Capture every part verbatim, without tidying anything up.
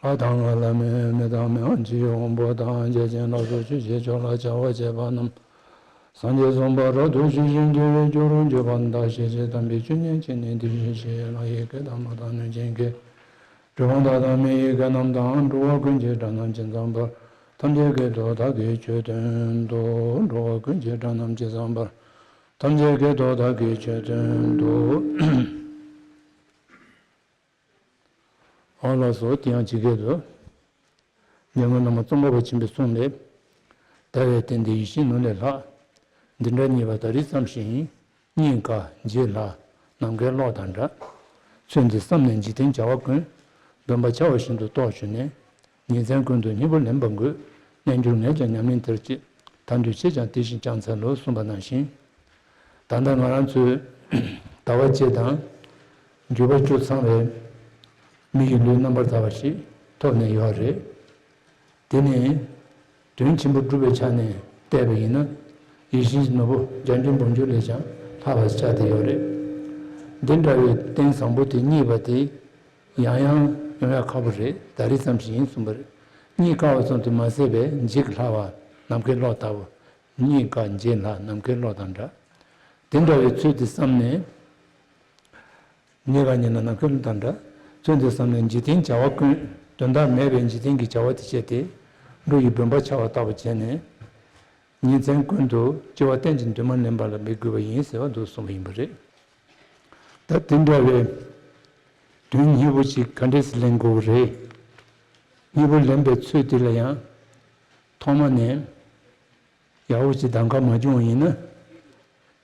ལྷ་དང་ལྷ་མིན་མི་དང་མི་དབང་ཆོས་དབང་པོ་དང་། བརྒྱ་བྱིན་ལ་སོགས་ཆོས་ཀྱི་ཕྱོགས་ལ་བྱ་བ་བྱེད་པ་རྣམས། སངས་རྒྱས་གསུངས་པ་རབ་ཏུ་ཞི་ཞིང་དུལ་བའི་རྒྱུ་རུ་གྱུར་པ་དང་། ཤེས་བྱའི་དམ་པའི་ཆོས་ཉན་བྱས་ནས། དེ་བཞིན་གཤེགས་པའི་ལྷ་ཡི་སྐད་དང་། ལྷ་དང་གནོད་སྦྱིན་སྐད། གྲུལ་བུམ་དག་དང་མི་ཡི་སྐད་རྣམས་དང་། འགྲོ་བ་ཀུན་གྱི་སྒྲ་རྣམས་ཇི་ཙམ་པར། ཐམས་ཅད་སྐད་དུ་བདག་གིས་ཆོས་བསྟན་ཏོ། འགྲོ་བ་ཀུན་གྱི་སྒྲ་རྣམས་ཇི་ཙམ་པར། ཐམས་ཅད་སྐད་དུ་བདག་གིས་ཆོས་བསྟན་ཏོ། འོ་ལགས་སོ། དེ་ཡང་ཇི་སྐད་དུ། ཉན་མཁན་བླ་མ་ཙོང་ཁ་པ་ཆེན་པོས་གསུངས་པས། ཟླ་བའི་སྟེང་འདི་ཡིད་བཞིན་ནོར་ལས་ལྷག་འདི་འདྲ་རྙེད་པ་ད་རེས་ཙམ་ཞིག་ཡིན། སྙིང་དཀར་རྗེ་ལྷ་ནམ་མཁའི་གློག་དང་འདྲ། ཚུལ་འདི་བསམས་ནས་འཇིག་རྟེན་བྱ་བ་ཀུན། སྡོམ་པ་འཆའ་བ་བཞིན་དུ་རྟོགས་གྱུར་ནས། ཉིན་མཚན་ཀུན་ཏུ་སྙིང་པོ་ལེན་པར་འགོད། རྣལ་འབྱོར་ངས་ཀྱང་ཉམས་ལེན་མཐར་གྱིས། ཐར་འདོད་ཆེས་ཀྱང་དེ་བཞིན་བསྐྱང་འཚལ་ལོ། གསུངས་པ་ནང་བཞིན། ད་ལྟ་ང་རང་ཚོའི་ཟླ་བ་གཅིག་དང་འགྱུར་བ་བཅུ་ཚང་བའི་མི་ཡི་ལུས་རྣམ་པར་དག་པ་ཞིག་ཐོབ་ནས་ཡོད་རེད། དེ་ནི་དོན་ཆེན་པོ་སྒྲུབ་པའི་ཆ་ནས་བལྟས་པ་ཡིན་ན། ཡིད་བཞིན་གྱི་ནོར་བུ་འབྱམས་ཀྱི་འབུམ་འགྱུར་ལས་ཀྱང་ལྷག་པ་ཆགས་བསྡད་ཡོད་རེད། འདི་འདྲ་བའི་རྟེན་བཟང་པོ་དེ་རྙེད་པ་དེ་ཡང་ཡང་ཡོང་ཡག་ཁག་པོ་རེད། ད་རེས་ཙམ་ཞིག་ཡིན་གསུངས་པ་རེད། རྙེད་དཀའ་བ་ཙམ་དུ་མ་ཟད་པའི་འཇིག་སླ་བ་ནམ་མཁའི་གློག་ལྟ་བུ། སྙིང་དཀར་རྗེ་ལྷ་ནམ་མཁའི་གློག་དང་འདྲ། དེ་འདྲ་བའི་ཚུལ་དེ་བསམས་ནས། སྙིང་དཀར་རྗེ་ལྷ་ནམ་མཁའི་གློག་དང་འདྲ། ཚུལ་དེ་བསམས་ནས་འཇིག་རྟེན་བྱ་བ་ཀུན་དོན་དག་མེད་པའི་འཇིག་རྟེན་གྱི་བྱ་བ་དེ་བྱས་ཏེ། འགྲོ་ཡི་སྡོམ་པ་འཆའ་བ་ལྟ་བུ་བྱས་ནས། ཉིན་མཚན་ཀུན་ཏུ་སྐྱེ་བ་གཏན་གྱི་འདུན་མ་ལེན་པ་ལ་འབད་དགོས་པ་ཡིན་ཟེར་བ་འདུག་གསུངས་པ་ཡིན་པ་རེད། ད་དེ་འདྲ་བའི་དོན་སྙིང་པོ་ཞིག་ག་འདྲས་སེ་ལེན་དགོས་རེད། སྙིང་པོ་ལེན་པའི་ཚུལ་དེ་ལ་ཡང་ཐོག་མ་ནས། ཡག་པོ་ཅིག་གདམ་ག་མ་བྱུང་བ་ཡིན་ན།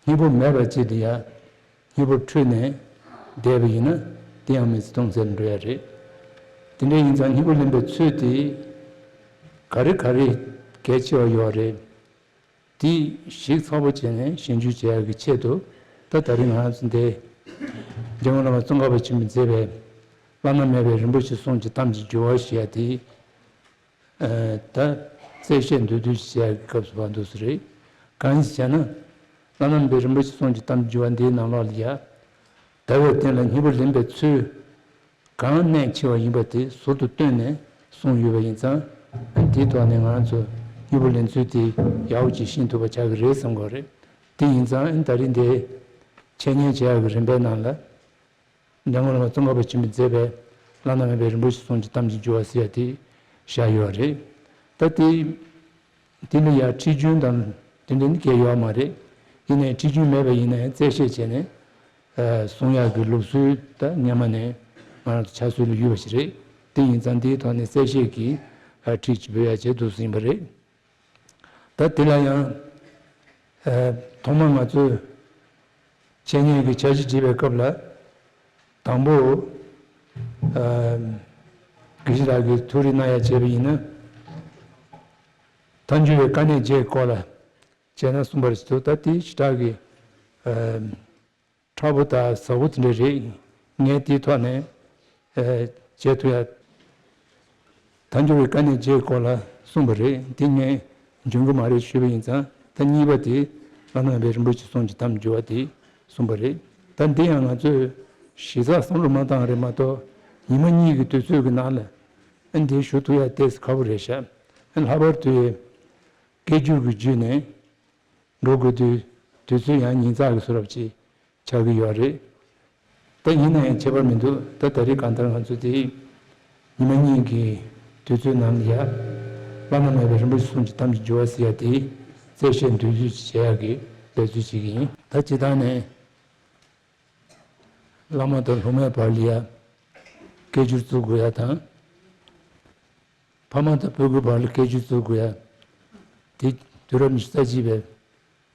སྙིང་པོ་མེད་པ་ཅིག་ཏུ་ཡ། སྙིང་པོ་འཁྲུལ་ནས་བསྡད་པ་ཡིན་ན། དེ་ཡང་མི་ཚེ་སྟོང་ཟད་འགྲོ་ཡ་རེད། དེ་འདྲ་ཡིན་ཙང་སྙིང་པོ་ལེན་པའི་ཚུལ་དེ། ག་རེ་ག་རེ་གལ་ཆེ་བ་ཡོད་རེད། དེ་ཞིབ་ཚགས་པོ་བྱས་ནས་ཞིབ་འཇུག་བྱེད་ཡ་གི་ཆེད་དུ། ད་ད་རིང་ང་རང་ཚོ་འདི། རྒྱལ་དབང་བླ་མ་ཙོང་ཁ་པ་ཆེན་པོས་མཛད་པའི། བླ་ན་མེད་པའི་རིན་པོ་ཆེའི་གསུང་གི་གཏམ་གྱི་རྒྱུ་བ་ཞེས་པ་དེ། ད་རྩད་བཤད་མདོར་བསྡུས་ཤིག་བྱེད་ཡག་གི་སྐབས་སུ་བབས་འདུག་སེ་རེད། གང་ཡིན་ཟེར་ན། བླ་ན་མེད་པའི་རིན་པོ་ཆེའི་གསུང་གི་གཏམ་རྒྱུད་པ་འདིའི་ནང་ལོགས་ལ་ཡ། ཟླ་བའི་སྟེང་ལ་སྙིང་པོ་ལེན་པའི་ཚུལ། གང་གནད་ཆེ་བ་ཡིན་པ་དེ་ཟུར་དུ་བཏོན་ནས་གསུངས་ཡོད་པ་ཡིན་ཙང་། དེའི་ཐོག་ནས་ང་རང་ཚོ་སྙིང་པོ་ལེན་ཚུལ་དེ་ཡག་པོ་ཅིག་ཤེས་ཐུབ་པ་ཆགས་ཀྱི་རེད་བསམ་གྱི་ཡོད་རེད། དེ་ཡིན་ཙང་ད་རིང་འདིའི་འཆད་ཉན་བྱེད་ཡག་གི་རིམ་པའི་ནང་ལ། འཇམ་མགོན་བླ་མ་ཙོང་ཁ་པ་ཆེན་པོས་མཛད་པའི་བླ་ན་མེད་པའི་རིན་པོ་ཆེའི་གསུང་གི་གཏམ་གྱི་རྒྱུད་པ་ཟེར་ཡ་དེ་བཞག་ཡོད་རེད། ད་དེ་དེ་ལ་ཡང་ཁྲིད་རྒྱུན་དང་དེ་འདྲ་ནི་གལ་ཡོད་མ་རེད། ཡིན་ནའི་ཁྲིད་རྒྱུན་མེད་པ་ཡིན་ན་ཡང་རྩད་བཤད་བྱས་ནས་གསུང་ཡག་གི་ལུགས་སྲོལ་ད་སྔོན་མ་ནས་ང་རང་ཚོ་ཕྱག་སྲོལ་ལ་ཡོད་པ་ཞིག་རེད། དེ་ཡིན་ཙང་དེའི་ཐོག་ནས་རྩད་བཤད་ཀྱི་ཁྲིད་ཅིག་འབུལ་ཡག་བྱས་འདུག་སེ་ཡིན་པ་རེད། ད་དེ་ལ་ཡང་། ཨ། ཐོག་མར་ང་ཚོས་འཆད་ཉན་གྱི་འཆར་གཞི་བྲིས་པའི་སྐབས་ལ། དང་པོ། ཨ། དགེ་བཤེས་ལགས་ཀྱིས་ཐུགས་རེ་གནང་ཡ་བྱས་པ་ཡིན་ན། མཐའ་འཁྱོལ་བའི་དཀའ་གནད་བརྒྱད་སྐོར་ལ་བྱས་ན་གསུངས་པ་རེད་འདུག་ད་དེ་ཞེ་དྲག་གི། ཨ། མཁྲེགས་པོ་དང་ཟབ་པོ་དེ་འདྲ་རེད། ངས་དེའི་ཐོག་ནས། ཨ། བྱེད་ཐུབ་ཡ། མཐའ་འཁྱོལ་བའི་དཀའ་གནད་བརྒྱད་སྐོར་ལ་གསུངས་པ་རེད། དེ་ངས་འཇོན་གྱི་མ་རེད་ཞུས་པ་ཡིན་ཙང་། ད་གཉིས་པ་དེ་བླ་ན་མེད་པའི་རིན་པོ་ཆེའི་གསུང་གི་གཏམ་རྒྱུད་པ་དེ་གསུངས་པ་རེད། ད་འདི་ཡང་ང་ཚོས་ཞིབ་ཚགས་བསམ་བློ་མ་བཏང་རེད་མ་གཏོགས། ཉི་མ་གཉིས་ཀྱི་དུས་ཚོད་ཀྱི་ནང་ལ་ཨ་འདི་ཞུ་ཐུབ་ཡ་ཏོག་ཙམ་ཁག་པོ་རེད་ཤག་ཨ་ལྷག་པར་དུ་སྐད་སྒྱུར་གྱི་བརྒྱུད་ནས་འགྲོ་དགོས་དུས། དུས་ཚོད་ཡང་ཉིན་གྲངས་ཀྱི་བཟོ་འདྲ་ཅིག་ཆགས་ཀྱི་ཡོད་རེད། ད་ཡིན་ན་ཡང་ཁྱད་པར་མི་འདུག་ད་ད་རེས་གང་ལྟར་ང་ཚོ་དེ་ཉི་མ་གཉིས་ཀྱི་དུས་ཚོད་ནང་ལ་ཡ། བླ་ན་མེད་པའི་རིན་པོ་ཆེའི་གསུང་གི་གཏམ་གྱི་རྒྱུད་པ་ཟེར་ཡ་དེ་རྩད་བཤད་མདོར་བསྡུས་ཤིག་བྱེད་ཡག་གི་འབད་རྩོལ་བྱེད་ཀྱི་ཡིན། ད་སྤྱིར་བཏང་ནས་བླ་མ་དང་སློབ་མའི་བར་ལ་ཡ་སྐད་སྒྱུར་བཙུགས་དགོས་ཡ་དང་། ཕ་མ་དང་སྤུ་གུའི་བར་ལ་སྐད་སྒྱུར་བཙུགས་དགོས་ཡ། དེ་དུས་རབས་ཉི་ཤུ་རྩ་གཅིག་པའི་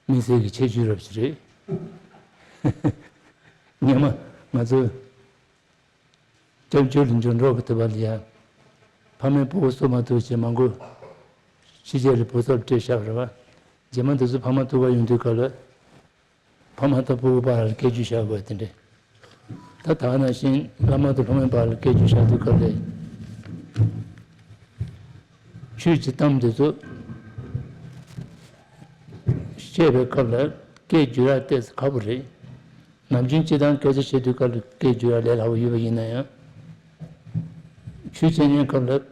དམིགས་བསལ་གྱི་ཁྱད་ཆོས་རབ་ཅིག་རེད། སྔོན་མ་ང་ཚོ་སྐྱབས་བཅོལ་དུ་འབྱོར་འགྲོ་གི་དུས་བར་ལ་ཡ། ཕ་མས་སྤོ་བོ་གསོ་མ་ཐུབ་བྱས་མང་པོ་ཕྱི་རྒྱལ་ལ་བུ་ཚབ་སྤྲད་བཞག་པ་རེད་བ། རྗེས་མ་དེ་ཚོ་ཕ་མ་ཐུག་ག་ཡོང་དུས་སྐབས་ལ། ཕ་མ་དང་སྤུ་གུ་བར་ལ་སྐད་སྒྱུར་བཞག་དགོས་དེ་འདྲ། ད་ད་ག་ནང་བཞིན་བླ་མ་དང་སློབ་མའི་བར་ལ་སྐད་སྒྱུར་བཞག་དུས་སྐབས་ལ། ཆོས་ཀྱི་གཏམ་དེ་ཚོ་བཤད་པའི་སྐབས་ལ་སྐད་སྒྱུར་ཡ་ཏོག་ཙམ་ཁག་པོ་རེད། ནམ་རྒྱུན་སྤྱིར་བཏང་སྐད་ཆ་བཤད་དུས་སྐབས་ལ་སྐད་སྒྱུར་ཡ་ལས་སླ་པོ་ཡོད་པ་ཡིན་ན་ཡང་། ཆོས་འཆད་ཉན་སྐབས་ལ་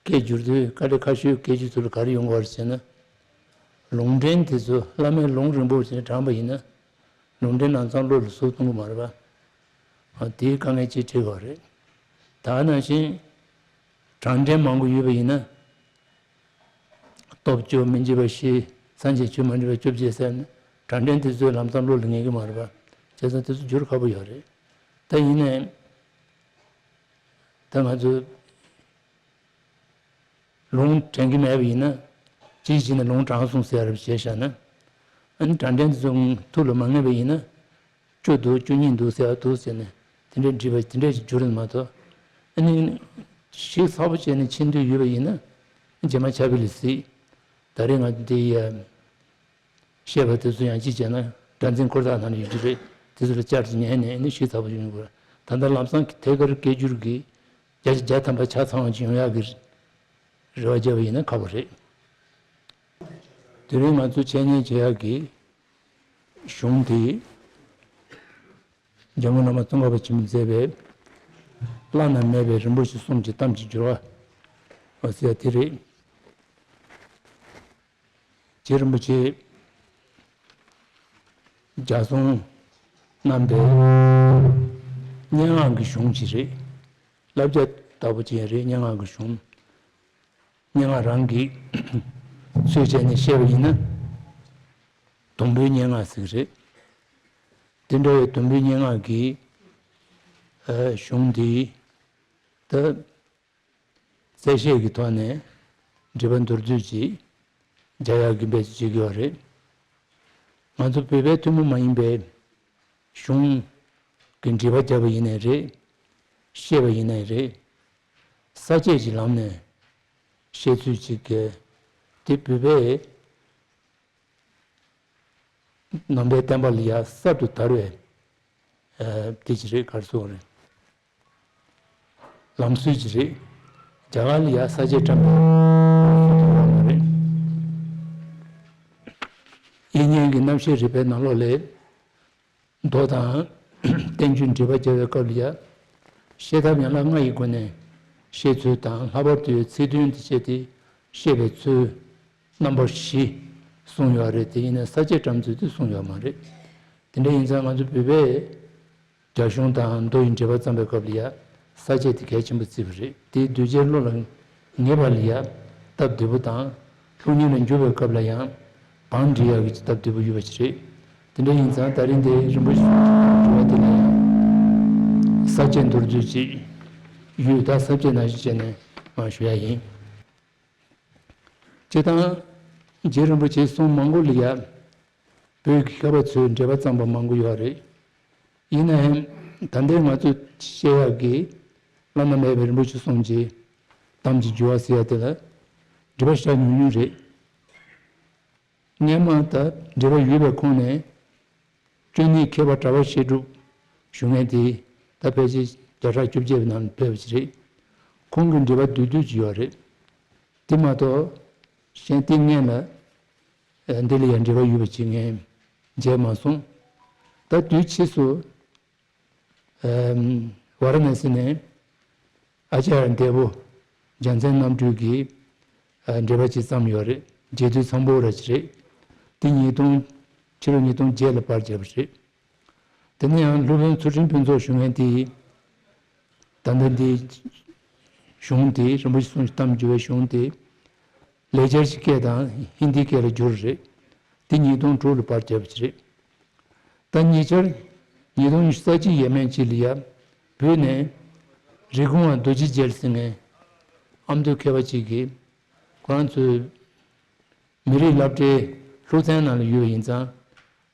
སྐད་བསྒྱུར་དུས་དཀའ་ལས་ཁག་ཤོས་སྐད་ཆ་ཚུར་ལ་ག་རེ་ཡོང་གི་ཡོད་རེད་ཟེར་ན། ལུང་འདྲེན་དེ་ཚོ་བླ་མས་ལུང་རིང་པོ་ཞིག་དྲངས་པ་ཡིན་ན། ལུང་འདྲེན་ལམ་སང་བློ་ལ་ཟུག་གཏོང་གི་མ་རེད་པ། དེའི་དཀའ་ངལ་ཅིག་འཕྲད་ཀྱི་ཡོད་རེད། ད་ག་ནང་བཞིན་གྲངས་འདྲེན་མང་པོ་ཡོད་པ་ཡིན་ན། སྟོབས་བཅུ་མི་འཇིགས་པ་བཞི། སངས་རྒྱས་ཆོས་མ་འདྲེས་པ་བཅོ་བརྒྱད་ཟེར་ནས་གྲངས་འདྲེན་དེ་ཚོའི་ལམ་སང་བློ་ལ་ངེས་ཀྱི་མ་རེད་པ། བྱས་ཙང་དེ་ཚོ་བསྒྱུར་ཁག་པོ་ཡོད་རེད། ད་ཡིན་ནའི་ད་ང་ཚོས་ལུང་དྲན་གྱི་མེད་པ་ཡིན་ན། ཅིའི་ཕྱིར་ན་ལུང་དྲངས་སོང་ཟེར་བ་བྱས་བཞག་ན། ཨ་ནི་གྲངས་འདྲེན་དེ་ཚོ་ཐུགས་ལ་མ་ངེས་པ་ཡིན་ན། བཅུ་འདུག་བཅུ་གཉིས་འདུག་ཟེར་བ་འདུག་ཟེར་ནས་དེ་འདྲའི་འདྲི་བ་དེ་འདྲ་ཞིག་བསྒྱུར་ནས་མ་གཏོགས། ཨ་ནི་ཞིབ་ཚགས་པོ་བྱས་ནས་ཕྱིན་འདོད་ཡོད་པ་ཡིན་ན། རྗེས་མ་ཕྱག་དཔེ་ལ་གཟིགས། ད་རེས་ང་འདི་ཡ་བཤད་པ་དེ་ཚོ་ཡང་ཅི་བྱས་ན་སྒྲ་འཛིན་འཁོར་ཐག་ནང་ལ་ཡོད་ཀྱི་རེད། དེ་ཚོ་ལ་བསྐྱར་དུ་ཉན་ནས་ཨ་ནི་ཞིབ་ཚགས་པོ་ཞིག་ཡོང་དགོས། ད་ལྟ་ལམ་སང་གི་ཐད་ཀར་སྐད་སྒྱུར་གྱི་བརྒྱ་ཆ་བརྒྱ་ཐམ་པ་ཆ་ཚང་བ་ཅིག་ཡོང་ཡག་གི་རེ་བ་བརྒྱབ་པ་ཡིན་ན་ཁག་པོ་རེད། དེ་རིང་ང་ཚོ་འཆད་ཉན་བྱེད་ཡག་གི་གཞུང་དེ་འཇམ་མགོན་བླ་མ་ཙོང་ཁ་པ་ཆེན་པོས་མཛད་པའི་བླ་ན་མེད་པའི་རིན་པོ་ཆེ་གསུམ་གྱི་གཏམ་གྱི་འགྱུར་བ་ཟེར་དེ་རེད། རྗེ་རིན་པོ་ཆེ་རྒྱ་གསུང་གནང་པའི་སྙན་ངག་གི་གཞུང་ཅིག་རེད། བསླབ་བྱ་ལྟ་བུ་ཅིག་རེད། སྙན་ངག་གི་གཞུང་། སྙན་ངག་རང་གི་ཚུལ་བྱས་ནས་བཤད་པ་ཡིན་ན། སྡོང་པོའི་སྙན་ངག་ཟེར་གྱི་རེད། དེ་འདྲ་བའི་སྡོང་པོའི་སྙན་ངག་གི་ཨ་གཞུང་འདི་ད་གསལ་བཤད་ཀྱི་ཐོག་ནས་འགྲེལ་པ་མདོར་བསྡུས་ཅིག་རྒྱག་ཡག་གི་འབད་བརྩོན་བྱེད་ཀྱི་ཡོད་རེད། ང་ཚོ་བོད་པའི་ཐུན་མོང་མ་ཡིན་པའི་གཞུང་གི་འགྲེལ་པ་རྒྱབ་པ་ཡིན་ནའི་རེད། བཤད་པ་ཡིན་ནའི་རེད། ས་བཅད་ཀྱི་ལམ་ནས་བཤད་ཚུལ་ཅིག་གི་དེ་བོད་པའི་ནང་པའི་བསྟན་པ་ལ་ཡ་གསར་དུ་དར་བའི་ཨ་དེ་ཅིག་རེད། ག་རེ་ཟེར་དགོས་རེད། ལམ་སྲོལ་ཅིག་རེད། རྒྱ་གར་ལ་ཡ་ས་བཅད་བཀྲམ་པའི་ལམ་སྲོལ་དེ་ཡོད་མ་རེད། དབྱིག་གཉེན་གྱི་རྣམ་བཤད་རིག་པའི་ནང་ལོགས་ལས། མདོ་དང་བསྟན་བཅོས་འགྲེལ་པ་རྒྱག་པའི་སྐབས་ལ་ཡ། བཤད་ཐབས་ཡན་ལག་ལྔ་ཡི་སྒོ་ནས་བཤད་ཚུལ་དང་། ལྷག་པར་དུ་ཚིག་དོན་དེ་བཤད་དེ་བཤད་པའི་ཚུལ་རྣམ་པ་བཞི་གསུངས་ཡོད་རེད། དེ་ཡིན་ན་ས་བཅད་བཀྲམ་ཚུལ་དེ་གསུངས་ཡོད་མ་རེད། དེ་འདྲ་ཡིན་ཙང་ང་ཚོ་བོད་པས་རྒྱ་གཞུང་དང་མདོ་ཡི་འགྲེལ་པ་བརྩམས་པའི་སྐབས་ལ་ཡ། ས་བཅད་དེ་གལ་ཆེན་པོ་བརྩི་བ་རེད། དེ་གདུལ་བྱའི་བློ་ལ་ངེས་པ་ལ་ཡ་སྟབས་བདེ་པོ་དང་། སློབ་གཉེར་ལ་འཇུག་པའི་སྐབས་ལ་ཡང་བང་སྒྲིག་ཡག་གི་སྟབས་བདེ་པོ་ཡོད་པ་ཞིག་རེད། དེ་འདྲ་ཡིན་ཙང་ད་རིང་འདིར་རིན་པོ་ཆེ་གསུང་གི་དྲི་བ་དེ་ལ་ཡང་ས་བཅད་མདོར་བསྡུས་ཅིག་ཡོད། ད་ས་བཅད་ནང་བཞིན་བྱས་ནས་མར་ཞུ་ཡག་ཡིན། སྤྱིར་བཏང་རྗེ་རིན་པོ་ཆེའི་གསུང་མང་པོ་ལ་ཡ། བོད་ཀྱི་མཁས་པ་ཚོས་འགྲེལ་པ་བརྩམས་པ་མང་པོ་ཡོད་རེད། ཡིན་ནའང་ད་ལྟའི་ང་ཚོས་བཤད་ཡག་གི་བླ་ན་མེད་པའི་རིན་པོ་ཆེ་གསུམ་གྱི་གཏམ་གྱི་འགྱུར་བ་ཟེར་ཡག་དེ་ལ་འགྲེལ་པ་ཞེ་དྲག་ཉུང་ཉུང་རེད། སྔན་མ་ད་འགྲེལ་པ་ཡོད་པའི་ཁོངས་ནས་ཅོ་ནེའི་མཁས་པ་གྲྭ་པ་བཤད་སྒྲུབ་ཞུ་མཁན་དེ་ད་ཕལ་ཆེར་བརྒྱ་ཕྲག་བཅོ་བརྒྱད་པའི་ནང་ཕེབས་པ་ཞིག་རེད། ཁོང་གི་འགྲེལ་པ་བསྡུས་བསྡུས་ཅིག་ཡོད་རེད། དེ་མ་གཏོགས་གཞན་དེ་སྔོན་ལ་འདི་ལ་ཡང་འགྲེལ་པ་ཡོད་པ་ཅིག་ངས་མཇལ་མ་སོང་། ད་དུས་ཕྱིས་སུ་ཝཱ་ར་ཎ་སི་ནས་ཨ་ཙཱརྱ་འདས་པོ་འཇམ་མཚན་རྣམ་གྲོལ་གྱིས་འགྲེལ་པ་ཅིག་བརྩམས་ཡོད་རེད། རྒྱས་བསྡུས་ཚངས་པོ་ར་ཅིག་རེད། དེ་ཉིས་སྟོང་ཕྱི་ལོ་ཉིས་སྟོང་བརྒྱད་ལ་པར་བརྒྱབ་པ་རེད། དེ་ནས་ཡང་སློབ་དཔོན་ཚུལ་ཁྲིམས་ཕུན་ཚོགས་ཞུ་མཁན་དེས་ད་ལྟ་འདི་གཞུང་དེ་རིན་པོ་ཆེ་གསུང་གི་གཏམ་བསྒྱུར་བའི་གཞུང་དེ་ལེགས་སྦྱར་གྱི་སྐད་དང་ཧིན་དིའི་སྐད་ལ་བསྒྱུར་རེད། དེ་ཉིས་སྟོང་དྲུག་ལ་པར་བརྒྱབ་པ་རེད། ད་ཉེ་ཆར་ཉིས་སྟོང་ཉི་ཤུ་རྩ་གཅིག་ཡས་མས་གཅིག་ལ་ཡ་བོད་ནས་རི་ཀོན་པ་རྡོ་རྗེ་རྒྱལ་ཟེར་མཁན་ཨ་མདོ་མཁས་པ་གཅིག་གིས་ཁོ་རང་ཚོའི་མི་རིགས་སློབ་གྲྭའི་སློབ་ཚན་ནང་ལ་ཡོད་པ་ཡིན་ཙང་།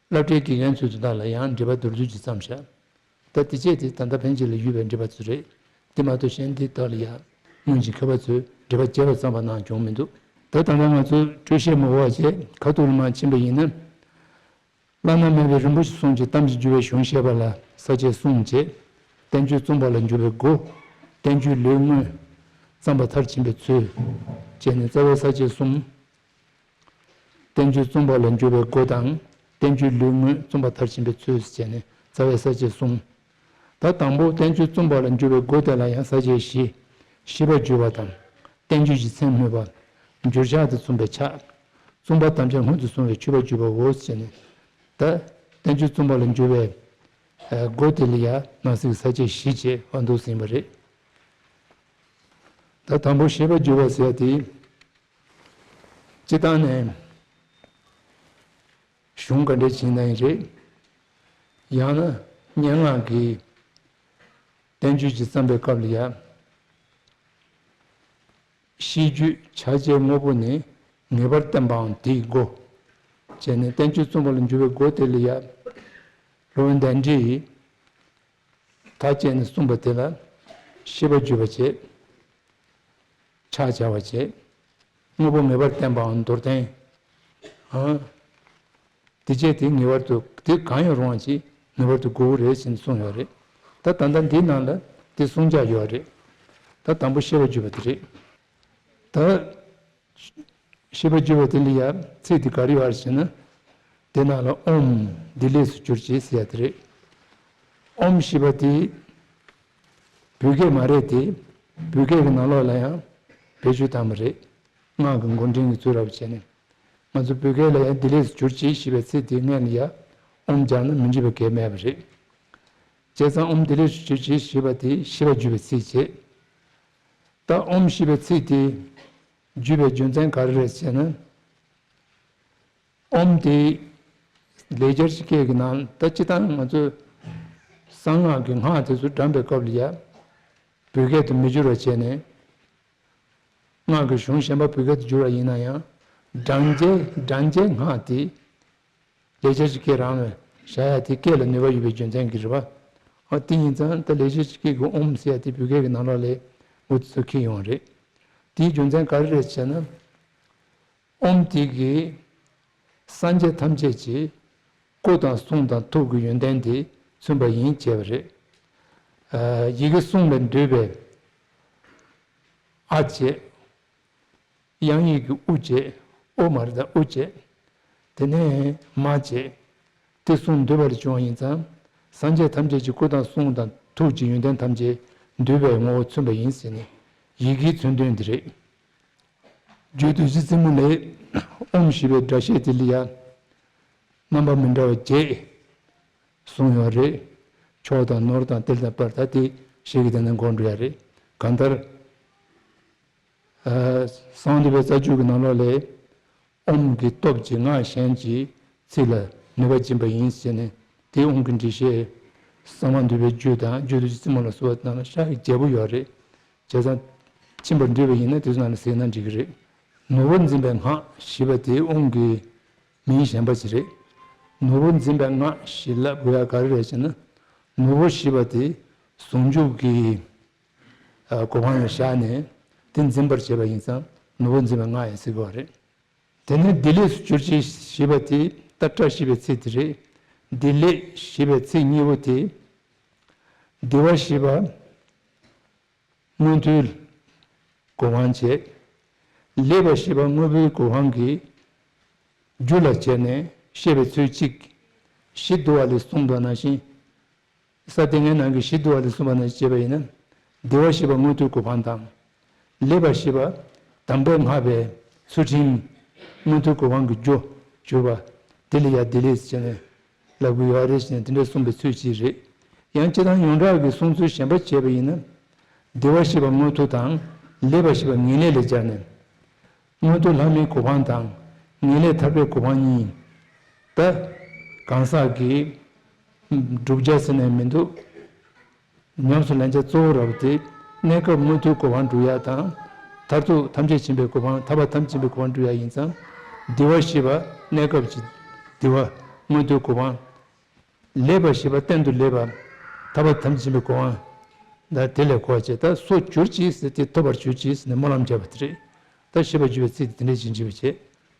སློབ་གྲྭའི་དགེ་རྒན་ཚོའི་དོན་དག་ལ་ཡང་འགྲེལ་པ་མདོར་བསྡུས་ཅིག་བརྩམས་བཞག་ད་དེ་བཅས་དེ་ད་ལྟ་ཕན་ཆད་ལ་ཡོད་པའི་འགྲེལ་པ་ཚོ་རེད། དེ་མ་གཏོགས་གཞན་དེ་དག་ལ་ཡང་སྔོན་གྱི་མཁས་པ་ཚོས་འགྲེལ་པ་རྒྱས་པར་བརྩམས་པ་གནང་བྱུང་མི་འདུག་ད་ད་ལྟ་ང་ཚོ་སྤྲོས་བཤད་མ་གོ་བ་བྱས་ཁ་ཐུག་ལ་མར་ཕྱིན་པ་ཡིན་ན། བླ་ན་མེད་པའི་རིན་པོ་ཆེ་གསུམ་གྱི་གཏམ་གྱི་འགྱུར་བའི་གཞུང་བཤད་པ་ལ་ས་བཅད་གསུམ་བྱས། བསྟན་བཅོས་རྩོམ་པ་ལ་འཇུག་པའི་སྒོ། བསྟན་བཅོས་ལུས་དངོས་བརྩམས་པ་མཐར་ཕྱིན་པའི་ཚུལ། བྱས་ནས་རྩ་བའི་ས་བཅད་གསུམ། བསྟན་བཅོས་རྩོམ་པ་ལ་འཇུག་པའི་སྒོ་དང་། བསྟན་བཅོས་ལུས་དངོས་རྩོམ་པ་མཐར་ཕྱིན་པའི་ཚུལ་ཟེར་བྱས་ནས་རྩ་བའི་ས་བཅད་གསུམ། ད་དང་པོ་བསྟན་བཅོས་རྩོམ་པ་ལ་འཇུག་པའི་སྒོ་དེ་ལ་ཡང་ས་བཅད་བཞི། ཤེས་པ་བརྗོད་པ་དང་། བསྟན་བཅོས་ཀྱི་མཚན་སྨོས་པ། འགྱུར་ཕྱག་དང་མཚུངས་པའི་ཕྱག། བཙུན་པ་དམ་བཅའ་སྔོན་དུ་སོང་བའི་མཆོད་པ་བརྗོད་པའོ་ཞེས་ནས། ད་བསྟན་བཅོས་བཙུན་པ་ལ་འགྱུར་བའི་སྒོ་དེ་ལ་ཡང་ནང་གསེས་ཀྱི་ས་བཅད་བཞི་བཅས་ཨ་འདུག་ཟིན་པ་རེད། ད་དང་པོ་ཤེས་པ་བརྗོད་པ་ཟེར་ཡ་དེ། སྤྱི་བཏང་ནས་གཞུང་ག་འདྲས་བྱས་ན་ཡང་རེད། ཡང་ན་སྙན་ངག་གི་བསྟན་བཅོས་ཀྱི་བརྩམས་པའི་སྐབས་ལ་ཡང་ཤེས་རྒྱུད་ཕྱག་རྒྱའི་དངོས་པོ་ནི་ངེས་པར་བསྟན་པའང་དེའི་སྒོ། བྱས་ནས་བསྟན་བཅོས་རྩོམ་པ་ལ་འགྱུར་བའི་སྒོ་དེ་ལ་ཡང་སློབ་དཔོན་དཎྜི་ཡིས་མཐའ་དཔྱད་ནས་གསུངས་པ་དེ་ལ་ཤེས་པ་བརྗོད་པ་བྱེད། ཕྱག་བྱ་བ་བྱེད། དངོས་པོ་ངེས་པར་བསྟན་པའང་མདོར་བསྟན། ཨང་། དེ་བྱས་དེ་ངེས་པར་དུ་དེ་གང་ཡང་རུང་བ་ཅིག་ངེས་པར་དུ་དགོས་ཀྱི་རེད་ཅེས་གསུངས་ཡོད་རེད། ད་ད་ལྟ་འདིའི་ནང་ལ་དེ་གསུང་བྱ་ཡོད་རེད། ད་དང་པོ་ཤེས་པ་བརྗོད་པ་དེ་རེད། ད། ཤེས་པ་བརྗོད་པ་དེ་ལ་ཡང་ཚིག་དེ་ག་རེ་ཡོད་རེད་ཟེར་ན། དེ་ནང་ལ་ཨོཾ་བདེ་ལེགས་སུ་གྱུར་ཅིག་ཟེར་ཡ་དེ་རེད། ཨོཾ་ཞེས་པ་དེ་བོད་སྐད་མ་རེད་དེ། བོད་སྐད་ཀྱི་ནང་ལོགས་ལ་ཡང་བེད་སྤྱོད་བཏང་བ་རེད། སྔགས་ཀྱི་མགོ་འདྲེན་གྱི་ཚུལ་རབ་བྱས་ནས། ང་ཚོ་བོད་སྐད་ལ་ཡང་བདེ་ལེགས་སུ་གྱུར་ཅིག་ཞེས་པའི་ཚིག་དེ་སྔོན་ལ་ཡང་ཨོཾ་སྦྱར་ན་མི་འགྲིག་པ་གང་ཡང་མེད་པ་རེད། བྱས་ཙང་ཨོཾ་བདེ་ལེགས་སུ་གྱུར་ཅིག་ཞེས་པ་དེ་ཤེས་པ་བརྗོད་པའི་ཚིག་བྱེད། ད་ཨོཾ་ཞེས་པའི་ཚིག་དེ་བརྗོད་པའི་རྒྱུ་མཚན་ག་རེ་རེད་ཟེར་ན། ཨོཾ་དེ་ལེགས་སྦྱར་གྱི་སྐད་ཀྱི་ནང་ད་སྤྱིར་བཏང་ང་ཚོས་གསང་སྔགས་ཀྱི་སྔགས་དེ་ཚོ་བགྲངས་པའི་སྐབས་ལ་ཡང་བོད་སྐད་དུ་མི་བསྒྱུར་བ་བྱས་ནས། སྔགས་ཀྱི་གཞུང་གཞན་པ་བོད་སྐད་དུ་བསྒྱུར་བ་ཡིན་ན་ཡང་། བགྲང་བྱའི་བགྲང་བྱའི་སྔགས་དེ་ལེགས་སྦྱར་གྱི་སྐད་རང་ལ་བཞག་ཡ་དེ་སྐད་ལ་ནུས་པ་ཡོད་པའི་རྒྱུ་མཚན་གྱིས་རེད་པ། ཨ་དེ་ཡིན་ཙང་ད་ལེགས་སྦྱར་གྱི་སྐད་ཀྱི་ཨོཾ་ཟེར་ཡ་དེ་བོད་སྐད་ཀྱི་ནང་ལོགས་ལ་འོ་དེ་ཚོ་འཁྱེར་ཡོང་བ་རེད། དེའི་རྒྱུ་མཚན་ག་རེ་རེད་ཟེར་ན། ཨོཾ་དེ་གིས་སངས་རྒྱས་ཐམས་ཅད་ཀྱི་སྐུ་དང་གསུང་དང་ཐུགས་ཀྱི་ཡོན་ཏན་དེ་མཚོན་པ་ཡིན་ཅེས་པ་རེད། ཨ་ཡི་གེ་གསུམ་ལས་འདོད་པའི་ཨ་བྱས། དབྱངས་ཡིག་གི་དབུ་བྱས། ཨོ་མ་རེད་ད་ཨུ་བྱས། དེ་ནས་མ་བྱས། དེ་གསུམ་འདོད་པ་ལས་བྱུང་བ་ཡིན་ཙང་། སངས་རྒྱས་ཐམས་ཅད་ཀྱི་སྐུ་དང་གསུང་དང་ཐུགས་ཀྱི་ཡོན་ཏན་ཐམས་ཅད་འདོད་པའི་ངོ་བོ་མཚོན་པ་ཡིན་ཟེར་ནས་ཡི་གེའི་མཚོན་དོན་འདི་རེད། རྒྱུད་སྡེ་བཞི་རྩེ་མོ་ལས་ཨོཾ་ཞེས་པའི་སྒྲ་བཤད་དེ་ལ་ཡང་རྣམ་པ་མི་འདྲ་བ་བརྒྱད་གསུངས་ཡོད་རེད། མཆོག་དང་ནོར་དང་གཏེར་དང་དཔལ། ད་དེ་ཞིག་གི་དེ་ནས་འགོར་འགྲོ་ཡ་རེད། གང་ལྟར། ཨ་གསང་འདུས་པའི་རྩ་རྒྱུད་ཀྱི་ནང་ལོགས་ལས། ཨོཾ་གྱི་སྟོབས་ཀྱིས་སྔགས་གཞན་གྱི་ཚིག་ལ་ནུས་པ་སྦྱིན་པ་ཡིན་ཟེར་ནས་དེའི་དབང་གི་འགྲེལ་བཤད། གསང་བ་འདུས་པའི་རྒྱུད་དང་རྒྱུད་སྡེ་བཞི་རྩེ་མོ་ལ་སོགས་པ་ནང་ལ་ཤག་གི་རྒྱས་པོ་ཡོད་རེད། བྱས་ཙང་ཕྱིན་པར་འདོད་པ་ཡིན་ན་དེ་ཚོ་ནང་ལ་གཟིགས་ན་འགྲིག་གི་རེད། ནོར་བུ་འཛིན་པའི་སྔགས་ཞེས་པ་དེའི་དབང་གི་མིང་གཞན་པ་ཞིག་རེད། ནོར་བུ་འཛིན་པའི་སྔགས་ཞེས་ལབ་དགོས་ཡ་ག་རེ་རེད་ཟེར་ན། ནོར་བུ་ཞེས་པ་དེ་ཟུང་འཇུག་གི་གོ་འཕང་ལ་བཞག་ནས་དེ་འཛིན་པར་བྱེད་པ་ཡིན་ཙང་ནོར་བུ་འཛིན་པའི་སྔགས་ཡང་ཟེར་དགོས་པ་རེད། དེ་ནས་བདེ་ལེགས་སུ་གྱུར་ཅིག་ཞེས་པ་དེ་ད་བཀྲ་ཞེས་པའི་ཚིག་དེ་རེད། བདེ་ལེགས་ཞེས་པའི་ཚིག་གཉིས་པོ་དེ། བདེ་བ་ཞེས་པ་མངོན་མཐོའི་གོ་འཕང་བྱེད། ལེགས་པ་ཞེས་པ་དངོས་པོའི་གོ་འཕང་གི་རྒྱུ་ལ་བྱས་ནས་བཤད་པའི་ཚུལ་གཅིག། གཞི་བསྡུ་བ་ལས་གསུངས་པ་ནང་བཞིན། ས་སྡེ་ལྔའི་ནང་གི་གཞི་བསྡུ་བ་ལས་གསུངས་པ་ནང་བཞིན་བྱས་པ་ཡིན་ན། བདེ་བ་ཞེས་པ་མངོན་མཐོའི་གོ་འཕང་དང་། ལེགས་པ་ཞེས་པ་དམ་པས་བསྔགས་པའི་ཚུལ་ཁྲིམས་མངོན་མཐོའི་གོ་འཕང་གི་རྒྱུ་གྱུར་པ། དེ་ལ་ཡང་བདེ་ལེགས་ཟེར་ནས་ལབ་ཀྱི་ཡོད་རེད་ཟེར་ནས་དེ་འདྲ་གསུངས་པའི་ཚུལ་གཅིག་རེད། ཡང་སྤྱིར་བཏང་ཡོངས་གྲགས་ཀྱི་གསུང་ཚུལ་གཞན་པ་བྱས་པ་ཡིན་ན། བདེ་བ་ཞེས་པ་མངོན་མཐོ་དང་། ལེགས་པ་ཞེས་པ་ངེས་ལེགས་ལ་སྦྱར་ནས། མངོན་མཐོ་ལྷ་མིའི་གོ་འཕང་དང་། ངེས་ལེགས་ཐར་པའི་གོ་འཕང་གཉིས། ད་གང་ཟག་གི་བསྒྲུབ་བྱ་ཟེར་ནས་མི་འདུག། ཉམས་སུ་ལེན་བྱ་གཙོ་བོ་རབ་སྟེ། གནས་སྐབས་མངོན་མཐོའི་གོ་འཕང་སྒྲུབ་ཡ་དང་། མཐར་ཐུག་ཐམས་ཅད་མཁྱེན་པའི་གོ་འཕང་། ཐར་པ་ཐམས་ཅད་མཁྱེན་པའི་གོ་འཕང་སྒྲུབ་ཡ་ཡིན་ཙང་། བདེ་བ་ཞེས་པ་གནས་སྐབས་ཀྱི་བདེ་བ་མངོན་མཐོའི་གོ་འཕང་། ལེགས་པ་ཞེས་པ་གཏན་དུ་ལེགས་པ། ཐར་པ་ཐམས་ཅད་མཁྱེན་པའི་གོ་འཕང་། ད་དེ་ལས་གོ་བ་བྱས། ད་སོ་གྱུར་ཅིག་ཟེར་ཏེ་ཐོབ་པར་གྱུར་ཅིག་ཟེར་ནས་སྨོན་ལམ་བརྒྱབ་པ་དེ་རེད། ད་ཤེས་པ་བརྗོད་པའི་ཚིག་དེ་འདྲ་ཞིག་འབྱིན་པ་བྱས།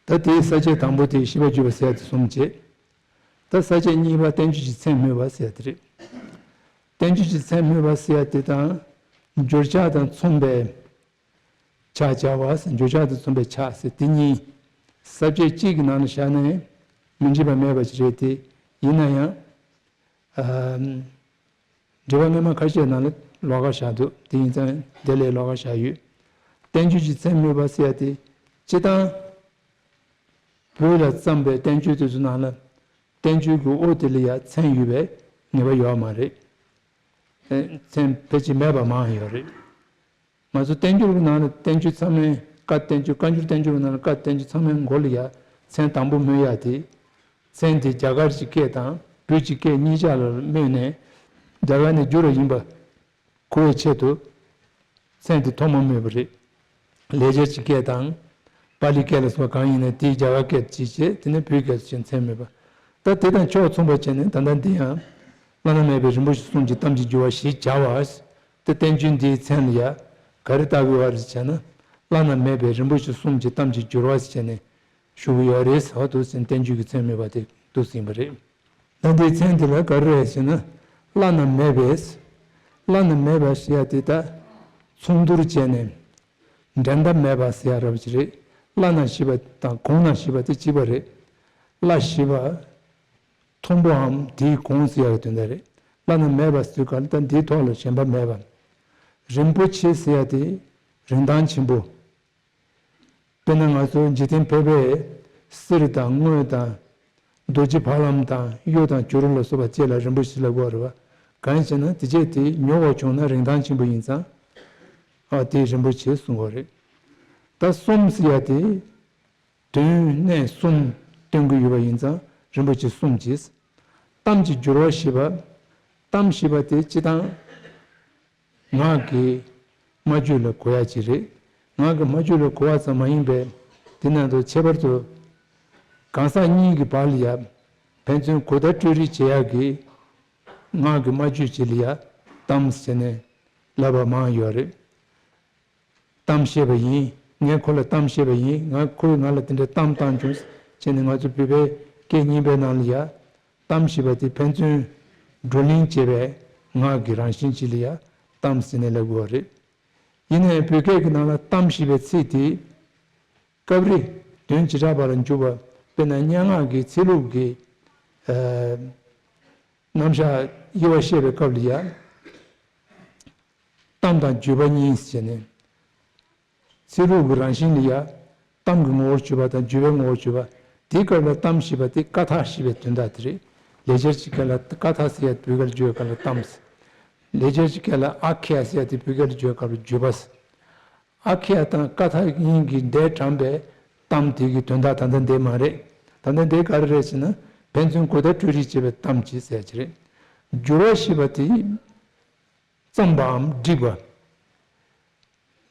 ད་དེའི་ས་བཅད་དང་པོ་དེ་ཤེས་པ་བརྗོད་པ་ཟེར་ཡ་དེ་གསུམ་བྱས། ད་ས་བཅད་གཉིས་པ་བསྟན་བཅོས་ཀྱི་མཚན་སྨོས་པ་ཟེར་ཡ་དེ་རེད། བསྟན་བཅོས་ཀྱི་མཚན་སྨོས་པ་ཟེར་ཡ་དེ་དང་། འགྱུར་ཕྱག་དང་མཚུངས་པའི་ཕྱག་བྱ་བ་ཟེར། འགྱུར་ཕྱག་དང་མཚུངས་པའི་ཕྱག་ཟེར་དེ་གཉིས། ས་བཅད་གཅིག་གི་ནང་ལ་བཞག་ནས་མི་འགྲིག་པ་མེད་པ་ཞིག་རེད་དེ། ཡིན་ན་ཡང་། ཨ། འགྲེལ་པ་སྔ་མ་ཁ་ཤས་ནང་ལ་ ལོགས་ཀ་བཞག་འདུག་དེ་ཡིན་ཙང་དེ་ལས་ལོགས་ཀ་བཞག་ཡོད། བསྟན་བཅོས་ཀྱི་མཚན་སྨོས་པ་ཟེར་ཡ་དེ་སྤྱིར་བཏང་བོད་ལ་བརྩམས་པའི་བསྟན་བཅོས་དེ་ཚོ་ནང་ལ་བསྟན་བཅོས་ཀྱི་དབུ་དེ་ལ་ཡ་མཚན་ཡོད་པའི་ངེས་པ་ཡོད་མ་རེད། མཚན་ཕལ་ཆེར་མེད་པ་མང་ཡོད་རེད། ང་ཚོ་བསྟན་འགྱུར་གྱི་ནང་ལ་བསྟན་བཅོས་ཚང་མའི་བཀའ་བསྟན་བཅོས་བཀའ་འགྱུར་བསྟན་འགྱུར་གྱི་ནང་ལ་བཀའ་བསྟན་བཅོས་ཚང་མའི་མགོ་ལ་ཡ་མཚན་དང་པོ་སྨོས་ཡ་དེ། མཚན་དེ་རྒྱ་གར་གྱི་སྐད་དང་བོད་ཀྱི་སྐད་གཉིས་ཆ་ལ་སྨོས་ནས་རྒྱ་གར་ནས་བསྒྱུར་བ་ཡིན་པ་གོ་བའི་ཆེད་དུ་མཚན་དེ་ཐོག་མ་སྨོས་པ་རེད། ལེགས་སྦྱར་གྱི་སྐད་དང་པཱ་ལིའི་སྐད་ལ་སོགས་པ་གང་ཡིན་ན་དེའི་རྒྱ་གར་སྐད་དུ་བྱས་བྱས་དེ་ནས་བོད་སྐད་དུ་བྱས་མཚན་སྨོས་པ། ད་དེ་དང་ཕྱོགས་མཚུངས་པ་བྱས་ནས་ད་ལྟ་འདི་ཡང་བླ་ན་མེད་པའི་རིན་པོ་ཆེ་གསུམ་གྱི་གཏམ་གྱི་འགྱུར་བ་ཞེས་བྱ་བ། དེ་བསྟན་བཅོས་འདིའི་མཚན་ལ་ཡ་ག་རེ་བཏགས་དགོས་པ་རེད་ཟེར་ན། བླ་ན་མེད་པའི་རིན་པོ་ཆེ་གསུམ་གྱི་གཏམ་གྱི་འགྱུར་བ་ཟེར་ནས་ཞུ་གི་ཡོད་རེད་ཟེར་བ་འདུག་ཟེར་ནས་བསྟན་བཅོས་ཀྱི་མཚན་སྨོས་པ་དེ་འདུག་ཟིན་པ་རེད། ད་འདིའི་མཚན་དེ་ལ་ག་རེ་རེད་ཟེར་ན། བླ་ན་མེད་པའི། བླ་ན་མེད་པ་ཟེར་ཡ་དེ་ད་མཚུངས་བསྡུར་བྱས་ནས་འགྲན་ཟླ་མེད་པ་ཟེར་ཡ་རབ་ཅིག་རེད། བླ་ན་ཞེས་པ་དང་གོང་ན་ཞེས་པ་དེ་གཅིག་པ་རེད། བླ་ཞེས་པ། མཐོན་པོའམ་དེའི་གོང་ཟེར་ཡག་གི་དོན་དག་རེད། བླ་ན་མེད་པ་ཟེར་ག་ལ་ད་འདིའི་ཐོག་ལ་གཞན་པ་མེད་པ། རིན་པོ་ཆེ་ཟེར་ཡ་དེ་རིན་ཐང་ཆེན་པོ། དཔེར་ན་ང་ཚོ་འཇིག་རྟེན་ཕལ་པའི་གསེར་དང་དངུལ་དང་རྡོ་རྗེ་ཕ་ལམ་དང་གཡུ་དང་བྱུ་རུ་ལ་སོགས་པ་བཅས་ལ་རིན་པོ་ཆེ་ལབ་དགོས་རེད་བ། གང་ཡིན་ཟེར་ན་དེ་བཅས་དེ་ཉོ་བར་བྱུང་ན་རིན་ཐང་ཆེན་པོ་ཡིན་ཙང་། ཨ་དེ་རིན་པོ་ཆེ་གསུང་དགོས་རེད། ད་གསུམ་ཟེར་ཡ་དེ། དོན་གནད་གསུམ་སྟོན་གྱི་ཡོད་པ་ཡིན་ཙང་རིན་པོ་ཆེ་གསུམ་གྱིས། གཏམ་གྱི་འགྱུར་བ་ཞེས་པ། གཏམ་ཞེས་པ་དེ་སྤྱིར་བཏང་ངག་གི་སྨྲ་བརྗོད་ལ་གོ་ཡ་ཅིག་རེད། ངག་གི་སྨྲ་བརྗོད་ལ་གོ་བ་ཙམ་མ་ཡིན་པའི་དེ་ནང་དུ་ཁྱད་པར་དུ་གང་ཟག་གཉིས་ཀྱི་བར་ལ་ཡ་ཕན་ཚུན་གོ་བརྡ་སྤྲོད་རེས་བྱེད་ཡག་གི་ངག་གི་སྨྲ་བརྗོད་ཅིག་ལ་ཡ་གཏམ་ཟེར་ནས་ལབ་པ་མང་ཡོད་རེད། གཏམ་བཤད་པ་ཡིན། ངས་ཁོ་ལ་གཏམ་བཤད་པ་ཡིན། ང་ཁོས་ང་ལ་དེ་འདྲའི་གཏམ་བཏང་བྱུང་། བྱས་ནས་ང་ཚོ་བོད་པའི་སྐད་རྙིང་པའི་ནང་ལ་ཡ། གཏམ་ཞེས་པ་དེ་ཕན་ཚུན་བགྲོ་གླེང་བྱེད་པའི་ངག་གི་རང་བཞིན་ཅིག་ལ་ཡ་གཏམ་ཟེར་ནས་ལབ་དགོས་པ་རེད། ཡིན་ན་ཡང་བོད་སྐད་ཀྱི་ནང་ལ་གཏམ་ཞེས་པའི་ཚིག་དེ་སྐབས་རེ་དོན་བྱེ་བྲག་པ་ལ་འཇུག་པ། དཔེར་ན་སྙན་ངག་གི་ཚིག་ལྷུག་གི་ཨ་རྣམ་གཞག་དབྱེ་བ་བཤད་པའི་སྐབས་ལ་ཡ། གཏམ་དང་བརྗོད་པ་གཉིས་ཟེར་ནས། ཚིག་ལྷུག་གི་རང་བཞིན་ལ་ཡ། གཏམ་གྱི་ངོ་བོར་གྱུར་པ་དང་བརྗོད་པའི་ངོ་བོར་གྱུར་པ། དེའི་སྐབས་ལ་གཏམ་ཞེས་པ་དེ་བཀའ་རྟགས་ཞེས་པའི་དོན་དག་དེ་རེད། ལེགས་སྦྱར་གྱི་སྐད་ལ་བཀའ་རྟགས་ཟེར་ཡ་བོད་སྐད་ལ་བརྗོད་པའི་སྐབས་ལ་གཏམ་ཟེར། ལེགས་སྦྱར་གྱི་སྐད་ལ་ཨ་ཁྱེ་ཡ་ཟེར་ཡ་དེ་བོད་སྐད་ལ་བརྗོད་པའི་སྐབས་ལ་བརྗོད་པ་ཟེར། ཨ་ཁྱེ་ཡ་དང་བཀའ་རྟགས་གཉིས་ཀྱི་འབྲེལ་དྲངས་པའི་གཏམ་དེ་གི་དོན་དག་ད་ལྟ་འདི་མ་རེད། ད་ལྟ་འདི་ག་རེ་རེད་ཟེར་ན་ཕན་ཚུན་གོ་བརྡ་སྤྲོད་རེས་བྱེད་པའི་གཏམ་གྱིས་ཟེར་ཡ་ཅིག་རེད། འགྱུར་བ་ཞེས་པ་དེ། བརྩམས་པའམ་བསྒྲིགས་པ།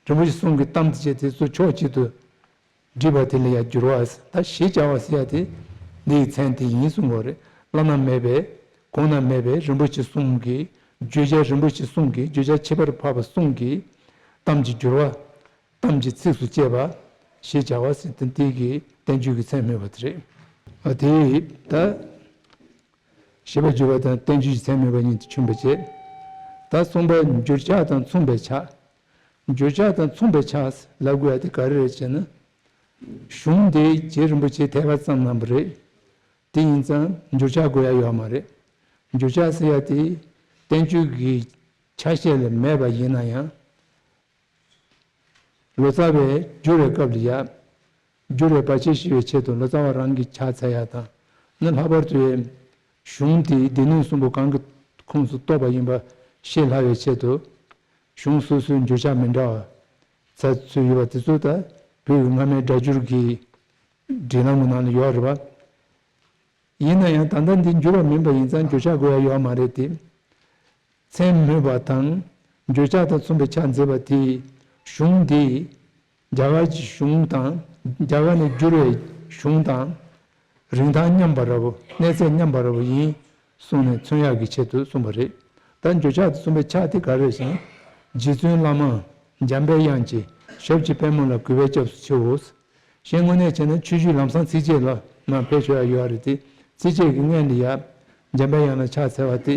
རིན་པོ་ཆེ་གསུམ་གྱི་གཏམ་དེ་བཅས་དེ་ཚོ་ཕྱོགས་གཅིག་ཏུ་བསྒྲིགས་པ་དེ་ལ་ཡང་འགྱུར་བ། ད་ཞེས་བྱ་བ་ཟེར་ཡ་དེ་འདིའི་མཚན་དེ་ཡིན་གསུང་དགོས་རེད། བླ་ན་མེད་པའི་གོང་ན་མེད་པའི་རིན་པོ་ཆེ་གསུམ་གྱི་བརྗོད་བྱ། རིན་པོ་ཆེ་གསུམ་གྱི་བརྗོད་བྱ་ཁྱད་པར་འཕགས་པ་གསུམ་གྱི་གཏམ་གྱི་འགྱུར་བ། གཏམ་གྱི་ཚིགས་སུ་བཅད་པ་ཞེས་བྱ་བ་ཟེར་ཏེ་འདི་གི་བསྟན་བཅོས་ཀྱི་མཚན་སྨོས་པ་དེ་རེད། ཨ་དེ་ད། བྱེད་པ་འགྱུར་བ་དང་བསྟན་བཅོས་ཀྱི་མཚན་སྨོས་པ་གཉིས་དེ་མཚུངས་པ་བྱས། ད་གསུམ་པ་འགྱུར་ཕྱག་དང་མཚུངས་པའི་ཕྱག་འགྱུར་ཕྱག་དང་མཚུངས་པའི་ཕྱག་ལབ་དགོས་ཡ་དེ་ག་རེ་རེད་ཅེ་ན། གཞུང་དེ་རྗེ་རིན་པོ་ཆེས་ཐད་ཀར་བརྩམས་གནང་བ་རེད། དེ་ཡིན་ཙང་འགྱུར་ཕྱག་དགོས་ཡ་ཡོད་མ་རེད། འགྱུར་ཕྱག་ཟེར་ཡ་དེ་བསྟན་བཅོས་ཀྱི་ཆ་ཤས་ལ་མེད་པ་ཡིན་ན་ཡང་། ལོ་ཙཱ་བས་བསྒྱུར་བའི་སྐབས་ལ་ཡ། བསྒྱུར་བའི་བར་ཆད་ཞི་བའི་ཆེད་དུ་ལོ་ཙཱ་བ་རང་གིས་ཕྱག་འཚལ་ཡ་དང་། ནི་ལྷག་པར་དུ་གཞུང་དེའི་སྡེ་སྣོད་གསུམ་པོ་གང་གི་ཁོངས་སུ་གཏོགས་པ་ཡིན་པ་ཤེས་སླ་བའི་ཆེད་དུ། གཞུང་སོ་སོའི་འགྱུར་ཕྱག་མི་འདྲ་བ་ཚ་ཚུད་ཡོད་པ་དེ་ཚོ་ད་བོད་ཀྱི་སྔ་མའི་སྒྲ་སྒྱུར་གྱི་སྒྲིག་ལམ་གྱི་ནང་ལ་ཡོད་རེད་པ། ཡིན་ན་ཡང་ད་ལྟ་འདི་འགྱུར་བ་མིན་པ་ཡིན་ཙང་འགྱུར་ཕྱག་དགོས་ཡ་ཡོད་མ་རེད་དེ། མཚན་སྨོས་པ་དང་འགྱུར་ཕྱག་དང་མཚུངས་པའི་ཕྱག་མཛད་པ་དེས་གཞུང་འདི་རྒྱ་གར་གྱི་གཞུང་དང་རྒྱ་གར་ནས་བསྒྱུར་བའི་གཞུང་དང་རིན་ཐང་མཉམ་པ་འདྲ་བོ། གནས་ཚད་མཉམ་པ་འདྲ་བོ་ཡིན་གསུངས་ནས་མཚོན་ཡག་གི་ཆེད་དུ་གསུངས་པ་རེད། ད་འགྱུར་ཕྱག་དང་མཚུངས་པའི་ཕྱག་དེ་ག་རེ་རེད་ཟེར་ན། རྗེ་བཙུན་བླ་མ་འཇམ་པའི་དབྱངས་ཀྱི་ཞབས་ཀྱི་པད་མོ་ལ་གུས་པས་སྐྱབས་སུ་མཆིའོ། གཞན་དངོས་གནས་བྱས་ན་ཆོས་བརྒྱུད་ལམ་སང་ཚིགས་བཅད་ལ་མར་ཕེབས་ཆོག་ཡ་ཡོད་རེད་དེ། ཚིགས་བཅད་ཀྱི་སྔོན་ལ་ཡ་འཇམ་པའི་དབྱངས་ལ་ཕྱག་འཚལ་བ་དེ།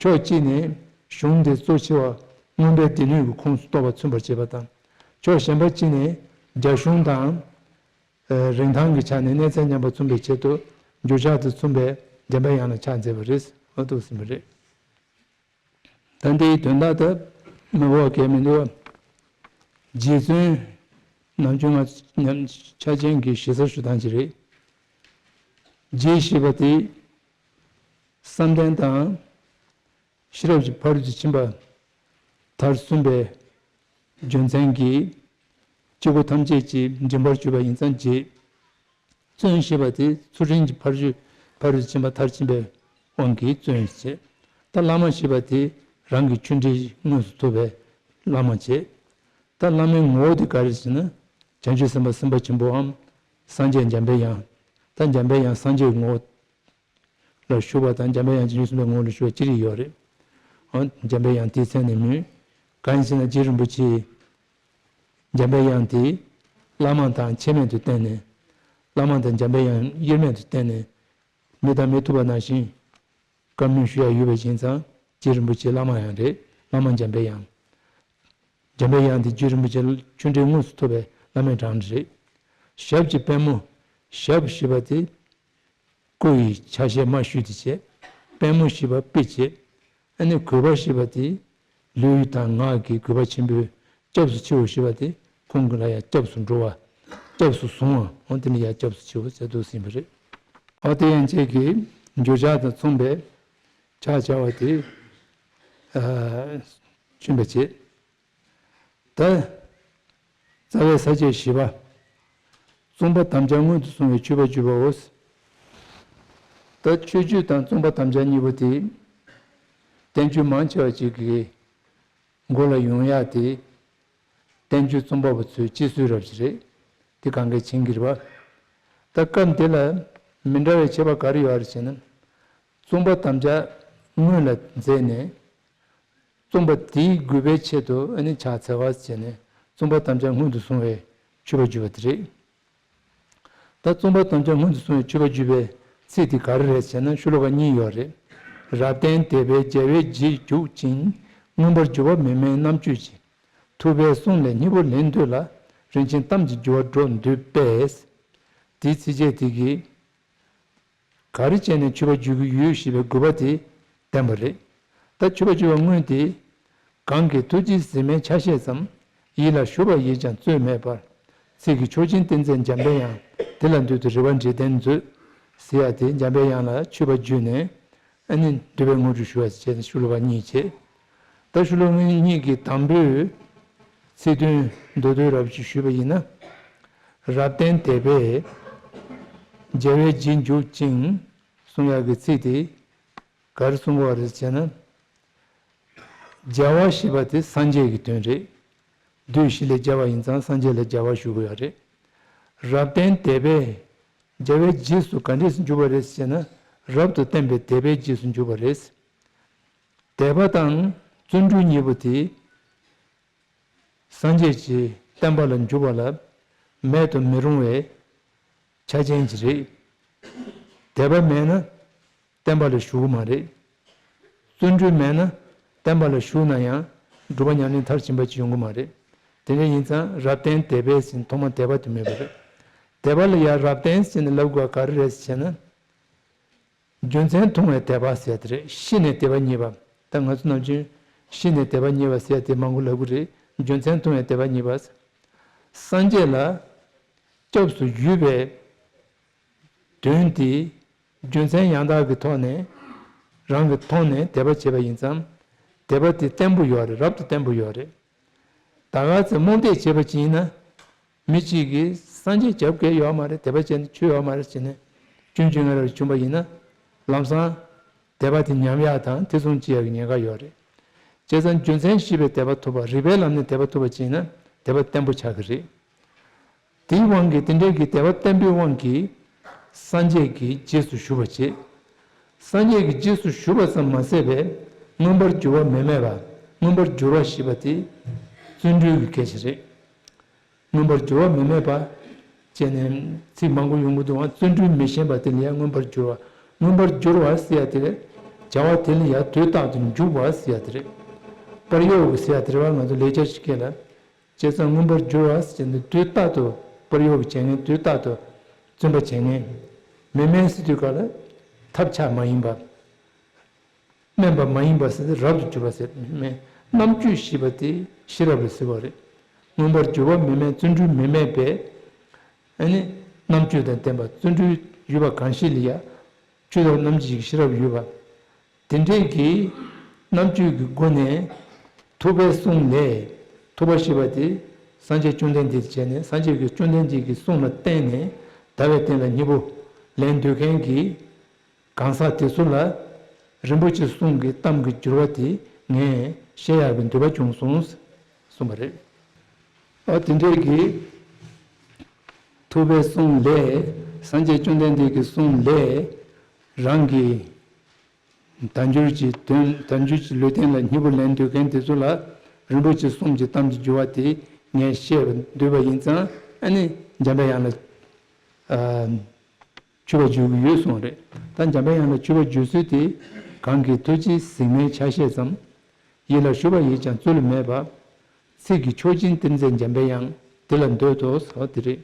ཕྱོགས་གཅིག་ནས་གཞུང་དེ་གཙོ་ཆེ་བ་མངོན་པའི་སྡེ་སྣོད་ཀྱི་ཁོངས་སུ་གཏོགས་པ་མཚོན་པར་བྱེད་པ་དང་། ཕྱོགས་གཞན་པ་གཅིག་ནས་རྒྱ་གཞུང་དང་། ཨ་རིན་ཐང་གི་ཆ་ནས་གནས་ཚད་མཉམ་པ་མཚོན་པའི་ཆེད་དུ་འགྱུར་ཕྱག་དང་མཚུངས་པའི་འཇམ་པའི་དབྱངས་ལ་ཕྱག་འཚལ་བ་རེད། འོ་འདུག་ཟིན་པ་རེད། ད་འདིའི་དོན་དག་ད་ མི་བོ་གལ་མི་འདུག་རྗེ་བཙུན་ནམ་རྒྱུན་ང་ཆ་ཅན་གྱི་ཞེ་ས་ཞུ་སྟངས་ཅིག་རེད། རྗེ་ཞེས་པ་དེ་བསམ་གཏན་དང་ཤེས་རབ་ཀྱི་ཕ་རོལ་ཏུ་ཕྱིན་པ་མཐར་སོན་པའི་རྒྱུ་མཚན་གྱིས་སྐྱེ་དགུ་ཐམས་ཅད་ཀྱི་མགྲིན་པར་གྱུར་པ་ཡིན་ཙང་རྗེ། བཙུན་ཞེས་པ་དེ་ཚུལ་ཁྲིམས་ཀྱི་ཕ་རོལ་ཕ་རོལ་ཏུ་ཕྱིན་པ་མཐར་ཕྱིན་པའི་དབང་གིས་བཙུན་ཞེས། ད་བླ་མ་ཞེས་པ་དེ་རང་གི་ཆོས་འབྲེལ་དངོས་སུ་ཐོབ་པའི་བླ་མ་བྱས། ད་བླ་མའི་ངོ་བོ་དེ་ག་རེ་ཟེར་ན། བྱང་ཆུབ་སེམས་དཔའ་སེམས་དཔའ་ཆེན་པོའམ་སངས་རྒྱས་འཇམ་པའི་དབྱངས། ད་འཇམ་པའི་དབྱངས་སངས་རྒྱས་ཀྱི་ངོ་བོ་ལ་ཞུགས་པ་དང་། འཇམ་པའི་དབྱངས་བྱང་ཆུབ་སེམས་དཔའི་ངོ་བོ་ལ་ཞུགས་པ་ཅི་རིགས་ཡོད་རེད། འོ་འཇམ་པའི་དབྱངས་དེའི་མཚན་ནས་མོས། གང་ཡིན་ཟེར་ན་རྗེ་རིན་པོ་ཆེ་འཇམ་པའི་དབྱངས་དེ་བླ་མ་དང་ཁྱད་མེད་དུ་བསྟེན་ནས། བླ་མ་དང་འཇམ་པའི་དབྱངས་དབྱེར་མེད་དུ་བསྟེན་ནས་མི་དང་མི་ཐུབ་པ་ནང་བཞིན་བཀའ་མོལ་ཞུ་ཡ་ཡོད་པ་ཡིན་ཙང་། རྗེ་རིན་པོ་ཆེ་བླ་མ་ཡང་རེད། བླ་མ་འཇམ་པའི་དབྱངས། འཇམ་པའི་དབྱངས་དེ་རྗེ་རིན་པོ་ཆེ་ཆོས་འབྲེལ་དངོས་སུ་ཐོབ་པའི་བླ་མའི་གྲངས་རེད། ཞབས་ཀྱི་པད་མོ། ཞབས་ཞེས་པ་དེ་སྐུ་ཡི་ཆ་ཤས་མ་ཞུས་ཏེ་བྱས། པད་མོ་ཞེས་པ་དཔེ་བྱས། ཨ་ནི་གུས་པ་ཞེས་པ་དེ་ལུས་དང་ངག་གི་གུས་པ་ཆེན་པོས་སྐྱབས་སུ་མཆིའོ་ཞེས་པ་དེ་ཁོང་གི་ལ་ཡང་སྐྱབས་སུ་འགྲོ་བ། སྐྱབས་སུ་བཟུང་བ། འོ་དེ་ནི་ཡང་སྐྱབས་སུ་མཆིའོ་ཟེར་དུ་ཟིན་པ་རེད། འོ་དེ་ཡན་ཆད་ཀྱི་འགྱུར་ཕྱག་དང་མཚུངས་པའི་ཕྱག་བྱ་བ་དེ་ཨ་བྱིན་པ་བྱེད། ད་རྩ་བའི་ས་བཅད་བཞི་པ། བརྩོན་པ་དམ་བཅའ་སྔོན་དུ་སོང་བའི་མཆོད་པ་བརྗོད་པའོ། ད་མཆོད་བརྗོད་དང་བརྩོན་པ་དམ་བཅའ་གཉིས་པོ་དེ་བསྟན་བཅོས་མང་ཆེ་བ་ཅིག་གི་མགོ་ལ་ཡོང་ཡག་དེ་བསྟན་བཅོས་རྩོམ་པ་པོ་ཚོའི་སྤྱི་སྲོལ་རབ་ཅིག་རེད། དེ་གང་གས་མཁྱེན་གྱི་རེད་པ། ད་སྐབས་འདི་ལ་མི་འདྲ་བའི་ཁྱད་པར་ག་རེ་ཡོད་རེད་ཟེར་ན། བརྩོན་པ་དམ་བཅའ་སྔོན་ལ་མཛད་ནས། བརྩོན་པ་དེའི་དགོས་པའི་ཆེད་དུ་ཨ་ནི་ཕྱག་འཚལ་བ་བྱས་ནས་བརྩོན་པ་དམ་བཅའ་སྔོན་དུ་སོང་བའི་མཆོད་པ་བརྗོད་པ་དེ་རེད། ད་བརྩོན་པ་དམ་བཅའ་སྔོན་དུ་སོང་བའི་མཆོད་པ་བརྗོད་པའི་ཚིག་དེ་ག་རེ་རེད་ཟེར་ན། ཤོ་ལོ་ཀ་གཉིས་ཡོད་རེད། རབ་བརྟན་དད་པས་རྒྱལ་བའི་རྗེས་འཇུག་ཅིང་། མངོན་པར་འགྱུར་བ་མི་དམན་རྣམ་དཔྱོད་ཀྱིས། ཐུབ་པའི་གསུང་ལས་སྙིང་པོ་ལེན་འདོད་ལ། རིན་ཆེན་གཏམ་གྱི་རྒྱུ་བ་སྒྲོག་འདོད་པས། དེའི་ཚིགས་བཅད་དེ་གིས་ག་རེ་བྱས་ནས་མཆོད་པ་བརྗོད་ཀྱི་ཡོད་ཞེས་པའི་དགོས་པ་དེ་བསྟན་པ་རེད། ད་མཆོད་པ་བརྗོད་པའི་སྔོན་དེ། གང་གི་ཐུགས་རྗེས་གཟིགས་མའི་ཆ་ཤས་ཙམ། ཡིད་ལ་ཞུགས་པ་ཡིས་ཀྱང་རྩོལ་མེད་པར། ཚིག་གི་མཆོག་སྦྱིན་ཏིང་འཛིན་འཇམ་པའི་དབྱངས། དེ་ལ་འདུད་དེ་རེ་བ་འབྲས་ལྡན་མཛོད། ཟེར་ཡ་དེ་འཇམ་པའི་དབྱངས་ལ་མཆོད་པ་བརྗོད་ནས། ཨ་ནི་འདོད་པའི་དངོས་གྲུབ་ཞུ་བ་བྱས་ནས་ཤོ་ལོ་ཀ་གཉིས་བྱས། ད་ཤོ་ལོ་ཀ་གཉིས་ཀྱི་དང་པོའི་ཚིག་དོན་མདོར་བསྡུས་རབ་ཅིག་ཞུས་པ་ཡིན་ན། རབ་བརྟན་དད་པས་རྒྱལ་བའི་རྗེས་འཇུག་ཅིང་གསུང་ཡག་གི་ཚིག་དེ་ག་རེ་གསུང་གི་ཡོད་རེད་ཟེར་ན། རྒྱལ་བ་ཞེས་པ་དེ་སངས་རྒྱས་ཀྱི་དོན་རེད། བདུད་བཞི་ལས་རྒྱལ་བ་ཡིན་ཙང་སངས་རྒྱས་ལ་རྒྱལ་བ་ཞུ་དགོས་ཡ་རེད། རབ་བརྟན་དད་པས་རྒྱལ་བའི་རྗེས་སུ་ག་འདྲས་སུ་འཇུག་པ་རེད་ཟེར་ན། རབ་ཏུ་བརྟན་པའི་དད་པའི་རྗེས་སུ་འཇུག་པ་རེད། དད་པ་དང་བརྩོན་འགྲུས་གཉིས་པོ་དེ་སངས་རྒྱས་ཀྱི་བསྟན་པ་ལ་འཇུག་པ་ལ་མེད་དུ་མི་རུང་བའི་ཆ་རྐྱེན་ཅིག་རེད། དད་པ་མེད་ན་བསྟན་པ་ལ་ཞུགས་ཀྱི་མ་རེད། བརྩོན་འགྲུས་མེད་ན་བསྟན་པ་ལ་ཞུགས་ན་ཡང་སྒྲུབ་པ་ཉམས་ལེན་མཐར་ཕྱིན་པ་ཅིག་ཡོང་གི་མ་རེད། དེ་འདྲ་ཡིན་ཙང་རབ་བརྟན་དད་པས་ཟེར་ནས་ཐོག་མར་དད་པ་དེ་སྨོས་པ་རེད། དད་པ་ལ་ཡང་རབ་བརྟན་ཟེར་ནས་ལབ་དགོས་པ་ག་རེ་རེད་ཟེར་ན། རྒྱུ་མཚན་མཐོང་བའི་དད་པ་ཟེར་དེ་རེད། ཤེས་ནས་དད་པ་རྙེད་པ། ད་ང་ཚོ་ནམ་རྒྱུན་ཤེས་ནས་དད་པ་རྙེད་པ་ཟེར་དེ་མང་པོ་ལབ་ཀྱི་རེད། རྒྱུ་མཚན་མཐོང་བའི་དད་པ་རྙེད་པ། སངས་རྒྱས་ལ་སྐྱབས་སུ་འགྱུར་བའི་དོན་དེ་རྒྱུ་མཚན་ཡང་དག་གི་ཐོག་ནས་རང་གིས་མཐོང་ནས་དད་པ་བྱས་པ་ཡིན་ཙང་། དད་པ་དེ་བརྟན་པོ་ཡོད་རེད། རབ་ཏུ་བརྟན་པོ་ཡོད་རེད། ད་ག་ཚོད་རྨོངས་དད་བྱས་པ་ཅིག་ཡིན་ན། མི་གཅིག་གིས་སངས་རྒྱས་རྒྱབ་འགལ་ཡོད་མ་རེད། དད་པ་བྱས་ན་ཆོས་ཡོད་མ་རེད་ཟེར་ནས་སྐྱོན་བརྗོད་ངན་རབ་བྱུང་བ་ཡིན་ན། ལམ་སང་དད་པ་དེ་ཉམས་ཡག་དང་ཐེ་ཚོམ་སྐྱེ་ཡག་གི་ཉེན་ཁ་ཡོད་རེད། བྱས་ཙང་རྒྱུ་མཚན་ཤེས་པའི་དད་པ་ཐོབ་པ། རིགས་པའི་ལམ་ནས་དད་པ་ཐོབ་པ་ཅིག་ཡིན་ན་དད་པ་བརྟན་པོ་ཆགས་ཀྱི་རེད། དེའི་དབང་གིས་དེ་འདྲའི་གི་དད་པ་བརྟན་པོའི་དབང་གིས་སངས་རྒྱས་ཀྱི་རྗེས་སུ་ཞུགས་པ་བྱེད། སངས་རྒྱས་ཀྱི་རྗེས་སུ་ཞུགས་པ་ཙམ་མ་ཟད་པས་མངོན་པར་འགྱུར་བ་མི་དམན་པ། མངོན་པར་འགྱུར་བ་ཞེས་པ་དེ་བརྩོན་འགྲུས་ཀྱི་སྐད་ཆ་རེད། མངོན་པར་འགྱུར་བ་མི་དམན་པ། བྱས་ནས་ཚིག་མང་པོ་ཡོང་གི་འདུག་ཨང་། བརྩོན་འགྲུས་མི་ཞན་པ་དེ་ལ་ཡང་མངོན་པར་འགྱུར་བ། མངོན་པར་འགྱུར་བ་ཟེར་ཡ་དེ་རེད། བྱ་བ་དེ་ལ་ཡང་དུས་རྟག་ཏུ་འཇུག་པ་ཟེར་ཡ་དེ་རེད། པར་གཡོག་གི་ཟེར་ཡ་དེ་རེད་བ། ང་ཚོ་ལས་འཆར་ཞིག་སྐྱེལ་ལ། བྱས་ཙང་མངོན་པར་འགྱུར་བ་ཟེར་ནས་དུས་རྟག་ཏུ་པར་གཡོག་གི་བྱེད་མཁན། དུས་རྟག་ཏུ་བརྩོན་པ་བྱེད་མཁན། མི་དམན་ཟེར་དུས་ག་ལ་ཐབས་ཆག་མ་ཡིན་པ། དམན་པ་མ་ཡིན་པ་ཟེར་ཏེ་རབ་ཏུ་གྱུར་པ་ཟེར། མེད་ རྣམ་དཔྱོད་ཞེས་པ་དེ་ཤེས་རབ་ལ་ཟེར་བ་རེད། མངོན་པར་འགྱུར་བ་མེད་མིན་བརྩོན་འགྲུས་མེད་མིན་པས། ཨ་ནི་རྣམ་དཔྱོད་དང་ལྡན་པ་བརྩོན་འགྲུས་ཡོད་པ་གང་ཞིག་ལ་ཡང་། ཆོས་དང་རྣམ་འབྱེད་ཀྱི་ཤེས་རབ་ཡོད་པ། དེ་འདྲས་ཀྱི་རྣམ་དཔྱོད་ཀྱི་སྒོ་ནས་ཐུབ་པའི་གསུང་ལས། ཐུབ་པ་ཞེས་པ་དེ་སངས་རྒྱས་བཅོམ་ལྡན་འདས་ཀྱི་བྱས་ནས་སངས་རྒྱས་ཀྱི་བཅོམ་ལྡན་འདས་ཀྱི་གསུང་ལ་བརྟེན་ནས་ཟླ་བའི་སྟེང་ལ་སྙིང་པོ་ལེན་འདོད་མཁན་གྱི་གང་ཟག་དེ་ཚོ་ལ། རིན་པོ་ཆེ་གསུང་གི་གཏམ་གྱི་འགྱུར་བ་དེ་ངས་བཤད་ཡག་གི་འདོད་པ་བྱུང་སོང་གསུངས་པ་རེད། ཨ་དེ་འདྲས་ཀྱི་ཐུབ་པའི་གསུང་ལས། སངས་རྒྱས་བཅོམ་ལྡན་འདས་ཀྱི་གསུང་ལས། རང་གི་དལ་འབྱོར་གྱི་དོན་དལ་འབྱོར་གྱི་ལུས་རྟེན་ལ་སྙིང་པོ་ལེན་འདོད་མཁན་དེ་ཚོ་ལ་རིན་པོ་ཆེ་གསུང་གི་གཏམ་གྱི་འགྱུར་བ་དེ་ངས་བཤད་པར་འདོད་པ་ཡིན་ཙང་ཨ་ནི་འཇམ་པའི་དབྱངས་ལ་ཨ། མཆོད་པ་བརྗོད་ཀྱི་ཡོད་གསུངས་རེད། ད་འཇམ་པའི་དབྱངས་ལ་མཆོད་པ་བརྗོད་ཚུལ་དེ། གང་གི་ཐུགས་རྗེས་གཟིགས་མོའི་ཆ་ཤས་ཙམ། ཡིད་ལ་ཞུགས་པ་ཡིས་ཀྱང་བཙལ་མེད་པ། ཚིག་གི་མཆོག་སྦྱིན་ཏིང་འཛིན་འཇམ་པའི་དབྱངས། དེ་ལ་འདོད་དོ་ཟེར་བ་དེ་རེད།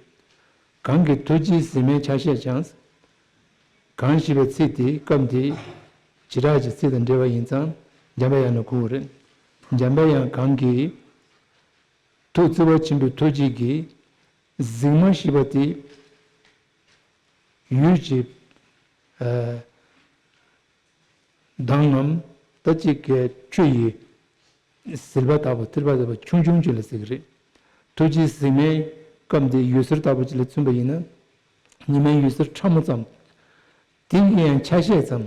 གང་གི་ཐུགས་རྗེས་གཟིགས་མོའི་ཆ་ཤས་ཀྱང་། གང་ཞེས་པའི་ཚིག་དེ་སྐབས་འདིའི་བྱེ་བྲག་གི་ཚིག་དང་འབྲེལ་བ་ཡིན་ཙང་འཇམ་པའི་དབྱངས་ལ་གོ་དགོས་རེད། འཇམ་པའི་དབྱངས་གང་གི་ཐུགས་བརྩེ་བ་ཆེན་པོའི་ཐུགས་རྗེ་གིས་གཟིགས་མོ་ཞེས་པ་དེ། ཡུལ་གྱི་ཨ་མདངས་ངམ་ད་ཅིག་གི་ཆུ་ཡི་ཟིལ་པ་ལྟ་བུ་ཐིལ་པ་ལྟ་བུ་ཆུང་ཆུང་ཅིག་ལ་ཟེར་གི་རེད། ཐུགས་རྗེའི་གཟིགས་མོའི་སྐབས་འདི་འོད་ཟེར་ལྟ་བུ་ཅིག་ལ་མཚོན་པ་ཡིན་ན། ཉི་མའི་འོད་ཟེར་ཕྲ་མོ་ཙམ། དེ་ཡི་ཡང་ཆ་ཤས་ཙམ།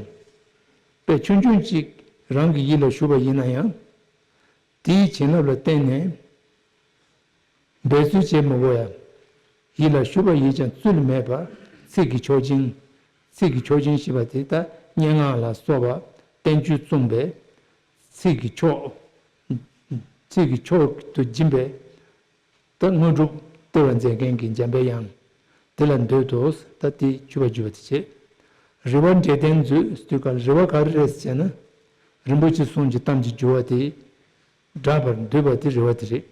དཔེ་ཆུང་ཆུང་ཅིག་རང་གི་ཡིད་ལ་ཞུགས་པ་ཡིན་ན་ཡང་། དེའི་བྱིན་རླབས་ལ་བརྟེན་ནས། འབད་རྩོལ་བྱེད་མི་དགོས་ཡ། ཡིད་ལ་ཞུགས་པ་ཡིས་ཀྱང་བཙལ་མེད་པ། ཚིག་གི་མཆོག་སྦྱིན། ཚིག་གི་མཆོག་སྦྱིན་ཞེས་པ་དེ་ད་སྙན་ངག་ལ་སོགས་པ་བསྟན་བཅོས་རྩོམ་པའི་ཚིག་གི་མཆོག་ཚིག་གི་མཆོག་ཏུ་སྦྱིན་པའི་ད་དངོས་གྲུབ་སྟེར་བར་མཛད་མཁན་གྱི་འཇམ་པའི་དབྱངས་དེ་ལ་འདོད་དོ། ད་དེ་མཆོད་པ་བརྗོད་པ་དེ་བྱེད། རེ་བ་འབྲས་ལྡན་མཛོད་ཟེར་དུས་སྐབས་རེ་བ་ག་རེ་རེད་ཟེར་ན། རིན་པོ་ཆེ་གསུང་གི་གཏམ་གྱི་འགྱུར་བ་དེ། བསྒྲགས་པར་འདོད་པ་དེ་རེ་བ་དེ་རེད།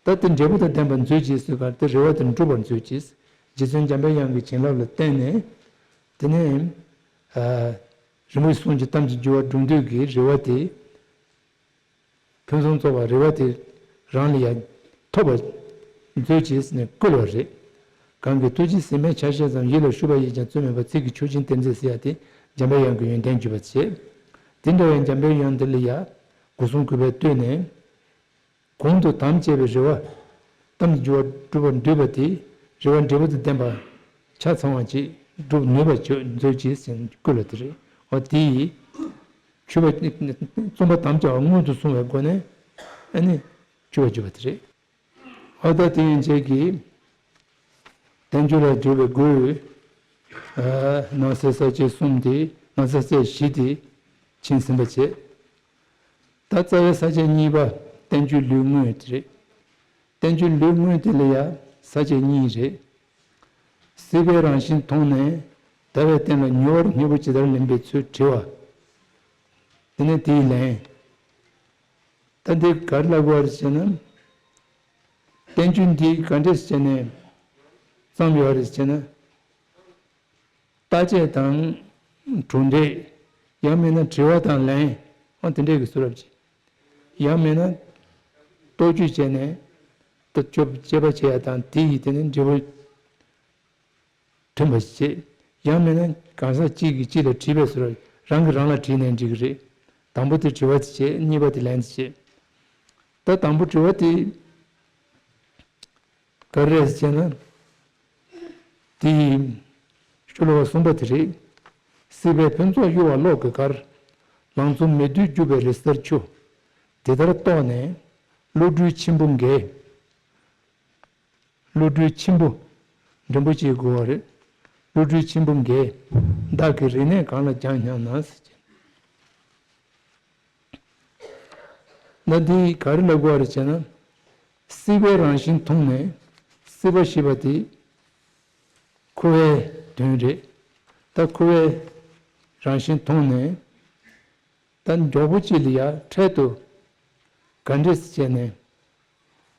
ད་དེ་འབྲས་བུ་དང་ལྡན་པར་མཛོད་ཅིག་ཟེར་གར་དེ་རེ་བ་དེ་འགྲུབ་པར་མཛོད་ཅིག་རྗེ་བཙུན་འཇམ་པའི་དབྱངས་ཀྱི་བྱིན་རླབས་ལ་བརྟེན་ནས། དེ་ནས། ཨ། རིན་པོ་ཆེ་གསུང་གི་གཏམ་གྱི་འགྱུར་བ་སྒྲུབ་འདོད་ཀྱི་རེ་བ་དེ། ཕུན་སུམ་ཚོགས་པ་རེ་བ་དེ་རང་ལ་ཡང་ཐོབ་པར་མཛོད་ཅིག་ནས་བསྐུལ་བ་རེད། གང་གི་ཐུགས་རྗེས་གཟིགས་མོའི་ཆ་ཤས་ཙམ། ཡིད་ལ་ཞུགས་པ་ཡིས་ཀྱང་བཙལ་མེད་པ། ཚིག་གི་མཆོག་སྦྱིན་ཏིང་འཛིན་ཟེར་ཡ་དེ་འཇམ་པའི་དབྱངས་ཀྱི་ཡོན་ཏན་བརྗོད་པར་བྱེད། དེ་འདྲ་བའི་འཇམ་པའི་དབྱངས་འདི་ལ་ཡང་སྒོ་གསུམ་གུས་པས་བསྟོད་ནས། གོང་དུ་དམ་བཅས་པའི་རེ་བ། གཏམ་གྱི་འགྱུར་བ་སྒྲུབ་པར་འདོད་པ་དེ་རེ་བ་འབྲས་བུ་དང་ལྡན་པ་ཆ་ཚང་བ་ཅིག་སྒྲུབ་ནུས་པ་ཅིག་མཛོད་ཅིག་ཟེར་བསྐུལ་བ་དེ་རེད། འོ་དེ་ཡིས་མཆོད་པ་རྩོམ་པ་དམ་བཅའ་བ་སྔོན་དུ་སོང་བའི་སྒོ་ནས་ཨ་ནི་མཆོད་པ་བརྗོད་པ་དེ་རེད། འོ་ད་དེ་ཡན་ཆད་ཀྱིས་བསྟན་བཅོས་ལ་བརྗོད་པའི་སྒོས་ནང་གསེས་ས་བཅད་གསུམ་དེ་ནང་གསེས་ས་བཅད་བཞི་དེ་ཕྱིན་ཟིན་པ་བྱས། ད་རྩ་བའི་ས་བཅད་གཉིས་པ་བསྟན་བཅོས་ལུས་དངོས་དེ་རེད། བསྟན་བཅོས་ལུས་དངོས་དེ་ལ་ཡང་ས་བཅད་གཉིས་རེད། སྲིད་པའི་རང་བཞིན་མཐོང་ནས་ཟླ་བའི་སྟེང་ལ་མྱུར་བར་སྙིང་པོ་ཇི་ལྟར་ལེན་པའི་ཚུལ་དྲི་བ། དེ་ནས་དེའི་ལན། ད་འདི་ག་རེ་ལབ་དགོས་རེད་ཟེར་ན། བསྟན་བཅོས་འདི་ག་འདྲས་བྱས་ནས་བརྩམས་ཡོད་རེད་ཟེར་ན། བརྟག་དཔྱད་དང་གྲུབ་འབྲས། ཡང་མིན་ན་དྲི་བ་དང་ལན། འོ་དེ་འདྲས་ཀྱི་བཟོ་འདྲ་ཅིག་ཡང་མིན་ན་རྟོག་དཔྱོད་བྱས་ནས་ད་དཔྱོད་དཔྱད་པ་བྱེད་ཡ་དང་དེ་ཡིས་དེ་ནི་འབྲས་བུ་ཐོན་པ་ཞིག་བྱེད། ཡང་མིན་ན་གང་ཟག་གཅིག་གིས་གཅིག་ལ་དྲིས་པའི་བཟོ་འདྲ། རང་གིས་རང་ལ་དྲིས་ནའང་འགྲིག་གི་རེད། དང་པོ་དེ་དྲི་བ་དེ་བྱེད། གཉིས་པ་དེ་ལན་དེ་བྱེད། ད་དང་པོ་དྲི་བ་དེ་ག་རེ་རེད་ཟེར་ན། དེ་ཤོ་ལོ་ཀ་གསུམ་པ་དེ་རེད། སྲིད་པའི་ཕུན་ཚོགས་གཡོ་བ་གློག་གི་གར། ལང་ཚོ་མེ་དུད་རྒྱུ་བའི་རི་སེལ་ཆུ། དེ་ལྟར་རྟོགས་ནས་བློ་གྲོས་ཆེན་པོ་འགས། བློ་གྲོས་ཆེན་པོ། འགྲེང་བུ་ཅིག་དགོས་པ་རེད། བློ་གྲོས་ཆེན་པོ་འགས། བདག་གི་རིག་གནས་གང་ལ་སྦྱང་སྙམ་ན་ཟེར་གྱི། ད་འདི་ག་རེ་ལབ་དགོས་རེད་ཟེར་ན། སྲིད་པའི་རང་བཞིན་མཐོང་ནས། སྲིད་པ་ཞེས་པ་དེ་འཁོར་བའི་དོན་རེད། ད་འཁོར་བའི་རང་བཞིན་མཐོང་ནས། ད་མགྱོགས་པོ་ཅིག་ལ་ཡ་འཕྲལ་དུ་ག་འདྲས་བྱས་ནས།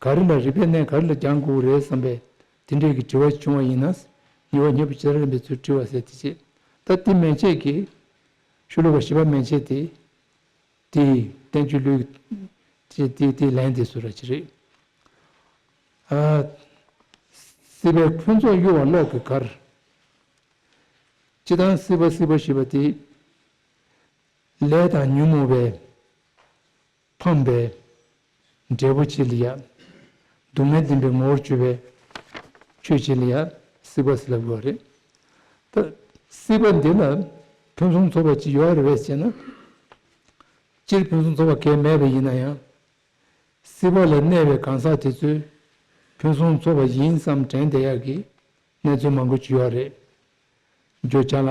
ག་རེ་ལ་རིག་པའི་གནས་ག་རེ་ལ་སྦྱང་དགོས་རེད་བསམ་པའི་དེ་འདྲས་ཀྱི་དྲི་བ་བྱུང་བ་ཡིན་ན། མྱུར་བ་སྙིང་པོ་ཇི་ལྟར་ལེན་པའི་ཚུལ་དྲི་བ་ཟེར་དེ་བྱེད། ད་དེ་མན་ཆད་ཀྱི་ཤོ་ལོ་ཀ་བཞི་པ་མན་ཆད་དེ། དེ་བསྟན་བཅོས་ལུས་ ཅེས་ཏེ་ཏེ་ལན་དེ་སུ་ར་ཅི་རེད། ཨ། སྲིད་པའི་ཕུན་ཚོགས་གཡོ་བ་གློག་གི་གར། སྤྱི་དང་སྲིད་པ་སྲིད་པ་ཞེས་པ་དེ། ལས་དང་ཉོན་མོངས་པའི་ཕམ་པའི་འབྲས་བུ་ཅི་ལ་ཡ། སྡུག་བསྔལ་ལྡན་པའི་ངོ་བོར་གྱུར་པའི་ཆོས་ཅི་ལ་ཡ་སྲིད་པ་ཟེར་ལབ་དགོས་རེད། ད་སྲིད་པ་འདི་ལ་ཕུན་སུམ་ཚོགས་པ་ཅི་ཡོད་རེད་བས་ཟེར་ན། སྤྱིར་ཕུན་སུམ་ཚོགས་པ་གང་མེད་པ་ཡིན་ན་ཡང་། སྲིད་པ་ལ་གནས་པའི་གང་ཟག་དེ་ཚོས་ཕུན་སུམ་ཚོགས་པ་ཡིན་བསམ་དྲན་བསྡད་ཡག་གི་གནས་ཚུལ་མང་པོ་ཅིག་ཡོད་རེད། འགྱོད་བྱ་ལ།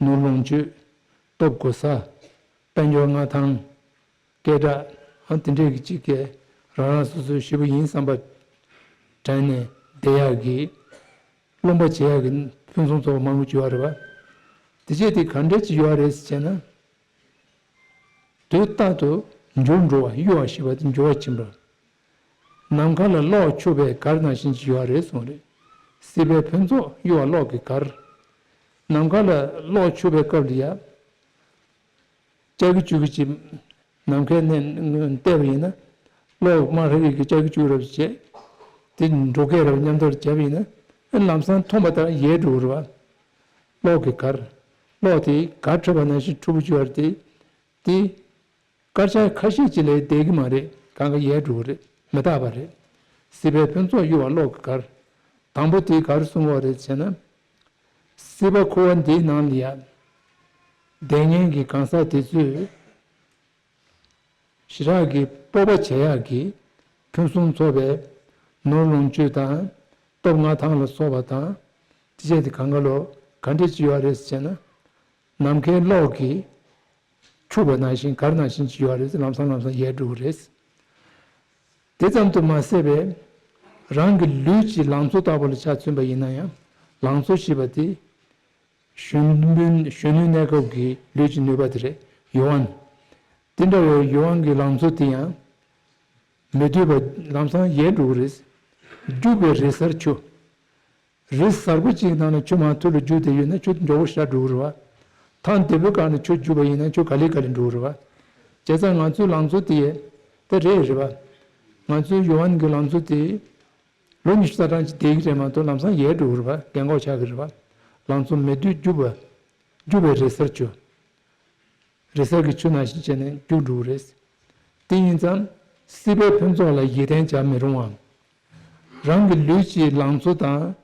ནོར་ལོངས་སྤྱོད། སྟོབས་གོ་ས། དཔལ་འབྱོར་མངའ་ཐང་། སྐད་གྲགས། ཨ་དེ་འདྲས་ཀྱི་གཅིག་གིས་རང་རང་སོ་སོའི་ཞེ་པོ་ཡིན་བསམ་པ་དྲན་ནས་བསྡད་ཡག་གི་རློམ་པ་བྱེད་ཡག་གི་ཕུན་སུམ་ཚོགས་པ་མང་པོ་ཅིག་ཡོད་རེད་བ། དེ་བྱས་དེ་ག་འདྲས་ཅིག་ཡོད་རེད་ཟེར་ན། དུས་རྟག་ཏུ་འགྱུར་འགྲོ་བ་གཡོ་བ་ཞེས་པ་དེ་འགྱུར་བ་ཕྱིན་པ། ནམ་མཁའ་ལ་གློག་འཁྱུག་པའི་གར་ནང་བཞིན་གྱི་ཡོད་རེད་གསུངས་རེད། སྲིད་པའི་ཕུན་ཚོགས་གཡོ་བ་གློག་གི་གར། ནམ་མཁའ་ལ་གློག་འཁྱུག་པའི་སྐབས་ལ་ཡ། ལྕགས་ཀྱུ་ཅུ་གི་ཅིག་ནམ་མཁའི་གནས་བལྟས་པ་ཡིན་ན། གློག་དམར་ཧྲ་གི་ལྕགས་ཀྱུ་ཅུ་རབ་བྱས། དེ་འགྲོ་སྐད་རབ་མཉམ་དུ་བྱས་པ་ཡིན་ན། ལམ་སང་མཐོང་པ་ལྟར་ཡལ་འགྲོ་གི་རེད་བ། གློག་གི་གར། གློག་དེ་གར་འཁྲབ་པ་ནང་བཞིན་འཁྲུག་པོ་བྱུང་བ་རེད་དེ། དེ། སྐར་ཆ་ཁ་ཤས་ཅིག་ལས་བསྡད་ཀྱི་མ་རེད། གང་ག་ཡལ་འགྲོ་གི་རེད། མི་རྟག་པ་རེད། སྲིད་པའི་ཕུན་ཚོགས་གཡོ་བ་གློག་གི་གར། དང་པོ་དེ་ག་རེ་གསུང་གི་ཡོད་རེད་ཟེར་ན། སྲིད་པ་འཁོར་བ་འདིའི་ནང་ལ་ཡ། བསྡད་མཁན་གྱི་གང་ཟག་དེ་ཚོས། ཞེ་དྲག་གི་སྤོབས་པ་བྱེད་ཡག་གི་ཕུན་སུམ་ཚོགས་པའི་ནོར་ལོངས་སྤྱོད་དང་སྟོབས་མངའ་ཐང་ལ་སོགས་པ་དང་། དེ་བྱས་ཏེ་གང་ག་ལོ་ག་འདྲས་ཅིག་ཡོད་རེད་ཟེར་ན། ནམ་མཁའི་གློག་གིས་འཁྱུག་པ་ནང་བཞིན་གར་ནང་བཞིན་ཅིག་ཡོད་རེད། ལམ་སང་ལམ་སང་ཡལ་འགྲོ་གི་རེད། དེ་ཙམ་དུ་མ་ཟད་པའི་རང་གི་ལུས་ཀྱི་ལང་ཚོ་ལྟ་བུ་ལ་ཆ་མཚོན་པ་ཡིན་ན་ཡང་། ལང་ཚོ་ཞེས་པ་དེ་གཞོན་ནུ་གཞོན་ནུའི་གནས་སྐབས་ཀྱི་ལུས་ཀྱི་ནུས་པ་དེ་རེད། ཡུལ་དབང་། དེ་འདྲ་བའི་ཡུལ་དབང་གི་ལང་ཚོ་དེ་ཡང་མི་སྡོད་པ་ལམ་སང་ཡལ་འགྲོ་གི་རེད། རྒྱུག་པའི་རི་གཟར་ཆུ། རི་གཟར་པོ་གཅིག་ནང་ནས་ཆུ་མར་ཐུར་ལ་རྒྱུག་བསྡད་ཡོད་ན་ཆུ་མགྱོགས་པོ་ཤར་འགྲོ་གི་རེད་བ། ཐང་རྡེབ་པོའི་སྒང་ནས་ཆུ་རྒྱུག་པ་ཡིན་ན་ཆུ་ག་ལེ་ག་ལེ་འགྲོ་གི་རེད་བ། བྱས་ཙང་ང་ཚོའི་ལང་ཚོ་དེ་ད་རེད་རེད་བ། ང་ཚོའི་ཡུལ་དབང་གི་ལང་ཚོ་དེ་ལོ་ཉི་ཤུ་རྩ་གྲངས་ཅིག་བསྡད་ཀྱི་རེད་མ་གཏོགས་ལམ་སང་ཡལ་འགྲོ་གི་རེད་བ། རྒན་གོག་ཆགས་ཀྱི་རེད་བ། ལང་ཚོ་མི་སྡོད་རྒྱུག་པ། རྒྱུག་པའི་རི་གཟར་ཆུ། རི་གཟར་གྱི་ཆུ་ནང་བཞིན་བྱས་ནས་རྒྱུག་འགྲོ་གི་རེད། དེ་ཡིན་ཙང་སྲིད་པའི་ཕུན་ཚོགས་ལ་ཡིད་བརྟན་བྱ་མི་རུང་བའམ། རང་གི་ལུས་ཀྱི་ལང་ཚོ་དང་།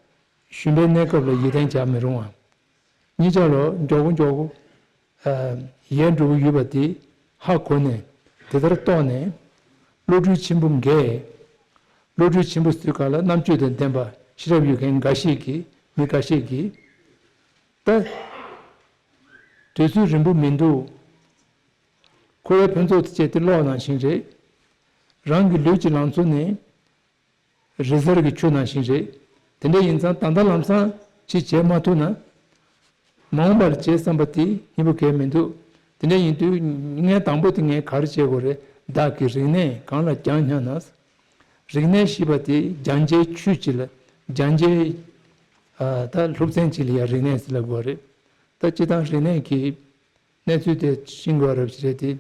ཞུམ་པའི་གནས་སྐབས་ལ་ཡིད་བརྟན་བྱ་མི་རུང་བའམ། གཉིས་ཆ་ལོ་མགྱོགས་པོ་མགྱོགས་པོ། ཨ། ཡལ་འགྲོ་གི་ཡོད་པ་དེ་ཧ་གོ་ནས་དེ་ལྟར་རྟོགས་ནས། བློ་གྲོས་ཆེན་པོ་འགས། བློ་གྲོས་ཆེན་པོ་ཚོའི་སྒང་ལ་རྣམ་དཔྱོད་དང་ལྡན་པ་ཤེས་རབ་ཡོད་མཁན་འགའ་ཤས་ཀྱིས། མི་འགའ་ཤས་ཀྱིས། ད། དུས་ཚོད་རིང་པོ་མི་འདུག་འཁོར་བའི་ཕུན་ཚོགས་དེ་བྱས་ཏེ་གློག་ནང་བཞིན་རེད། རང་གི་ལུས་ཀྱི་ལང་ཚོ་ནི། རི་གཟར་གྱི་ཆུ་ནང་བཞིན་རེད། དེ་འདྲ་ཡིན་ཙང་ད་ལྟ་ལམ་སང་ཅིག་བྱེད་མ་ཐུབ་ན། མ་འོངས་པར་བྱེད་བསམ་པ་དེ་སྙིང་པོ་གལ་མི་འདུག་དེ་འདྲ་ཡིན་དུས་ངས་དང་པོ་དེ་ངས་ག་རེ་བྱེད་དགོས་རེད། བདག་གི་རིག་གནས་གང་ལ་སྦྱང་སྙམ་ན། རིག་གནས་ཞེས་པ་དེ་སྦྱང་བྱའི་ཆོས་ཅིག་ལ། སྦྱང་བྱའི། ཨ། ད་སློབ་ཚན་ཅིག་ལ་ཡང་རིག་གནས་ཟེར་ལབ་དགོས་རེད། ད་སྤྱིར་བཏང་རིག་གནས་ཀྱི་གནས་ཚུལ་དེ་ཤེས་དགོས་རབས་ཅིག་རེད་དེ།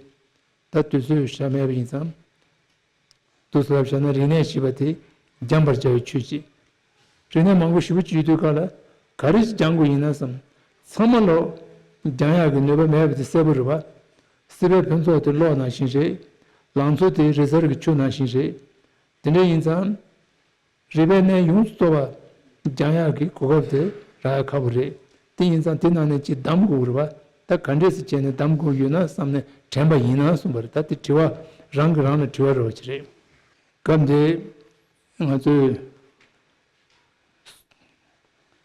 ད་དུས་ཚོད་ཞག་མེད་པ་ཡིན་ཙང་། དུས་ཚོད་ལ་བཞག་ན་རིག་གནས་ཞེས་པ་དེ་སྦྱང་བར་བྱ་བའི་ཆོས་ཅིག་རིག་གནས་མང་པོ་ཞེ་པོ་ཅིག་ཡོད་དུས་སྐབས་ལ་ག་རེ་ཞིག་སྦྱང་དགོས་ཡིན་ན་བསམ། ཚང་མ་ལོ་སྦྱང་ཡག་གི་ནུས་པ་མེད་པ་དེ་གསལ་པོ་རེད་བ། སྲིད་པའི་ཕུན་ཚོགས་དེ་གློག་ནང་བཞིན་རེད། ལང་ཚོ་དེ་རི་གཟར་གྱི་ཆུ་ནང་བཞིན་རེད། དེ་འདྲ་ཡིན་ཙང་། རིག་པའི་གནས་ཡོངས་སུ་རྫོགས་པ་སྦྱང་ཡག་གི་གོ་སྐབས་དེ་རག་ཡག་ཁག་པོ་རེད། དེ་ཡིན་ཙང་དེ་ནང་ནས་ཅིག་གདམ་དགོས་རེད་བ། ད་ག་འདྲས་སེ་བྱས་ནས་གདམ་དགོས་ཡོད་ན་བསམ་ནས་དྲན་པ་ཡིན་ན་གསུངས་པ་རེད། ད་དེ་དྲི་བ་རང་གིས་རང་ལ་དྲི་བ་རེད་བ་ཅིག་རེད། སྐབས་འདི་ང་ཚོས་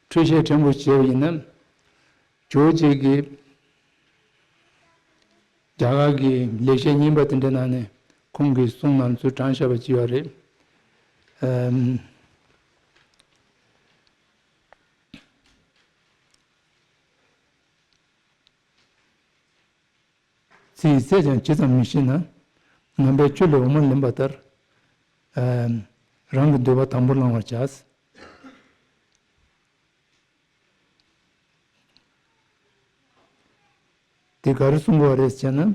འཕྲོས་བཤད་ཕྲན་བུ་བྱས་པ་ཡིན་ན། ཇོ་བོ་རྗེ་གིས་རྒྱ་གར་གྱི་ལེགས་བཤད་རྙིང་པ་དེ་འདྲའི་ནང་ནས་ཁོང་གི་གསུང་རྣམས་ཚུར་དྲངས་བཞག་པ་ཅིག་ཡོད་རེད། ཨམ། ཚེ་ཡི་ཚད་ཀྱང་ཇི་ཙམ་མི་ཤེས་ན། ངན་པའི་ཆུ་ལས་འོ་མ་ལེན་པ་ལྟར། ཨམ། རང་གི་འདོད་པ་དང་པོར་བླང་བར་བྱ། དེ་ག་རེ་གསུང་དགོས་རེད་ཟེར་ན།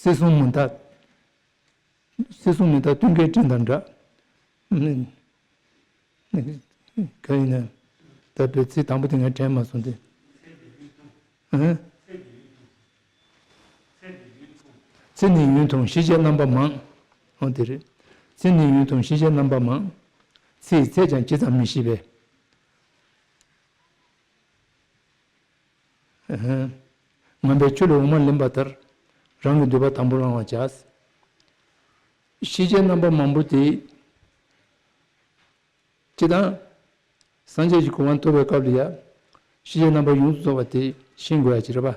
བརྩི་སྲུང་མི་དག་བརྩི་སྲུང་མི་དག་བསྟུན་མཁས་སྤྲིན་དང་འདྲ། ག་ཡིན་ན། ད་དཔེ་ཚིག་དང་པོ་དེ་ངས་དྲན་མ་སོང་སྟེ། ཨ། ཚེ་ནི་ཡུན་ཐུང་ཤེས་བྱའི་རྣམ་པ་མང་། འོ་དེ་རེད། ཚེ་ནི་ཡུན་ཐུང་ཤེས་བྱའི་རྣམ་པ་མང་། ཚེ་ཡི་ཚད་ཀྱང་ཇི་ཙམ་མི་ཤེས་པས། ངན་པས་ཆུ་ལས་འོ་མ་ལེན་པ་ལྟར། རང་གི་འདོད་པ་དང་པོ་བླང་བར་བྱ། ཤེས་བྱའི་རྣམ་པ་མང་པོ་དེ། སྤྱིར་བཏང་། སངས་རྒྱས་ཀྱི་གོ་འཕང་ཐོབ་པའི་སྐབས་ལ་ཡང་། ཤེས་བྱའི་རྣམ་པ་ཡོངས་སུ་རྫོགས་པ་དེ་ཤེས་དགོས་ཡ་ཅིག་རེད་པ།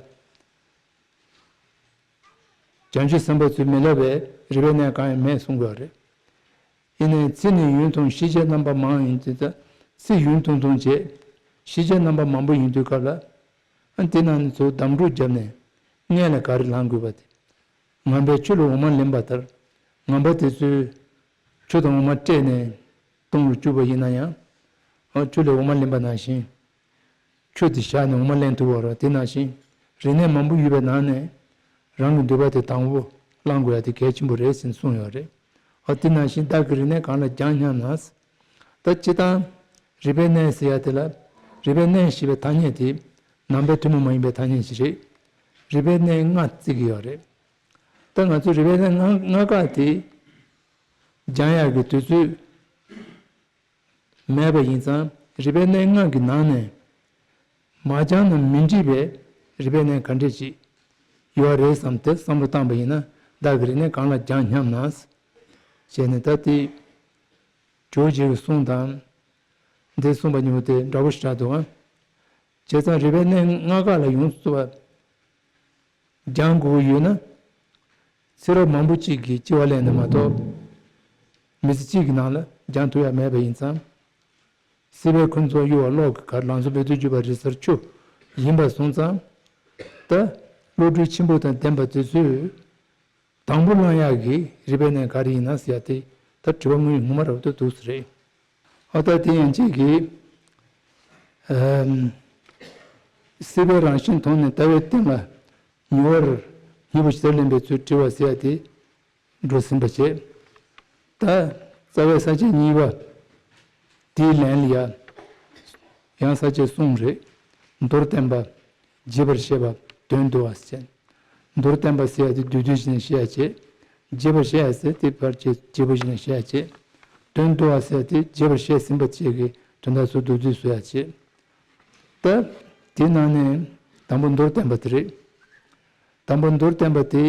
བྱང་ཆུབ་སེམས་དཔའ་ཚོས་མི་སློབ་པའི་རིག་པའི་གནས་གང་ཡང་མེད་གསུང་དགོས་པ་རེད། ཡིན་ནའི་ཚེ་ནི་ཡུན་ཐུང་ཤེས་བྱའི་རྣམ་པ་མང་ཡིན་དུས་ད། ཚེ་ཡུན་ཐུང་ཐུང་བྱས། ཤེས་བྱའི་རྣམ་པ་མང་པོ་ཡིན་དུས་སྐབས་ལ། ཨ་དེ་ནང་ནས་ཚུར་གདམས་སྒྲུག་བརྒྱབ་ནས། སྔོན་ལ་ག་རེ་ལངས་དགོས་པ་དེ། ངན་པས་ཆུ་ལས་འོ་མ་ལེན་པ་ལྟར། ངན་པ་དེ་ཚོས། ཆུ་དང་འོ་མ་སྤྲད་ནས། བཏུང་རུ་བཅུག་པ་ཡིན་ན་ཡང་། ཨ་ཆུ་ལས་འོ་མ་ལེན་པ་ནང་བཞིན། ཆུ་དེ་བཞག་ནས་འོ་མ་ལེན་ཐུབ་པ་རེད། དེ་ནང་བཞིན། རིག་གནས་མང་པོ་ཡོད་པའི་ནང་ནས། རང་གི་འདོད་པ་དེ་དང་པོ་བླང་དགོས་ཡ་དེ་གལ་ཆེན་པོ་རེད་ཟེར་གསུངས་ཡོད་རེད། ཨ་དེ་ནང་བཞིན་བདག་གི་རིག་གནས་གང་ལ་སྦྱང་སྙམ་ན། ད་སྤྱིར་བཏང་། རིག་པའི་གནས་ཟེར་ཡ་དེ་ལ། རིག་པའི་གནས་ཞེས་པའི་ཐ་སྙད་དེ། ནང་པའི་ཐུན་མོང་མ་ཡིན་པའི་ཐ་སྙད་ཞིག་རེད། རིག་པའི་གནས་ལྔ་བརྩི་གི་ཡོད་རེད། ད་ང་ཚོས་རིག་པའི་གནས་ལྔ་ལྔ་ཀ་དེ། སྦྱང་ཡག་གི་དུས་ཚོད། མེད་པ་ཡིན་ཙང་རིག་པའི་གནས་ལྔ་གི་ནང་ནས་མ་སྦྱངས་ན་མི་འགྲིག་པའི་རིག་པའི་གནས་ག་འདྲ་ཞིག་ཡོད་རེད་བསམ་སྟེ་བསམ་བློ་བཏང་པ་ཡིན་ན། བདག་གི་རིག་གནས་གང་ལ་སྦྱང་སྙམ་ན། བྱས་ནས་ད་དེ་ཇོ་བོ་རྗེ་གི་གསུང་དང་། འདི་གསུངས་པ་གཉིས་པོ་དེ་འདྲ་པོ་ཞིག་ཆགས་འདུག་ཨ། བྱས་ཙང་རིག་པའི་གནས་ལྔ་ཀ་ལ་ཡོངས་སུ་རྫོགས་པ། སྦྱང་དགོས་ཡོད་ན། ཚེ་རབས་མང་པོ་གཅིག་གི་ལྕི་བ་ལེན་ན་མ་གཏོགས། མི་ཚེ་གཅིག་གི་ནང་ལ་སྦྱང་ཐུབ་ཡ་མེད་པ་ཡིན་ཙང་། སྲིད་པའི་འཁོར་ཚོགས་གཡོ་བ་གློག་གི་གར། ལང་ཚོ་བདུད་རྩིས་བསྒྱུར་བ་རི་གསར་ཆུ། ཡིན་པ་སོང་ཙང་། ད། བློ་གྲོས་ཆེན་པོ་དང་ལྡན་པ་དེ་ཚོས། དང་པོ་བླང་ཡག་གི་རིག་པའི་གནས་ག་རེ་ཡིན་ན་ཟེར་ཡ་དེ། ད་དྲི་བ་དངོས་ངོ་མ་རབ་ཏུ་འདུག་སེ་རེད། ཨ་ད་དེ་ཡང་གཅིག་གིས། ཨམ། སྲིད་པའི་རང་བཞིན་མཐོང་ནས་ལྟ་བའི་སྟེང་ལ། ཉེ་བར་སྙིང་པོ་ཞེ་དྲག་ལེན་པའི་ཚུལ་དྲི་བ་ཟེར་ཡ་དེ། འགྲོ་ཟིན་པ་བྱས། ད་རྩ་བའི་ས་བཅད་གཉིས་པ། དེའི་ལན་ལ་ཡ། ཡང་ས་བཅད་གསུམ་རེད། མདོར་བསྟན་པ། རྒྱས་པར་བཤད་པ། དོན་བསྡུ་བ་ཟེར། མདོར་བསྟན་པ་ཟེར་ཡ་དེ་བསྡུས་བསྡུས་བྱས་ནས་བཤད་ཡ་བྱས། རྒྱས་པར་བཤད་ཡ་ཟེར་དེ་ཕལ་ཆེར་རྒྱས་པོ་བྱས་ནས་བཤད་ཡ་བྱས། དོན་བསྡུ་བ་ཟེར་ཡ་དེ་རྒྱས་པར་བཤད་ཟིན་པ་བཅས་ཀྱི་དོན་དག་ཚོ་བསྡུ་བསྡུས་བཟོ་ཡ་བྱས། ད། དེའི་ནང་ནས་དང་པོ་མདོར་བསྟན་པ་དེ་རེད། དང་པོ་མདོར་བསྟན་པ་དེ།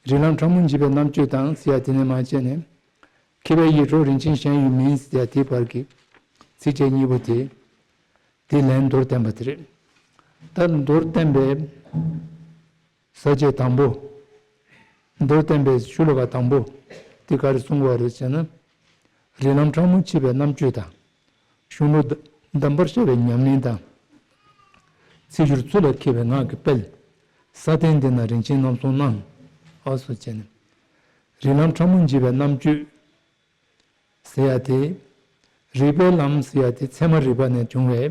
རིགས་ལམ་ཕྲ་མོ་འབྱེད་པའི་རྣམ་དཔྱོད་དང་ཟེར་ཡ་དེ་ནས་མར་བྱས་ནས། མཁས་པའི་ཡིད་འཕྲོག་རིན་ཆེན་གཞན་ཡོད་མིན་ཟེར་ཡ་དེའི་བར་གྱི་ཚིགས་བཅད་གཉིས་པོ་དེ། དེ་ལན་མདོར་བསྟན་པ་དེ་རེད། ད་མདོར་བསྟན་པའི་ས་བཅད་དང་པོ། མདོར་བསྟན་པའི་ཤོ་ལོ་ཀ་དང་པོ་དེ་ག་རེ་གསུང་གི་ཡོད་རེད་ཟེར་ན། རིགས་ལམ་ཕྲ་མོ་འབྱེད་པའི་རྣམ་དཔྱོད་དང་། གཞུང་ལུགས་གདམས་པར་ཤར་བའི་ཉམས་ལེན་དང་། ཚིག་སྦྱོར་ཚུལ་ལ་མཁས་པའི་ངག་གི་དཔལ། ས་སྟེང་འདི་ན་རིན་ཆེན་རྣམ་གསུམ་སྣང་། ཨ་སོགས་བྱས་ནས། རིགས་ལམ་ཕྲ་མོ་འབྱེད་པའི་རྣམ་དཔྱོད་ཟེར་ཡ་དེ། རིགས་པའི་ལམ་ཟེར་ཡ་དེ་ཚད་མ་རིག་པ་ནས་བྱུང་བའི་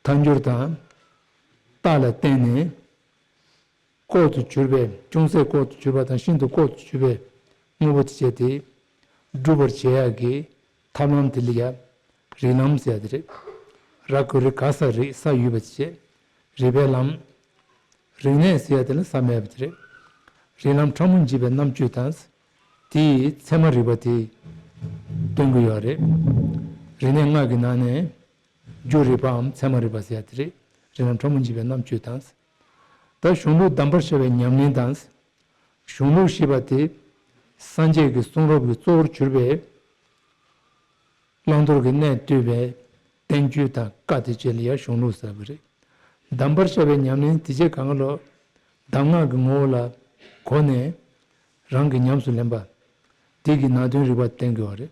ཐལ་འགྱུར་དང་། རྟགས་ལ་བརྟེན་ནས། ལྐོག་ཏུ་གྱུར་པའི་ཅུང་ཟད་ལྐོག་ཏུ་གྱུར་པ་དང་ཤིན་ཏུ་ལྐོག་ཏུ་གྱུར་པའི་དངོས་པོ་དེ་བྱས་ཏེ། སྒྲུབ་པར་བྱེད་ཡག་གི་ཐབས་ལམ་དེ་ལ་ཡ། རིགས་ལམ་ཟེར་ཡ་དེ་རེད། ར་གུ་རི་ག་ས་རིགས་ས་ཡོད་པ་བྱས། རིགས་པའི་ལམ། རིག་གནས་ཟེར་ཡ་དེ་ལ་ས་མེད་པ་དེ་རེད། རིགས་ལམ་ཕྲ་མོ་འབྱེད་པའི་རྣམ་དཔྱོད་དང་། དེའི་ཚད་མ་རིག་པ་དེ། སྟོན་གྱི་ཡོད་རེད། རིག་གནས་ལྔ་གི་ནང་ནས། རྒྱུ་རིག་པའམ་ཚད་མ་རིག་པ་ཟེར་ཡ་དེ་རེད། རིགས་ལམ་ཕྲ་མོ་འབྱེད་པའི་རྣམ་དཔྱོད་དང་། ད་གཞུང་ལུགས་གདམས་པར་ཤར་བའི་ཉམས་ལེན་དང་། གཞུང་ལུགས་ཞེས་པ་དེ། སངས་རྒྱས་ཀྱི་གསུང་རབ་ཀྱི་གཙོ་བོར་གྱུར་པའི། བླང་དོར་གྱི་གནད་བསྟོད་པའི་བསྟན་བཅོས་དང་བཀའ་དེ་བཅས་ལ་ཡང་གཞུང་ལུགས་ཟེར་བ་རེད། གདམས་པར་ཤར་བའི་ཉམས་ལེན་དེ་བྱས་གང་ག་ལོ། གདམས་ངག་གི་ངོ་བོ་ལ་གོ་ནས་རང་གིས་ཉམས་སུ་ལེན་པ། དེ་གིས་ནང་དོན་རིག་པ་བསྟན་དགོས་པ་རེད།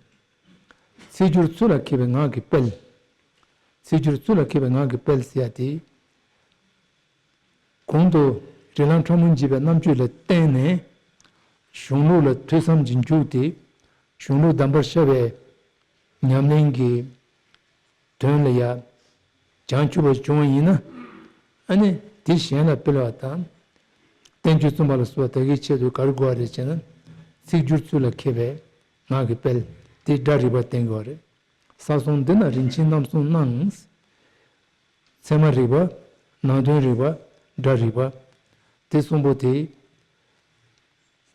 ཚིག་སྦྱོར་ཚུལ་ལ་མཁས་པའི་ངག་གི་དཔལ། ཚིག་སྦྱོར་ཚུལ་ལ་མཁས་པའི་ངག་གི་དཔལ་ཟེར་ཡ་དེ། གོང་དུ་རིགས་ལམ་ཕྲ་མོ་འབྱེད་པའི་རྣམ་དཔྱོད་ལ་བརྟེན་ནས། གཞུང་ལུགས་ལ་ཐོས་བསམ་གྱིས་འཇུག་སྟེ། གཞུང་ལུགས་གདམས་པར་ཤར་བའི་ཉམས་ལེན་གྱི་དོན་ལ་ཡ། བྱང་ཆུབ་པ་བྱུང་བ་ཡིན་ན། ཨ་ནི་དེ་གཞན་ལ་སྤེལ་བ་དང་ བསྟན་བཅོས་རྩོམ་པ་ལ་སོགས་པ་དག་གི་ཆེད་དུ་ག་རེ་དགོས་པ་རེད་ཅེ་ན། ཚིག་སྦྱོར་ཚུལ་ལ་མཁས་པའི་ངག་གི་དཔལ་དེ་སྒྲ་རིག་པ་བསྟན་དགོས་པ་རེད། ས་གསུམ་འདི་ན་རིན་ཆེན་རྣམ་གསུམ་སྣང་། ཚད་མ་རིག་པ། ནང་དོན་རིག་པ། སྒྲ་རིག་པ། དེ་གསུམ་པོ་དེ།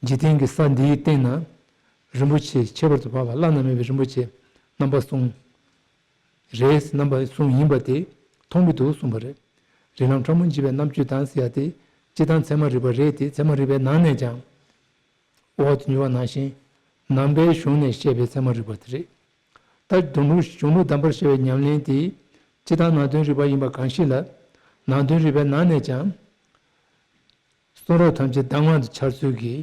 འཇིག་རྟེན་གྱི་ས་འདིའི་སྟེང་ན་རིན་པོ་ཆེ་ཁྱད་པར་དུ་འཕགས་པ་བླ་ན་མེད་པའི་རིན་པོ་ཆེ་རྣམ་པ་གསུམ་རེད། རྣམ་པ་གསུམ་ཡིན་པ་དེ་མཐོང་གི་འདུག་གསུངས་པ་རེད། རིགས་ལམ་ཕྲ་མོ་འཇིག་པའི་རྣམ་དཔྱོད་དང་ཟེར་ཡ་དེ་སྤྱིར་བཏང་ཚད་མ་རིག་པ་རེད་དེ། ཚད་མ་རིག་པའི་ནང་ནས་ཀྱང་འོག་ཏུ་ཉོན་པ་ནང་བཞིན་ནང་པའི་གཞུང་ནས་བཤད་པའི་ཚད་མ་རིག་པ་དེ་རེད། ད་གཞུང་ལུགས་གཞུང་ལུགས་གདམས་པར་བྱ་བའི་ཉམས་ལེན་དེ་སྤྱིར་བཏང་ནང་དོན་རིག་པ་ཡིན་པ་གང་ཞིག་ལ། ནང་དོན་རིག་པའི་ནང་ནས་ཀྱང་། གསུང་རབ་ཐམས་ཅད་གདམས་ངག་ཏུ་འཆར་ཚུལ་གྱི་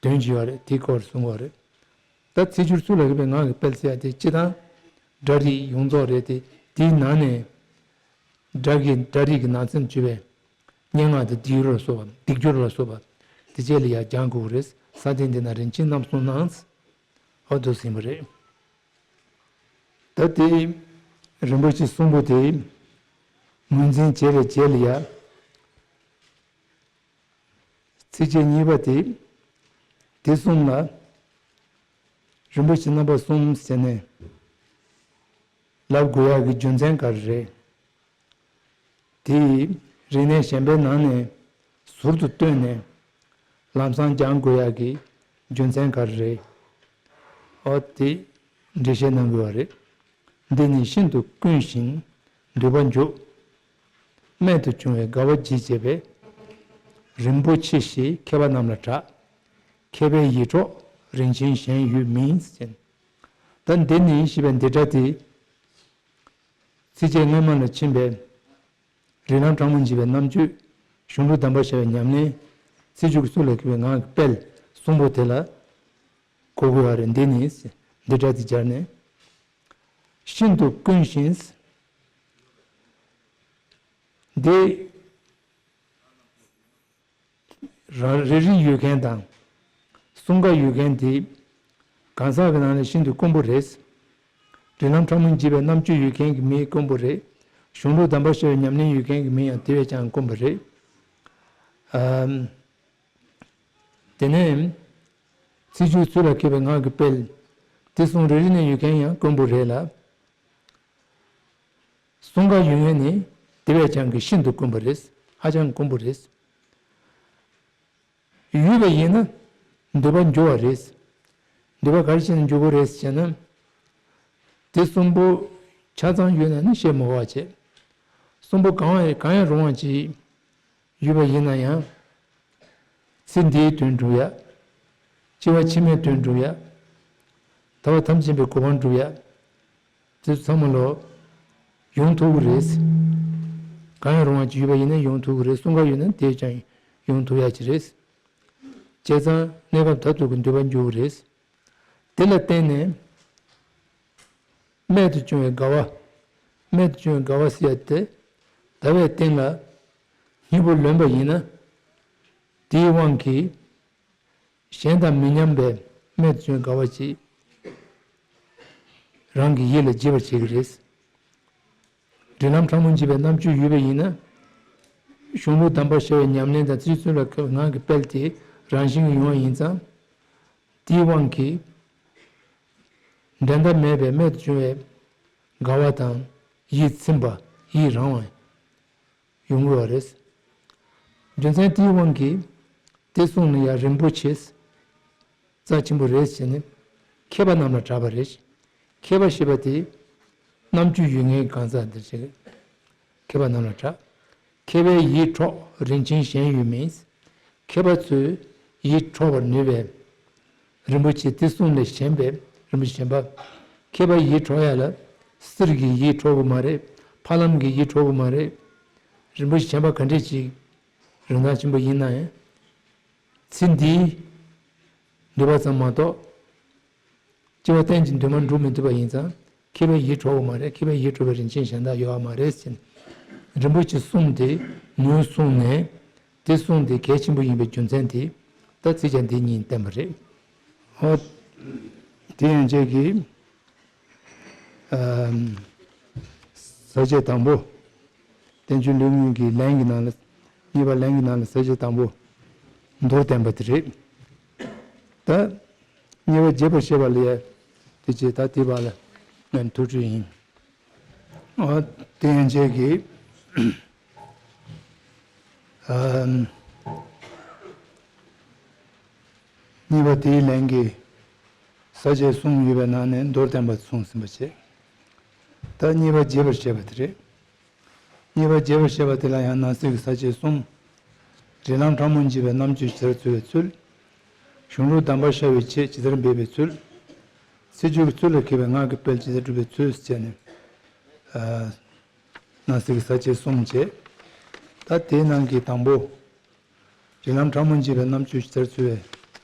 དོན་ཅིག་ཡོད་རེད། དེའི་སྐོར་གསུང་གི་ཡོད་རེད། ད་ཚིག་སྦྱོར་ཚུལ་ལ་མཁས་པའི་ངག་གི་དཔལ་ཟེར་ཡ་དེ་སྤྱིར་བཏང་སྒྲ་རིག་ཡོངས་རྫོགས་རེད་དེ། དེའི་ནང་ནས་སྒྲ་གི་སྒྲ་རིག་གི་ནང་ཚན་བརྗོད་པའི་སྙན་ངག་དང་སྡེབ་སྦྱོར་ལ་སོགས་པ། སྡེབ་སྦྱོར་ལ་སོགས་པ་དེ་བཅས་ལ་ཡང་སྦྱང་དགོས་རེད། ས་སྟེང་འདི་ན་རིན་ཆེན་རྣམ་གསུམ་སྣང་། འོ་འདུག་ཟིན་པ་རེད། ད་དེ་རིན་པོ་ཆེ་གསུམ་པོ་དེ་ངོས་འཛིན་བྱས་པའི་རྗེས་ལ་ཡ། ཚིགས་བཅད་གཉིས་པ་དེ། དེ་གསུམ་ལ་རིན་པོ་ཆེ་རྣམ་པ་གསུམ་ཟེར་ནས་ལབ་དགོས་ཡག་གི་རྒྱུ་མཚན་ག་རེ་རེད། དེ་ཡི་རིག་གནས་གཞན་པའི་ནང་ནས་ཟུར་དུ་བཏོན་ནས་ལམ་སང་སྦྱང་དགོས་ཡག་གི་རྒྱུ་མཚན་ག་རེ་རེད། འོ་དེ་འགྲེལ་བཤད་གནང་དགོས་པ་རེད། འདི་ནི་ཤིན་ཏུ་ཀུན་ཞིང་འདུས་པ་འཇུག་རྨད་དུ་བྱུང་བའི་དགའ་བ་བརྗིད་བྱེད་པའི། རིན་པོ་ཆེ་ཞེས་མཁས་པ་རྣམས་ལ་གྲགས། མཁས་པའི་ཡིད་འཕྲོག་རིན་ཆེན་གཞན་ཡོད་མིན་ཟེར། ད་འདི་ནི་ཞེས་པའི་འདི་སྒྲ་དེ། ཚིགས་བཅད་སྔ་མ་ལ་ཕྱིན་པའི་རིགས་ལམ་ཕྲ་མོ་འཇིག་པའི་རྣམ་དཔྱོད། གཞུང་ལུགས་གདམས་པར་བྱ་བའི་ཉམས་ལེན། ཚིག་སྦྱོར་གྱི་ཚུལ་ལ་མཁས་པའི་ངག་གི་དཔལ་གསུམ་པོ་དེ་ལ་གོ་དགོས་པ་རེད། འདི་ནི་འདི་སྒྲ་དེ་སྦྱར་ནས། ཤིན་ཏུ་ཀུན་ཞིང་། འདི་རང་རེ་རེ་ཡོད་མཁན་དང་གསུམ་ཀ་ཡོད་མཁན་དེ་གང་ཟག་གི་ནང་ནས་ཤིན་ཏུ་དཀོན་པོ་རེད། རིགས་ལམ་ཕྲ་མོ་འཇིག་པའི་རྣམ་དཔྱོད་ཡོད་མཁན་གྱི་མི་དཀོན་པོ་རེད། གཞུང་ལུགས་གདམས་པར་བྱ་བའི་ཉམས་ལེན་ཡོད་མཁན་གྱི་མི་ཡང་དེ་བས་ཀྱང་དཀོན་པོ་རེད། ཨམ། དེ་ནས་ཚིག་སྦྱོར་ཚུལ་ལ་མཁས་པའི་ངག་གི་དཔལ། དེ་གསུམ་རེ་རེ་ནས་ཡོད་མཁན་ཡང་དཀོན་པོ་རེད་ལ། གསུམ་ཀ་ཡོད་མཁན་ནི་དེ་བས་ཀྱང་གི་ཤིན་ཏུ་དཀོན་པོ་རེད། ཧ་ཅང་དཀོན་པོ་རེད། ཡོད་པ་ཡིན་ན་འདོད་པ་འགྱུར་བ་རེད། འདོད་པ་ག་རེ་བྱས་ནས་འགྱུར་དགོས་རེད་ཟེར་ན། དེ་གསུམ་པོ་ཆ་ཚང་ཡོད་ན་ནི་བཤད་མི་དགོས་པ་བྱས། གསུམ་པོ་གང་ཡང་གང་ཡང་རུང་བ་ཅིག་ཡོད་པ་ཡིན་ན་ཡང་། ཚེ་འདིའི་དོན་སྒྲུབ་ཡ། སྐྱེ་བ་ཕྱི་མའི་དོན་སྒྲུབ་ཡ། ཐར་པ་ཐམས་ཅད་པའི་གོ་འཕང་སྒྲུབ་ཡ། དེ་ཚང་མ་ལོ། ཡོང་ཐུབ་ཀྱི་རེད། གང་ཡང་རུང་བ་ཅིག་ཡོད་པ་ཡིན་ན་ཡོང་ཐུབ་ཀྱི་རེད། གསུམ་ཀ་ཡོད་ན་དེས་ཀྱང་ཡོང་ཐུབ་ཡ་ཅིག་རེད། བྱས་ཙང་གནས་སྐབས་ད་ལྟ་གི་འདོད་པ་འགྱུར་གྱི་རེད། དེ་ལ་བརྟེན་ནས་རྨད་དུ་བྱུང་བའི་དགའ་བ། རྨད་དུ་བྱུང་བའི་དགའ་བ་ཟེར་ཡ་དེ་ཟླ་བའི་སྟེང་ལ་སྙིང་པོ་ལོན་པ་ཡིན་ན། དེའི་དབང་གིས་གཞན་དང་མི་མཉམ་པའི་རྨད་དུ་བྱུང་བའི་དགའ་བ་ཅིག་རང་གི་ཡིད་ལ་འཇིབ་པར་བྱེད་ཀྱི་རེད། རིགས་ལམ་ཕྲ་མོ་འཇིག་པའི་རྣམ་དཔྱོད་ཡོད་པ་ཡིན་ན། གཞུང་ལུགས་གདམས་པར་བྱ་བའི་ཉམས་ལེན་དང་ཚིག་སྦྱོར་ཚུལ་ལ་མཁས་པའི་ངག་གི་དཔལ་དེ་རང་བཞིན་གྱིས་ཡོང་བ་ཡིན་ཙང་། དེའི་དབང་གིས་འགྲན་ཟླ་མེད་པའི་རྨད་དུ་བྱུང་བའི་དགའ་བ་དང་ཡིད་ཚིམ་པ། ཡིད་རང་བ་ཡོང་གི་ཡོད་རེད། རྒྱུ་མཚན་དེའི་དབང་གིས་དེ་གསུངས་ནས་ཡང་རིན་པོ་ཆེ་རྩ་ཆེན་པོ་རེད་ཟེར་ནས་མཁས་པ་རྣམས་ལ་གྲགས་པ་རེད། མཁས་པ་ཞེས་པ་དེ་རྣམ་དཔྱོད་ཡོད་མཁན་གང་ཟག་འདི་ཞིག་རེད། མཁས་པ་རྣམས་ལ་གྲགས། མཁས་པའི་ཡིད་འཕྲོག་རིན་ཆེན་གཞན་ཡོད་མིན། མཁས་པ་ཚོས་ཡིད་འཕྲོག་པར་ནུས་པའི་རིན་པོ་ཆེ་དེ་གསུངས་ནས་གཞན་པའི་རིན་པོ་ཆེ་གཞན་པ། མཁས་པའི་ཡིད་འཕྲོག་ཡ་ལ་གསེར་གྱི་ཡིད་འཕྲོག་གི་མ་རེད། ཕ་ལམ་གྱི་ཡིད་འཕྲོག་གི་མ་རེད། རིན་པོ་ཆེ་གཞན་པ་ག་འདྲས་ཅིག་རིན་ཐང་ཆེན་པོ་ཡིན་ན་ཡང་། ཚེ་འདིའི་འདོད་པ་ཙམ་མ་གཏོགས། སྐྱེ་བ་གཏན་གྱི་འདུན་མ་འགྲུབ་མི་ཐུབ་པ་ཡིན་ཙང་། མཁས་པའི་ཡིད་འཕྲོག་པ་མ་རེད། མཁས་པའི་ཡིད་འཕྲོག་པའི་རིན་ཆེན་གཞན་དག་ཡོད་པ་མ་རེད་ཟེར། རིན་པོ་ཆེ་གསུམ་དེ་ངོས་བཟུང་ནས། དེ་གསུམ་དེ་གལ་ཆེན་པོ་ཡིན་པའི་རྒྱུ་མཚན་དེ་ད་ཚིགས་བཅད་འདི་གཉིས་བསྟན་པ་རེད། ཨོ། དེ་ཡང་བཅས་ཀྱི། ཨམ། ས་བཅད་དང་པོ། བསྟན་བཅོས་ལེའུ་གཉིས་ཀྱི་ལན་གྱི་ནང་ལ། གཉིས་པ་ལན་གྱི་ནང་ལ་ས་བཅད་དང་པོ་མདོར་བསྟན་པ་དེ་རེད། ད་གཉིས་པ་རྒྱས་པར་བཤད་པ་ལ་ཡ་དེ་བྱས། ད་དེ་བར་ལ་ང་ཐུགས་ཁྲོས་ཡིན། ཨ་དེ་ཡན་ཆད་ཀྱི་ཨམ་གཉིས་པ་དེའི་ལན་གྱི་ས་བཅད་གསུམ་ཡོད་པའི་ནང་ནས་མདོར་བསྟན་པ་གསུངས་ཟིན་པ་བྱས། ད་གཉིས་པ་རྒྱས་པར་བཤད་པ་དེ་རེད། གཉིས་པ་རྒྱས་པར་བཤད་པ་དེ་ལ་ཡང་ནང་གསེས་ཀྱི་ས་བཅད་གསུམ། རིགས་ལམ་ཕྲ་མོ་འབྱེད་པའི་རྣམ་དཔྱོད་ཇི་ལྟར་འཚོལ་བའི་ཚུལ། གཞུང་ལུགས་གདམས་པར་ཤར་བའི་ཆེད་ཇི་ལྟར་འབད་པའི་ཚུལ། ཚིག་སྦྱོར་གྱི་ཚུལ་ལ་མཁས་པའི་ངག་གི་དཔལ་ཇི་ལྟར་སྒྲུབ་པའི་ཚུལ་བཅས་ནས། ཨ་ནང་གསེས་ཀྱི་ས་བཅད་གསུམ་བྱས། ད་དེའི་ནང་གི་དང་པོ། རིགས་ལམ་ཕྲ་མོ་འབྱེད་པའི་རྣམ་དཔྱོད་ཇི་ལྟར་འཚོལ་བའི་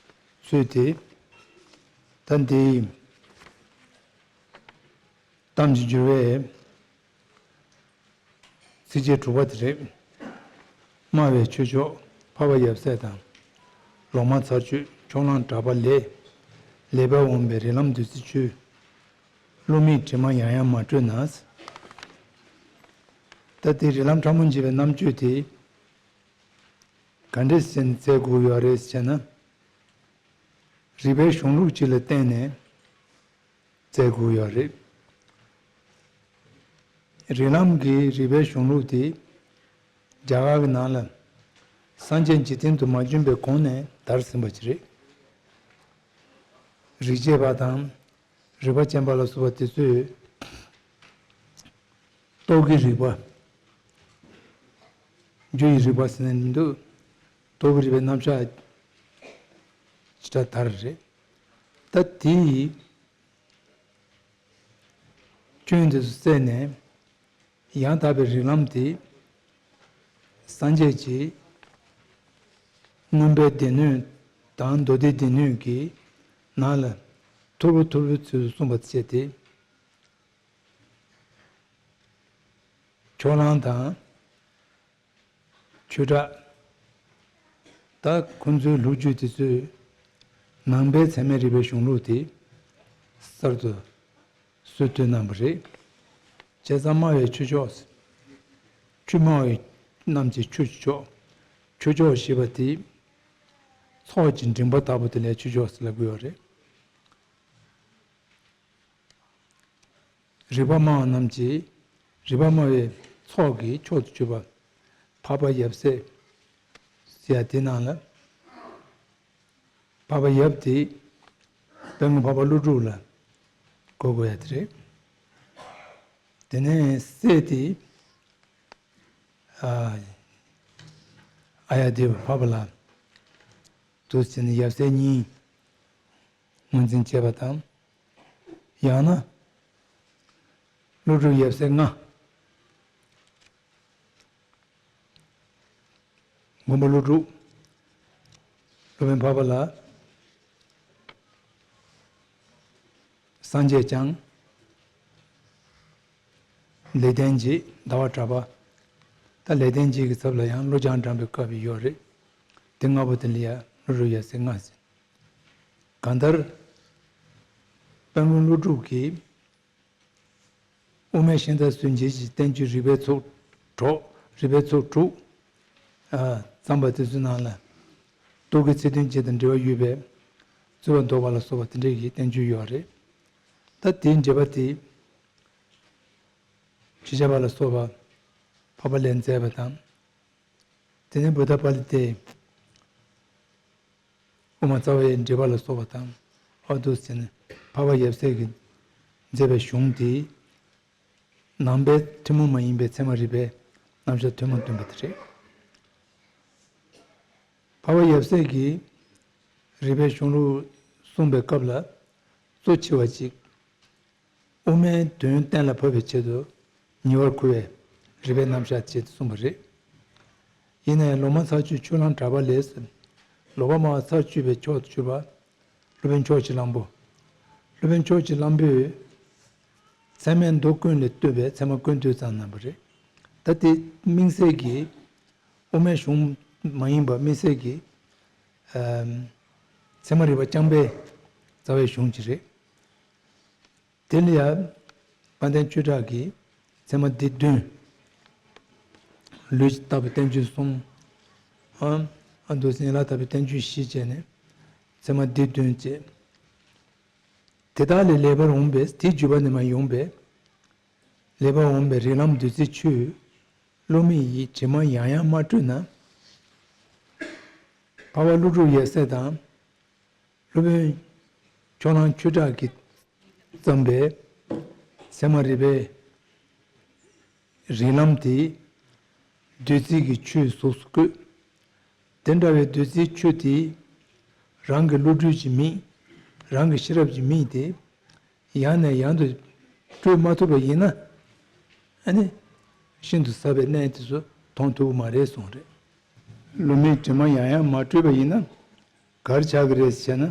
ཚུལ་དེ། ད་འདི་གཏམ་གྱི་འགྱུར་བའི་ཚིགས་བཅད་དྲུག་པ་དེ་རེད། སྨྲ་བའི་ཆོས་མཆོག་འཕགས་པ་ཡབ་སྲས་དང་། ལོག་སྨྲ་ཚར་གཅོད་ཕྱོགས་གླང་གྲགས་པ་ལས། ལེགས་པར་འོངས་པའི་རིགས་ལམ་བདུད་རྩིའི་ཆུ། བསླུ་མེད་དྲི་མ་ཡང་ཡང་མ་བགྲོད་ན། ད་དེ་རིགས་ལམ་ཕྲ་མོ་འབྱེད་པའི་རྣམ་དཔྱོད་དེ་ག་འདྲས་ཟིན་བཙལ་དགོས་ཡོད་རེད་ཟེར་ན། རིགས་པའི་གཞུང་ལུགས་གཅིག་ལ་བརྟེན་ནས་བཙལ་དགོས་ཡོད་རེད། རིགས་ལམ་གྱི་རིགས་པའི་གཞུང་ལུགས་དེ་རྒྱ་གར་གྱི་ནང་ལ་སངས་རྒྱས་འཇིག་རྟེན་དུ་མ་བྱོན་པའི་གོང་ནས་དར་ཟིན་པ་ཅིག་རེད། རིག་བྱེད་པ་དང་རིག་པ་ཅན་པ་ལ་སོགས་པ་དེ་ཚོས་རྟོག་གེའི་རིག་པ། རྒྱུ་ཡི་རིག་པ་ཟེར་ནས་མི་འདུག་རྟོག་གེའི་རིག་པའི་རྣམ་གཞག་ཅིག་ད་དར་རེད། ད་དེ་ཡི་སྐྱོན་དེ་ཚོ་བསལ་ནས་ཡང་དག་པའི་རིགས་ལམ་དེ་སངས་རྒྱས་ཀྱི་མངོན་པའི་སྡེ་སྣོད་དང་མདོ་སྡེའི་སྡེ་སྣོད་ཀྱི་ནང་ལ་ཐོར་བུ་ཐོར་བུའི་ཚུལ་དུ་གསུངས་པ་བྱས་ཏེ། ཕྱོགས་གླང་དང་ཆོས་གྲགས། ད་ཁོང་ཚོའི་ལོ་རྒྱུས་དེ་ཚོས་ནང་པའི་ཚད་མའི་རིག་པའི་གཞུང་ལུགས་དེ་གསར་དུ་སྲོལ་བཏོད་གནང་བ་རེད། བྱས་ཙང་སྨྲ་བའི་ཆོས་མཆོག་ཆོས་སྨྲ་བའི་རྣམས་ཀྱི་ཆོས་མཆོག་ཆོས་མཆོག་ཞེས་པ་དེ་ཚོགས་ཀྱི་མགྲིན་པ་ལྟ་བུ་དེ་ལ་ཆོས་མཆོག་ཟེར་ལབ་ཀྱི་ཡོད་རེད། རིགས་པ་སྨྲ་བ་རྣམས་ཀྱི་རིགས་པ་སྨྲ་བའི་ཚོགས་ཀྱི་མཆོག་ཏུ་གྱུར་པ་འཕགས་པ་ཡབ་སྲས་ཟེར་ཡ་དེ་ནང་ལ། འཕགས་པ་ཡབ་དེ་དཔལ་མགོན་འཕགས་པ་ཀླུ་སྒྲུབ་ལ་གོ་དགོས་ཡ་དེ་རེད། དེ་ནས་སྲས་དེ་ཨ་ཨཱརྱ་དེ་བ་འཕགས་པ་ལ་འདུག་ཟེར་ནས་ཡབ་སྲས་གཉིས་ངོས་འཛིན་བྱས་པ་དང་། ཡང་ན་ཀླུ་སྒྲུབ་ཡབ་སྲས་ལྔ། མགོན་པོ་ཀླུ་སྒྲུབ། སློབ་དཔོན་འཕགས་པ་ལྷ། སངས་རྒྱས་བསྐྱངས། ལེགས་ལྡན་འབྱེད། ཟླ་བ་གྲགས་པ། ད་ལེགས་ལྡན་འབྱེད་ཀྱི་ཚབ་ལ་ཡང་ཀླུ་བྱང་བགྲང་པའི་བཀའ་བརྒྱད་ཡོད་རེད། དེ་ལྔ་པོ་དེ་ལ་ཡང་ཀླུ་སྒྲུབ་ཡབ་སྲས་ལྔ་ཟེར། གང་ལྟར་དཔལ་མགོན་ཀླུ་སྒྲུབ་ཀྱིས་དབུ་མའི་ཤིང་རྟ་སུན་འབྱིན་གྱི་བསྟན་བཅོས་རིགས་པའི་ཚོགས་དྲུག་རིགས་པའི་ཚོགས་དྲུག་ཨ་བརྩམས་པ་དེ་ཚོའི་ནང་ལ་རྟོག་གེའི་ཚིག་དོན་བཅས་དང་འབྲེལ་བ་ཡོད་པའི་རྩོད་པ་ཟློག་པ་ལ་སོགས་པ་དེ་འདྲའི་གི་བསྟན་བཅོས་ཡོད་རེད། ད་དེའི་འགྲེལ་པ་དེ་ཁྲིད་བྱ་བ་ལ་སོགས་པ་འཕགས་པ་ལྷས་མཛད་པ་དང་། དེ་ནས་བུདྡྷ་པཱ་ལི་ཏས་དབུ་མ་རྩ་བའི་འགྲེལ་པ་ལ་སོགས་པ་དང་། ཨ་འདུག་ཟེར་ནས་འཕགས་པ་ཡབ་སྲས་ཀྱིས་མཛད་པའི་གཞུང་དེ་ནང་པའི་ཐུན་མོང་མ་ཡིན་པའི་ཚད་མ་རིག་པའི་རྣམ་གཞག་ཐུན་མོང་སྟོན་པ་དེ་རེད། འཕགས་པ་ཡབ་སྲས་ཀྱིས་རིགས་པའི་གཞུང་ལུགས་གསུངས་པའི་སྐབས་ལ་གཙོ་ཆེ་བ་གཅིག་དབུ་མའི་དོན་གཏན་ལ་ཕབ་པའི་ཆེད་དུ་ཉེ་བར་མཁོ་བའི་རིགས་པའི་རྣམ་གཞག་ཅེས་གསུངས་པ་རེད། ཡིན་ནའི་ལོག་སྨྲ་ཚར་གཅོད་ཕྱོགས་གླང་གྲགས་པ་ལས་ཟེར། ལོག་པར་སྨྲ་བ་ཚར་གཅོད་པའི་མཆོག་ཏུ་གྱུར་པ་སློབ་དཔོན་ཕྱོགས་ཀྱི་གླང་པོ། སློབ་དཔོན་ཕྱོགས་ཀྱི་གླང་པོས་ཚད་མའི་མདོ་ཀུན་ལས་བཏུས་པའི་ཚད་མ་ཀུན་བཏུས་ཙམ་གནང་བ་རེད། ད་དེ་དམིགས་བསལ་གྱི་དབུ་མའི་གཞུང་མ་ཡིན་པ་དམིགས་བསལ་གྱི་ཨམ་ཚད་མ་རིག་པ་རྐྱང་པའི་རྩ་བའི་གཞུང་ཅིག་རེད། དེ་ལ་ཡང་དཔལ་ལྡན་ཆོས་གྲགས་ཀྱིས་ཚད་མ་སྡེ་བདུན། ལུས་ཀྱི་ལྟ་བུ་བསྟན་བཅོས་གསུམ། ཨ་འདུག་སེ་ཡན་ལག་བརྟག་པའི་བསྟན་བཅོས་བཞི་བྱས་ནས་ཚད་མ་སྡེ་བདུན་བཅས། དེ་དག་ལས་ལེགས་པར་འོངས་པས་དེའི་བརྒྱུད་པ་ནས་མར་ཡོང་པས། ལེགས་པར་འོངས་པའི་རིགས་ལམ་བདུད་རྩིའི་ཆུས། བསླུ་མེད་ཡི་དྲི་མ་ཡང་ཡང་མ་བཀྲུས་ན། འཕགས་པ་ཀླུ་སྒྲུབ་ཡབ་སྲས་དང་། སློབ་དཔོན་ཕྱོགས་གླང་ཆོས་གྲགས་ཀྱིས་བརྩམས་པའི་ཚད་མ་རིག་པའི་རིགས་ལམ་དེ་བདུད་རྩི་གི་ཆུའི་གཟུགས་སུ་བཀོད། དེ་འདྲ་བའི་བདུད་རྩིའི་ཆུ་དེ་རང་གི་བློ་གྲོས་ཀྱི་མིག་རང་གི་ཤེས་རབ་ཀྱི་མིག་དེ་ཡང་ནས་ཡང་དུ་བཀྲུས་མ་ཐུབ་པ་ཡིན་ན། ཨ་ནི་ཤིན་ཏུ་ཟབ་པའི་གནས་དེ་ཚོ་མཐོང་ཐུབ་ཀྱི་མ་རེད་གསུངས་རེད། བསླུ་མེད་དྲི་མ་ཡང་ཡང་མ་བཀྲུས་པ་ཡིན་ན་ག་རེ་ཆགས་ཀྱི་རེད་ཟེར་ན།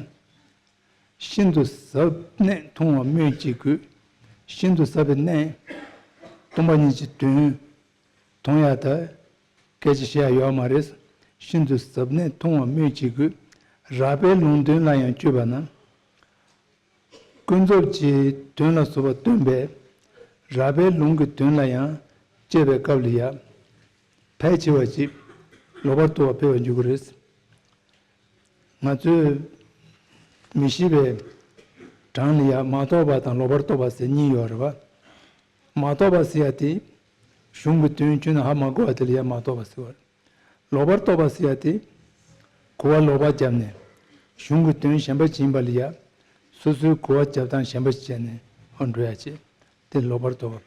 ཤིན་ཏུ་ཟབ་གནད་མཐོང་བ་སྨོས་ཅི་དགོས། ཤིན་ཏུ་ཟབ་པའི་གནད། སྟོང་པ་ཉིད་ཀྱི་དོན་མཐོང་ཡག་དང་སྐད་ཆ་བཤད་ཡག་ཡོད་མ་རེད། ཤིན་ཏུ་ཟབ་གནད་མཐོང་བ་སྨོས་ཅི་དགོས། རགས་པའི་ལུང་དོན་ལ་ཡང་དཔྱོད་པ་ན། ཀུན་རྫོབ་ཀྱི་དོན་ལ་སོགས་པ་སྟོན་པས་རགས་པའི་ལུང་གི་དོན་ལ་ཡང་དཔྱད་པའི་སྐབས་ལ་ཡང་ཕལ་ཆེ་བ་ཅིག་ལོག་པར་རྟོག་པ་འཕེལ་བར་འགྱུར་གྱི་རེད། ང་ཚོས་མི་ཤེས་པའི་གྲངས་ལ་ཡང་མ་རྟོགས་པ་དང་ལོག་པར་རྟོག་པ་ཟེར་གཉིས་ཡོད་རེད་བ། མ་རྟོགས་པ་ཟེར་ཡ་དེ་གཞུང་གི་དོན་ཁྱོན་ནས་ཧ་མ་གོ་བ་དེ་ལ་ཡང་མ་རྟོགས་པ་ཟེར་བ་རེད། ལོག་པར་རྟོག་པ་ཟེར་ཡ་དེ་གོ་བ་ལོག་པ་བརྒྱབ་ནས་གཞུང་གི་དོན་གཞན་པ་ཅིག་ཡིན་པ་ལ་ཡང་སོ་སོའི་གོ་བ་རྒྱབ་སྟངས་གཞན་པ་ཞིག་བྱས་ནས་ཧོན་འགྲོ་ཡ་བྱེད། དེ་ལོག་པར་རྟོག་པ།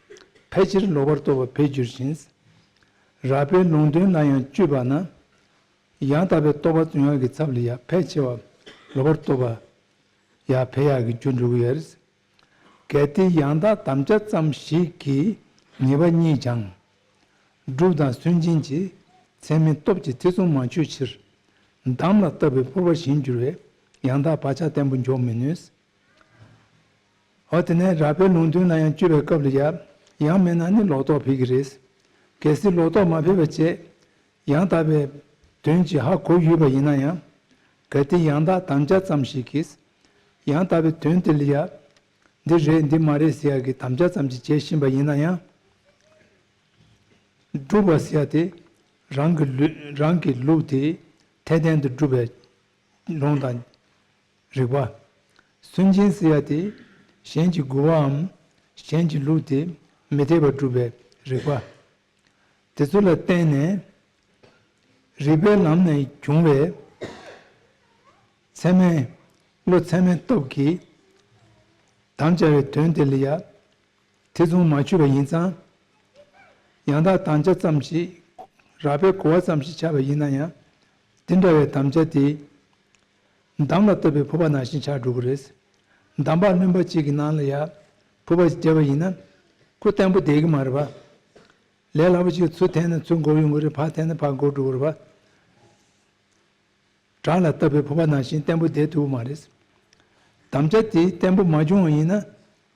ཕལ་ཆེར་ལོག་པར་རྟོག་པ་འཕེལ་འགྱུར་ཞིང་། རགས་པའི་ལུང་དོན་ལ་ཡང་དཔྱོད་པ་ན། ཡང་དག་པའི་རྟོགས་པ་བཙུན་ཡག་གི་ཚབ་ལ་ཡང་ཕལ་ཆེ་བ་ལོག་པར་རྟོག་པ་ཡང་འཕེལ་ཡག་གི་རྒྱུར་འགྲོ་གི་ཡོད། གལ་ཏེ་ཡང་དག་དམ་བཅའ་ཙམ་ཞིག་གིས་ཉེས་པ་རྙེད་ཀྱང་། སྒྲུབ་དང་སུན་འབྱིན་གྱི་ཚད་མའི་སྟོབས་ཀྱིས་ཐེ་ཚོམ་མ་ཆོད་ཕྱིར། འདམ་ལ་བཏབ་པའི་ཕོར་པ་བཞིན་འགྱུར་བས་ཡང་དག་བག་ཆགས་བརྟན་པོ་འཇོག་མི་ནུས། འོ་དེ་ནས་རགས་པའི་ལུང་དོན་ལ་ཡང་དཔྱོད་པའི་སྐབས་ལ་ཡང་ཡང་མིན་ན་ནི་ལོག་རྟོག་འཕེལ་གྱི་རེད། གལ་སྲིད་ལོག་རྟོག་མ་འཕེལ་བ་བྱས། ཡང་དག་པའི་དོན་གྱིས་ཧ་གོ་ཡོད་པ་ཡིན་ན་ཡང་། གལ་ཏེ་ཡང་དག་དམ་བཅའ་ཙམ་ཞིག་གིས། ཡང་དག་པའི་དོན་དེ་ལ་ཡང་། འདི་རེད་འདི་མ་རེད་ཟེར་ཡག་གི་དམ་བཅའ་ཙམ་ཞིག་བྱས་ཕྱིན་པ་ཡིན་ན་ཡང་། སྒྲུབ་པ་ཟེར་ཡག་དེ། རང་གི་ལུས་རང་གི་ལུགས་དེ་འཐད་ལྡན་དུ་སྒྲུབ་པའི་ལུང་དང་། རིགས་པ། སུན་འབྱིན་ཟེར་ཡག་དེ། གཞན་གྱིས་མགུ་བའམ། གཞན་གྱི་ལུགས་དེ་མི་འཐད་པར་སྒྲུབ་པའི་རིགས་པ། དེ་ཚོ་ལ་བརྟེན་ནས། རིགས་པའི་ལམ་ནས་བྱུང་བའི་ཚད་མའི་བློ་ཚད་མའི་སྟོབས་ཀྱིས་དམ་བཅའ་བའི་དོན་དེ་ལ་ཡང་ཐེ་ཚོམ་མ་ཆོད་པ་ཡིན་ཙང་། ཡང་དག་དམ་བཅའ་ཙམ་ཞིག་རགས་པའི་གོ་བ་ཙམ་ཞིག་ཆགས་པ་ཡིན་ན་ཡང་། དེ་འདྲ་བའི་དམ་བཅའ་དེ། འདམ་ལ་བཏབ་པའི་ཕོར་པ་ནང་བཞིན་ཆགས་འགྲོ་གི་རེད། འདམ་བག་རློན་པ་གཅིག་གི་ནང་ལ་ཡ། ཕོར་པ་ཞིག་བརྒྱབ་པ་ཡིན་ན། ཁོ་བརྟན་པོ་བསྡད་ཀྱི་མ་རེད་པ། ལས་སླ་པོ་ཅིག་ཚུར་འཐེན་ན་ཚུར་འགོར་ཡོང་གི་རེད། ཕར་འཐེན་ན་ཕར་འགོར་འགྲོ་གི་རེད་པ། བྲག་ལ་བཏབ་པའི་ཕོར་པ་ནང་བཞིན་བརྟན་པོ་བསྡད་ཐུབ་ཀྱི་མ་རེད། དམ་བཅའ་དེ་བརྟན་པོ་མ་བྱུང་བ་ཡིན་ན།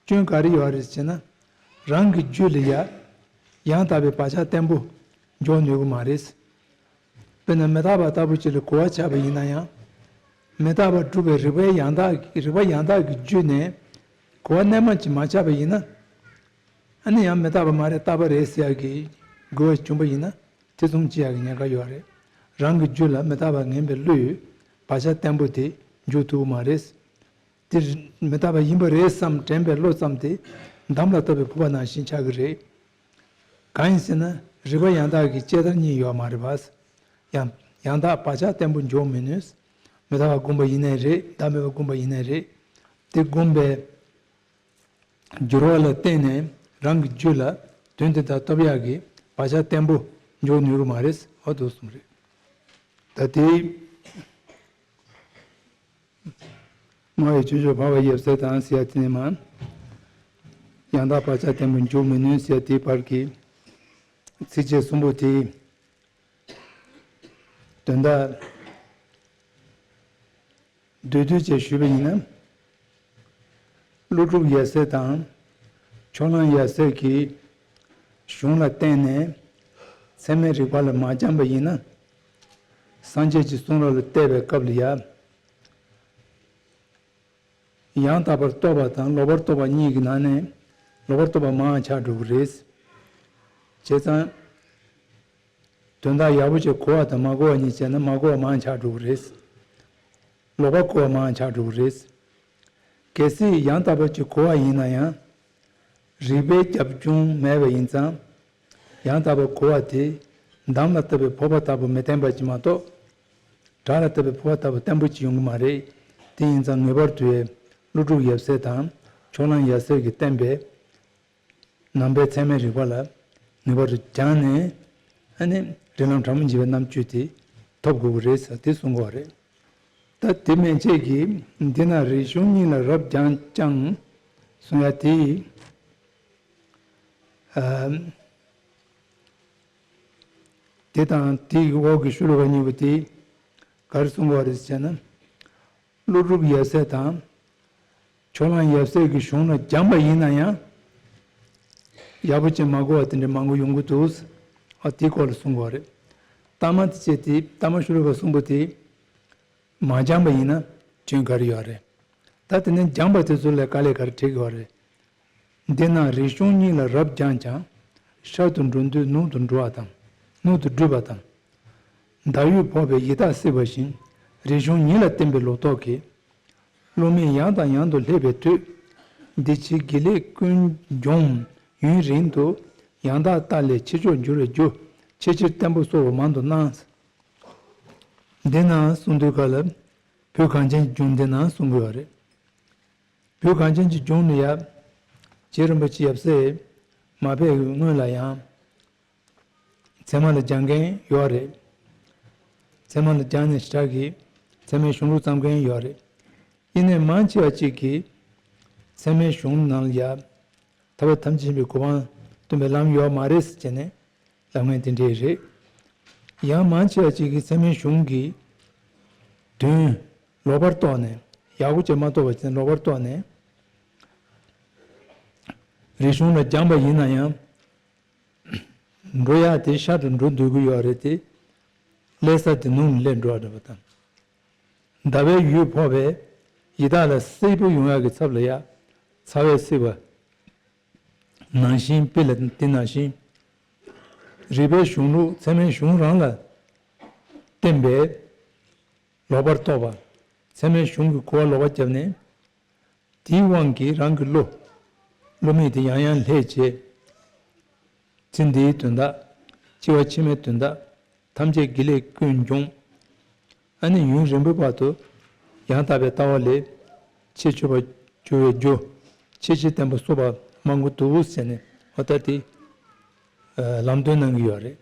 སྐྱོན་ག་རེ་ཡོད་རེད་ཟེར་ན། རང་གི་རྒྱུད་ལ་ཡ། ཡང་དག་པའི་བག་ཆགས་བརྟན་པོ་འཇོག་ནུས་ཀྱི་མ་རེད། དཔེར་ན་མི་རྟག་པ་ལྟ་བུ་ཅིག་ལ་གོ་བ་ཆགས་པ་ཡིན་ན་ཡང་། མི་རྟག་པ་སྒྲུབ་པའི་རིགས་པའི་ཡང་དག་རིགས་པ་ཡང་དག་གི་རྒྱུད་ནས་གོ་བ་རྣལ་མ་ཅིག་མ་ཆགས་པ་ཡིན་ན། ཨ་ནི་ཡང་མི་རྟག་པ་མ་རེད་རྟག་པ་རེད་ཟེར་ཡག་གི་དགོས་པ་བྱུང་པ་ཡིན་ན་ཐེ་ཚོམ་སྐྱེ་ཡག་གི་ཉེན་ཁ་ཡོད་རེད། རང་གི་རྒྱུད་ལ་མི་རྟག་པ་ངན་པའི་བློས་བག་ཆགས་བརྟན་པོ་དེ་འཇུག་ཐུབ་ཀྱི་མ་རེད། དེ་མི་རྟག་པ་ཡིན་པ་རེད་བསམ་དྲན་པའི་བློ་ཙམ་དེ་འདམ་ལ་བཏབ་པའི་ཕོར་པ་ནང་བཞིན་ཆགས་ཀྱི་རེད། གང་ཡིན་ཟེར་ན་རིགས་པ་ཡང་དག་གི་དཔྱད་བརྡར་གཉིས་ཡོད་མ་རེད་པ། ཡང་ཡང་དག་བག་ཆགས་བརྟན་པོ་འཇོག་མི་ནུས། མི་རྟག་པ་བསྒོམ་པ་ཡིན་ནའི་རེད། བདག་མེད་པ་བསྒོམ་པ་ཡིན་ནའི་རེད། དེ་བསྒོམས་པའི་སྦྱོར་བ་ལ་བརྟེན་ནས་རང་གི་རྒྱུད་ལ་དོན་དེ་དག་ཐོབ་ཡག་གི་བག་ཆགས་བརྟན་པོ་འཇོག་ནུས་ཀྱི་མ་རེད། འོ་དེ་གསུངས་རེད། ད་དེ། སྨྲ་བའི་ཆོས་མཆོག་འཕགས་པ་ཡབ་སྲས་དང་ཟེར་ཡ་དེ་ནས་མར། ཡང་དག་བག་ཆགས་བརྟན་པོ་འཇོག་མི་ནུས་ཟེར་ཡ་དེའི་བར་གྱི་ཚིགས་བཅད་གསུམ་པོ་དེ། དོན་དག་བསྡུས་བསྡུས་བཅས་ཞུས་པ་ཡིན་ན། ཀླུ་སྒྲུབ་ཡབ་སྲས་དང་ཕྱོགས་གླང་ཡབ་སྲས་ཀྱིས་གཞུང་ལ་བརྟེན་ནས་ཚད་མའི་རིགས་པ་ལ་མ་སྦྱངས་པ་ཡིན་ན། སངས་རྒྱས་ཀྱི་གསུང་རབ་ལ་བལྟས་པའི་སྐབས་ལ་ཡ། ཡང་དག་པར་རྟོགས་པ་དང་ལོག་པར་རྟོག་པ་གཉིས་ཀྱི་ནང་ནས་ལོག་པར་རྟོག་པ་མང་ཆགས་འགྲོ་གི་རེད། བྱས་ཙང་ དོན་དག་ཡག་པོ་ཅིག་གོ་བ་དང་མ་གོ་བ་གཉིས་བྱས་ན་མ་གོ་བ་མང་ཆགས་འགྲོ་གི་རེད། ལོག་པར་གོ་བ་མང་ཆགས་འགྲོ་གི་རེད། གལ་སྲིད་ཡང་དག་པ་ཅིག་གོ་བ་ཡིན་ན་ཡང་། རིགས་པའི་རྒྱབ་ལྗོངས་མེད་པ་ཡིན་ཙང་། ཡང་དག་པ་གོ་བ་དེ་འདམ་ལ་བཏབ་པའི་ཕོར་པ་ལྟ་བུ་མི་བརྟན་པ་ཅིག་མ་གཏོགས། བྲག་ལ་བཏབ་པའི་ཕོར་པ་ལྟ་བུ་བརྟན་པོ་ཅིག་ཡོང་གི་མ་རེད། དེ་ཡིན་ཙང་ངེས་པར་དུ་ཀླུ་སྒྲུབ་ཡབ་སྲས་དང་ཕྱོགས་གླང་ཡབ་སྲས་ཀྱིས་བསྟན་པའི་ནང་པའི་ཚད་མའི་རིག་པ་ལ་ངེས་པར་དུ་སྦྱངས་ནས། ཨ་ནི་རིགས་ལམ་དྲང་མོ་འབྱེད་པའི་རྣམ་དཔྱོད་དེ་ཐོབ་དགོས་ཀྱི་རེད་ཟེར་དེ་གསུང་གི་ཡོད་རེད། ད་དེ་མན་ཆད་ཀྱིས་འདི་ན་རིག་གཞུང་གཉིས་ལ་རབ་སྦྱངས་ཀྱང་གསུང་ཡ་དེ། ཨ། དེ་དང་དེའི་འོག་གི་ཤོ་ལོ་ཀ་གཉིས་པོ་དེ་ག་རེ་གསུང་གི་ཡོད་རེད་ཟེར་ན། ཀླུ་སྒྲུབ་ཡབ་སྲས་དང་ཕྱོགས་གླང་ཡབ་སྲས་ཀྱི་གཞུང་ལ་སྦྱངས་པ་ཡིན་ན་ཡང་། ཡག་པོ་ཅིག་མ་གོ་བ་དེ་འདྲ་མང་པོ་ཡོང་གི་འདུག། ཨ། དེའི་སྐོར་ལ་གསུང་གི་ཡོད་རེད། ལྟག་མ་དེ་བྱས་ཏེ་ལྟག་མ་ཤོ་ལོ་ཀ་གསུམ་པོ་དེ། མ་སྦྱངས་པ་ཡིན་ན་སྐྱོན་ག་རེ་ཡོད་རེད། ད་དེ་ནས་སྦྱངས་པ་དེ་ཚོ་ལ་དཀའ་ལས་ག་རེ་འཕྲད་ཀྱི་ཡོད་རེད། འདི་ན་རིག་གཞུང་གཉིས་ལ་རབ་སྦྱངས་ཀྱང་། ཤར་དུ་འགྲོ་འདོད་ནུབ་ཏུ་འགྲོ་བ་དང་། ནུབ་ཏུ་བགྲོད་པ་དང་། ཟླ་འོད་ཕོག་པའི་ཡི་དྭགས་བསྲེགས་པ་བཞིན། རིག་གཞུང་ཉིད་ལ་བརྟེན་པའི་ལོག་རྟོག་གིས། བསླུ་མེད་ཡང་དང་ཡང་དུ་སླེབས་པའི་དུས། འདི་ཕྱི་དགེ་ལེགས་ཀུན་འབྱུང་། ཡུན་རིང་དུ། ཡང་དག་ལྟ་ལས་ཕྱིར་ཕྱོགས་འགྱུར་བའི་རྒྱུ། ཕྱིར་ཕྱིར་བརྟན་པོ་གསོ་བ་མང་དུ་སྣང་། འདི་ན་གསུང་དུས་ག་ལ། བོད་གངས་ཅན་གྱི་ལྗོངས་འདི་ན་གསུང་གི་ཡོད་རེད། བོད་གངས་ཅན་གྱི་ལྗོངས་ནི་ཡ། རྗེ་རིན་པོ་ཆེ་ཡབ་སྲས་མ་ཕེབས་སྔོན་ལ་ཡང་། ཚད་མ་ལ་སྦྱང་མཁན་ཡོད་རེད། ཚད་མ་ལ་སྦྱངས་ནས་ཞེ་དྲག་གི་ཚད་མའི་གཞུང་ལུགས་བརྩམས་མཁན་ཡོད་རེད། ཡིན་ནའི་མང་ཆེ་བ་ཅིག་གིས་ཚད་མའི་གཞུང་ནང་ལ་ཡ། ཐར་པ་ཐམས་ཅད་མཁྱེན་པའི་གོ་འཕང་སྟོན་པའི་ལམ་ཡོད་མ་རེད་ཟེར་བྱས་ནས་ལབ་མཁན་དེ་འདྲས་རེད། ཡང་མང་ཆེ་བ་ཅིག་གིས་ཚད་མའི་གཞུང་གི་དོན་ལོག་པར་རྟོགས་ནས། ཡག་པོ་བྱས་མ་རྟོགས་པ་བྱས་ནས་ལོག་པར་རྟོགས་ནས། རིག་གཞུང་ལ་སྦྱངས་པ་ཡིན་ན་ཡང་། འགྲོ་ཡག་དེ་ཤར་དུ་འགྲོ་འདོད་ཀྱི་ཡོད་རེད་དེ། སླེབས་ས་དེ་ནུབ་ལ་སླེབས་འགྲོ་བ་འདྲ་པོ་དང་། ཟླ་བའི་འོད་ཕོག་པས་ཡི་དྭགས་ལ་བསྲེགས་པ་ཡོང་ཡག་གི་ཚབ་ལ་ཡ། ཚ་བས་བསྲེགས་པ་ནང་བཞིན། དཔེ་ལ་དེ་ནང་བཞིན། རིགས་པའི་གཞུང་ལུགས་ཚད་མའི་གཞུང་རང་ལ་བརྟེན་པའི་ལོག་པར་རྟོག་པ། ཚད་མའི་གཞུང་གི་གོ་བ་ལོག་པ་བརྒྱབ་ནས། དེའི་དབང་གིས་རང་གི་བློ། བསླུ་མེད་དེ་ཡང་ཡང་ལྷས་བྱས། ཚེ་འདིའི་དོན་དག། འཆི་བ་ཕྱི་མའི་དོན་དག། ཐམས་ཅད་དགེ་ལེགས་ཀུན་འབྱུང་། ཨ་ནི་ཡུན་རིང་པོའི་བར་དུ་ཡང་དག་པའི་ལྟ་བ་ལས་ཕྱིར་ཕྱོགས་པར་འགྱུར་བའི་རྒྱུ། ཕྱིར་ཕྱིར་བརྟན་པོ་གསོ་བ་མང་པོ་འདུག་ཟེར་ནས་འོ་ད་དེ་ལམ་སྟོན་གནང་གི་ཡོད་རེད།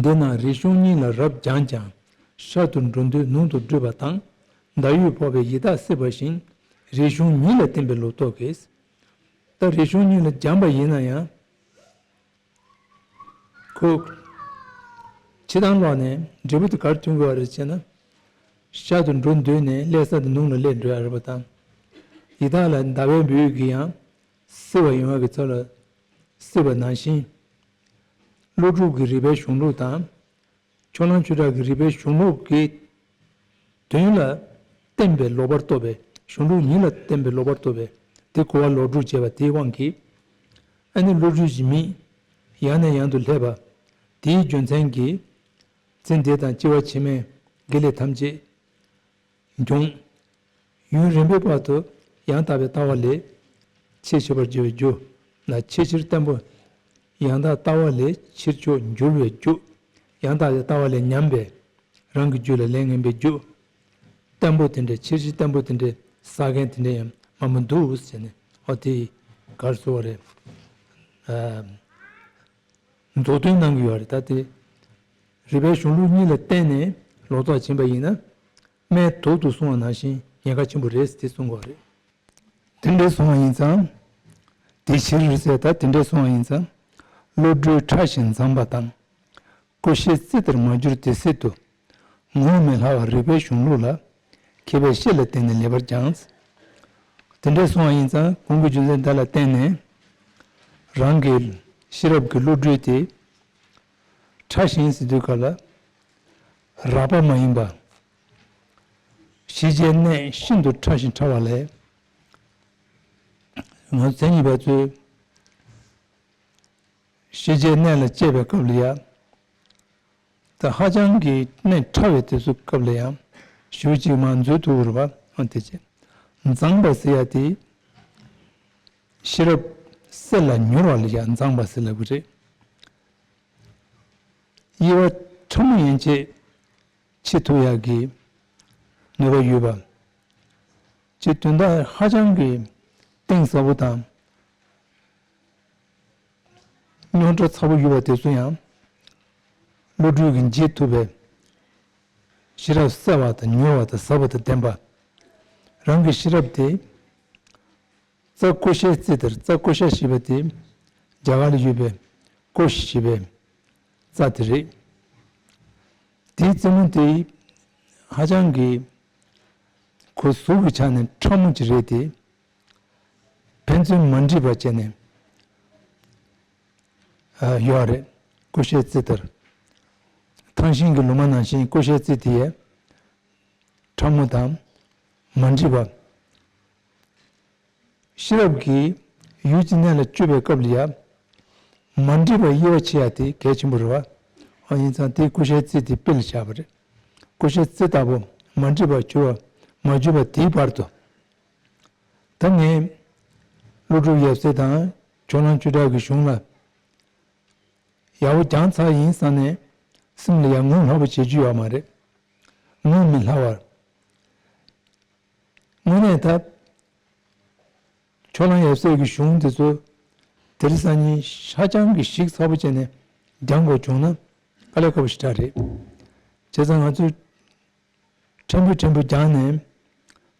འདི་ན་རིག་གཞུང་གཉིས་ལ་རབ་སྦྱངས་ཀྱང་། ཤར་དུ་འགྲོ་འདོད་ནུབ་ཏུ་བགྲོད་པ་དང་། ཟླ་འོད་ཕོག་པས་ཡི་དྭགས་བསྲེགས་པ་བཞིན། རིག་གཞུང་ཉིད་ལ་བརྟེན་པའི་ལོག་རྟོག་གིས། ད་རིག་གཞུང་གཉིས་ལ་སྦྱངས་པ་ཡིན་ན་ཡང་། ཁོ། ཕྱི་དང་ལོག་ནས་འབྲས་བུ་དེ་ག་རེ་ཐོན་དགོས་པ་རེད་ཅེ་ན། ཤར་དུ་འགྲོ་འདོད་ནས་སླེབས་ས་དེ་ནུབ་ལ་སླེབས་འགྲོ་ཡ་རེད་པ་དང་། ཡི་དྭགས་ལ་ཟླ་བའི་འོད་ཀྱིས་ཡང་། བསྲེགས་པ་ཡོང་བ་གི་ཚོད་ལ་བསྲེགས་པ་ནང་བཞིན། ཀླུ་སྒྲུབ་ཀྱི་རིགས་པའི་གཞུང་ལུགས་དང་། ཕྱོགས་གླང་ཆོས་གྲགས་ཀྱི་རིགས་པའི་གཞུང་ལུགས་ཀྱི་དོན་ལ་བརྟེན་པའི་ལོག་པར་རྟོག་པའི་གཞུང་ལུགས་ཉིད་ལ་བརྟེན་པའི་ལོག་པར་རྟོག་པའི་དེ་གོ་བ་ལོག་སྒྲུབ་བྱས་པ་དེའི་དབང་གིས། ཨ་ནི་བློ་གྲོས་ཀྱི་མིག་ཡང་ནས་ཡང་དུ་སླེབས་པ་དེའི་རྒྱུ་མཚན་གྱིས། ཚེ་འདི་དང་འཆི་བ་ཕྱི་མའི་དགེ་ལེགས་ཐམས་ཅད་འབྱུང་། ཡུན་རིང་པོའི་བར་དུ་ཡང་དག་པའི་ལྟ་བ་ལས་ཕྱིར་ཕྱོགས་པར་འགྱུར་བའི་རྒྱུ་ལ་ཕྱིར་ཕྱིར་བརྟན་པོ། ཡང་དག་ལྟ་བ་ལས་ཕྱིར་ཕྱོགས་འགྱུར་བའི་རྒྱུ། ཡང་དག་པའི་ལྟ་བ་ལས་ཉམས་པའི་རང་གི་རྒྱུད་ལ་ལས་ངན་པའི་རྒྱུ། བརྟན་པོ་དེ་འདྲའི་ཕྱིར་ཕྱིར་བརྟན་པོ་དེ་འདྲའི་བསགས་མཁན་དེ་འདྲ་ཡང་མང་པོ་འདུག་ཟེར་ནས་ཨོ་དེ་གར་སོ་རེད། ཨ། མཛུབ་སྟོན་གནང་གི་ཡོད་རེད། ད་དེ་རིགས་པའི་གཞུང་ལུགས་གཉིས་ལ་བརྟེན་ནས་ལོག་རྟོག་ཕྱིན་པ་ཡིན་ན། རྨད་དུ་སོང་བ་ནང་བཞིན་ཉེན་ཁ་ཆེན་པོ་རེད་ཟེར་གསུང་གི་ཡོད་རེད། དེ་འདྲ་སོང་བ་ཡིན་ཙང་། དེ་ཕྱིར་ཟེར་ད་དེ་འདྲ་སོང་བ་ཡིན་ཙང་། བློ་གྲོས་ཕྲ་ཞིང་མཛངས་པ་དང་། ཀུ་ཤའི་རྩི་ལྟར་མ་གྱུར་དེ་སྲིད་དུ། ངོ་མི་སླ་བ་རིགས་པའི་གཞུང་ལུགས་ལ། མཁས་པས་ཤེས་ལ་བརྟེན་ནས་ལེགས་པར་སྦྱངས། དེ་འདྲ་སོང་བ་ཡིན་ཙང་གོང་གི་རྒྱུ་མཚན་དེ་ལ་བརྟེན་ནས། རང་གི་ཤེས་རབ་ཀྱི་བློ་གྲོས་དེ། ཕྲ་ཞིང་ཟེར་དུས་སྐབས་ལ། རགས་པ་མ་ཡིན་པ། ཤེས་བྱའི་གནས་ཤིན་ཏུ་ཕྲ་ཞིང་ཕྲ་བ་ལས། ང་ཚོ་མཚན་ཉིད་པ་ཚོས་ཤེས་བྱའི་གནས་ལ་དཔྱད་པའི་སྐབས་ལ་ཡང་ ཧ་ཅང་གི་གནད་ཕྲ་བའི་དུས་སུ་སྐབས་ལ་ཡང་ཞུ་གཅིག་མ་འཛུལ་ཐུབ་རུ་བ་འོན་ཏེ་ཅི། མཛངས་པ་ཟེར་ཡ་དེ་ཤེས་རབ་གསལ་ལ་མྱུར་བ་ལ་ཡང་མཛངས་པ་ཟེར་ལབ་གི་རེད། དབྱེ་བ་ཕྲ་མོ་ཡན་ཆད་ཕྱེ་ཐུབ་ཡག་གི་ནུས་པ་ཡོད་པ། ཅེས་དོན་དག་ཧ་ཅང་གི་གཏིང་ཟབ་པོ་དང་། རྙོག་དྲ་ཚ་པོ་ཡོད་པ་དེ་ཚོ་ཡང་། བློ་གྲོས་ཀྱིས་འབྱེད་ཐུབ་པའི་ཤེས་རབ་གསལ་བ་དང་མྱུར་བ་དང་ཟབ་པ་དང་ལྡན་པ། རང་གི་ཤེས་རབ་དེ། རྩྭ་ཀུ་ཤའི་རྩི་ལྟར། རྩྭ་ཀུ་ཤ་ཞེས་པ་དེ་རྒྱ་གར་ལ་ཡོད་པའི་ཀུ་ཤ་ཞེས་པའི་རྩྭ་དེ་རེད། དེའི་རྩེ་མོ་དེ་ཧ་ཅང་གི་གོ་ཟུག་གི་ཆ་ནས་ཕྲ་མོ་ཅིག་རེད་དེ། ཕན་ཚུན་མ་འདྲིས་པ་བྱས་ནས་ཡོད་རེད། ཀུ་ཤའི་རྩི་ལྟར། ཐང་ཤིང་གི་ལོ་མ་ནང་བཞིན་ཀུ་ཤའི་རྩི་དེ་ཡང་ཕྲ་མོ་དང་མ་འདྲིས་པ། ཤེས་རབ་ཀྱིས་ཡུལ་གྱི་གནས་ལ་དཔྱོད་པའི་སྐབས་ལ་ཡང་མ་འདྲིས་པ་དབྱེ་བ་ཕྱེ་ཡ་དེ་གལ་ཆེན་པོ་རེད་བ། ཨ་ཡིན་ཙང་དེའི་ཀུ་ཤའི་རྩི་དེ་དཔེ་ལ་བཞག་པ་རེད། ཀུ་ཤའི་རྩི་ལྟ་བུ་མ་འདྲིས་པར་གྱུར་པ་མ་གྱུར་པ་དེའི་བར་དུ། ད་ངས་ཀླུ་སྒྲུབ་ཡབ་སྲས་དང་ཕྱོགས་གླང་བཅུ་ཕྲག་གི་གཞུང་ལ་ཡག་པོ་སྦྱངས་ཚར་ཡིན་བསམ་ནས་སེམས་ལ་ཡང་ངུ་ལྷག་པོ་བྱེད་རྒྱུ་ཡོད་མ་རེད། ངུ་མི་སླ་བར། དངོས་གནས་ད། ཕྱོགས་གླང་ཡབ་སྲས་ཀྱི་གཞུང་དེ་ཚོ་དེ་རིང་སང་ཉིན་ཧ་ཅང་གི་ཞིབ་ཚགས་པོ་བྱས་ནས་སྦྱང་དགོས་བྱུང་ན་དཀའ་ལས་ཁག་པོ་ཞེ་དྲག་རེད། བྱས་ཙང་ང་ཚོས་ཕྲན་བུ་ཕྲན་བུ་སྦྱངས་ནས་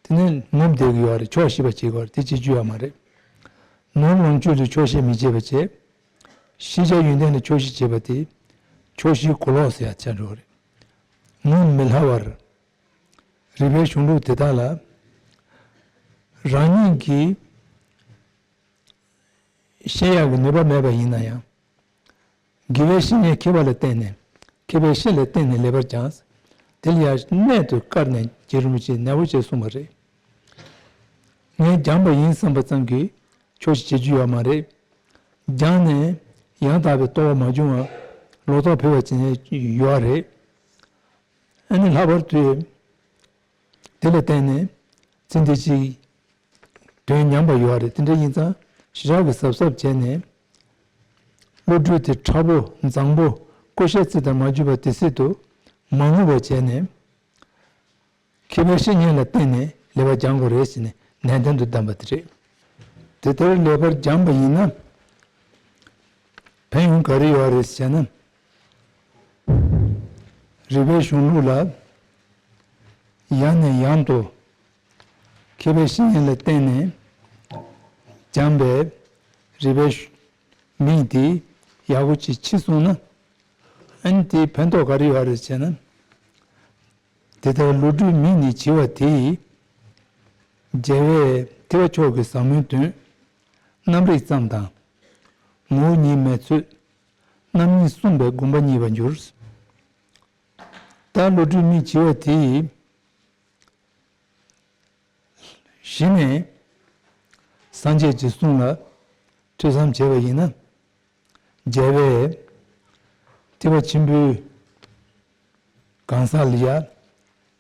དེ་ནས་ངོམས་བསྡད་ཀྱི་ཡོད་རེད། ཆོག་ཤེས་པ་བྱེད་དགོས་རེད། དེ་བྱེད་རྒྱུ་ཡོད་མ་རེད། ནོར་ལོངས་སྤྱོད་ལ་ཆོག་ཤེས་མི་བྱེད་པ་བྱས། ཤེས་བྱ་ཡོན་ཏན་ལ་ཆོག་ཤེས་བྱེད་པ་དེ་ཆོག་ཤེས་གོ་ལོག་ཟེར་ཡ་ཆགས་འགྲོ་གི་རེད། ངོམས་མི་སླ་བར། རིག་པའི་གཞུང་ལུགས་དེ་དག་ལ་རང་ཉིད་ཀྱིས་ཤེས་ཡག་གི་ནུས་པ་མེད་པ་ཡིན་ན་ཡང་། དགེ་བའི་བཤེས་གཉེན་མཁས་པ་ལ་བརྟེན་ནས་མཁས་པའི་བཤེས་ལ་བརྟེན་ནས་ལེགས་པར་སྦྱངས། དེ་ལ་ཡང་གནད་དུ་བཀར་ནས་རྗེ་རིན་པོ་ཆེས་ནན་པོ་བྱས་གསུངས་པ་རེད། ངས་སྦྱངས་པ་ཡིན་བསམ་པ་ཙམ་གྱིས་ཆོག་ཤེས་བྱེད་རྒྱུ་ཡོད་མ་རེད། སྦྱངས་ནས་ཡང་དག་པའི་རྟོགས་པ་མ་བྱུང་བར་ལོག་རྟོག་འཕེལ་བ་བྱེད་མཁན་ཡོད་རེད། ཨ་ནི་ལྷག་པར་དུ་དེ་ལ་བརྟེན་ནས་ཚེ་འདི་ཕྱིའི་དོན་ཉམས་པ་ཡོད་རེད། དེ་འདྲ་ཡིན་ཙང་ཞེ་དྲག་གི་གཟབ་གཟབ་བྱས་ནས་བློ་གྲོས་དེ་ཕྲ་པོ་མཛངས་པོ་ཀུ་ཤའི་རྩི་ལྟར་མ་གྱུར་པ་དེ་སྲིད་དུ་མ་ངུ་བ་བྱས་ནས་མཁས་པའི་བཤེས་གཉེན་ལ་བརྟེན་ནས་ལེགས་པར་སྦྱང་དགོས་རེད་ཟེར་ནས་ནན་ཏན་དུ་གདམས་པ་དེ་རེད། དེ་ལྟར་ལེགས་པར་སྦྱངས་པ་ཡིན་ན་ཕན་ཡོན་ག་རེ་ཡོད་རེད་ཟེར་ན། རིག་པའི་གཞུང་ལུགས་ལ་ཡང་ནས་ཡང་དུ་མཁས་པའི་བཤེས་གཉེན་ལ་བརྟེན་ནས་སྦྱངས་པའི་རིག་པའི་མིག་དེ་ཡག་པོ་ཅིག་ཕྱེ་སོང་ན། ཨ་ནི་དེའི་ཕན་ཐོགས་ག་རེ་ཡོད་རེད་ཟེར་ན། དེ་ལྟར་བློ་གྲོས་མིག་ནི་བྱེ་བ་དེ་ཡིས། རྒྱལ་བས་ཐེག་པ་མཆོག་གི་ཟབ་མོའི་དོན། རྣམ་རིག་ཙམ་དང་། ངོ་བོ་ཉིད་མེད་ཚུལ། རྣམ་གཉིས་གསུངས་པས་དགོངས་པ་རྙེད་པར་འགྱུར། ད་བློ་གྲོས་མིག་བྱེ་བ་དེ་ཡིས། གཞི་ནས་སངས་རྒྱས་ཀྱི་གསུང་ལ་ཐོས་བསམ་བྱས་པ་ཡིན་ན། རྒྱལ་བས་ཐེག་པ་ཆེན་པོའི་གང་ཟག་ལ་ཡང་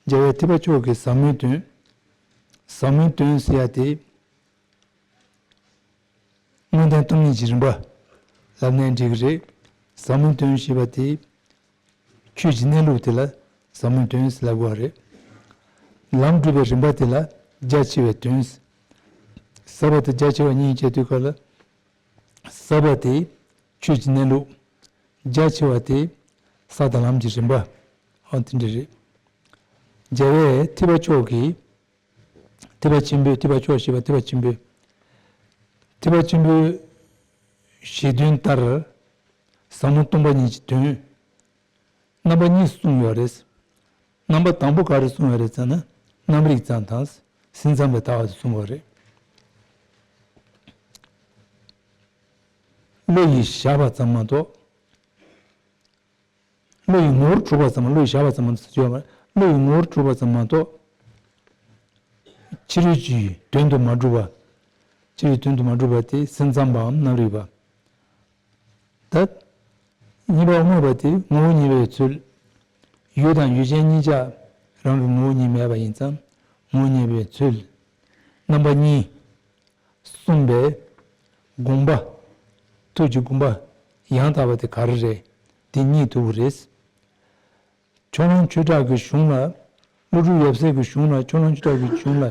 རྒྱལ་བའི་ཐེག་པ་མཆོག་གི་ཟབ་མོའི་དོན། ཟབ་མོའི་དོན་ཟེར་ཡ་དེ་དངོས་བསྟན་སྟོང་ཉིད་ཀྱི་རིམ་པ་ལབ་ནའི་འགྲིག་གི་རེད། ཟབ་མོའི་དོན་ཞེས་པ་དེ་ཆོས་ཀྱི་གནས་ལུགས་དེ་ལ་ཟབ་མོའི་དོན་ཟེར་ལབ་དགོས་པ་རེད། ལམ་སྒྲུབ་པའི་རིམ་པ་དེ་ལ་རྒྱ་ཆེ་བའི་དོན། ཟབ་པ་དང་རྒྱ་ཆེ་བ་གཉིས་བྱེད་དུས་སྐབས་ལ། ཟབ་པ་དེ་ཆོས་ཀྱི་གནས་ལུགས། རྒྱ་ཆེ་བ་དེ་ས་དང་ལམ་གྱི་རིམ་པ། ཨ་དེ་འདྲ་རེད། རྒྱལ་བས་ཐེག་པ་མཆོག་གི། ཐེག་པ་ཆེན་པོའི་ཐེག་པ་མཆོག་ཞེས་པ་ཐེག་པ་ཆེན་པོའི། ཐེག་པ་ཆེན་པོའི་བཞེད་དོན་ལྟར། ཟབ་མོ་སྟོང་པ་ཉིད་ཀྱི་དོན། རྣམ་པ་གཉིས་གསུངས་ཡོད་རེད། རྣམ་པ་དང་པོ་ག་རེ་གསུངས་ཡོད་རེད་ཟེར་ན། རྣམ་རིག་ཙམ་དང་། སེམས་ཙམ་པའི་ལྟ་བ་དེ་གསུངས་པ་རེད། བློ་ཡིས་བཞག་པ་ཙམ་མ་གཏོགས། བློ་ཡི་ངོ་བོར་གྲུབ་པ་ཙམ། བློ་ཡིས་བཞག་པ་ཙམ་མ་གཏོགས་ཟེར་གྱི་ཡོད་མ་རེད། བློ་ཡི་ངོ་བོར་གྲུབ་པ་ཙམ་མ་གཏོགས། ཕྱི་རོལ་གྱི་དོན་དུ་མ་གྲུབ་པ། ཕྱི་རོལ་དོན་དུ་མ་གྲུབ་པ་དེ་སེམས་ཙམ་པའམ་རྣམ་རིག་པ། ད། གཉིས་པ་དབུ་མ་པ་དེ་ངོ་བོ་ཉིད་པའི་ཚུལ། ཡུལ་དང་ཡུལ་ཅན་གཉིས་ཆ་རང་གི་ངོ་བོ་ཉིད་མེད་པ་ཡིན་ཙང་ངོ་བོ་ཉིད་མེད་པའི་ཚུལ། རྣམ་པ་གཉིས་གསུངས་པས་དགོངས་པ། ཐུགས་ཀྱི་དགོངས་པ་ཡང་དག་པ་དེ་ག་རེ་རེད། དེ་རྙེད་ཐུབ་པ་རེད། ཕྱོགས་གླང་ཆོས་གྲགས་ཀྱི་གཞུང་ལ། ཀླུ་སྒྲུབ་ཡབ་སྲས་ཀྱི་གཞུང་ལ། ཕྱོགས་གླང་ཆོས་གྲགས་ཀྱི་གཞུང་ལ་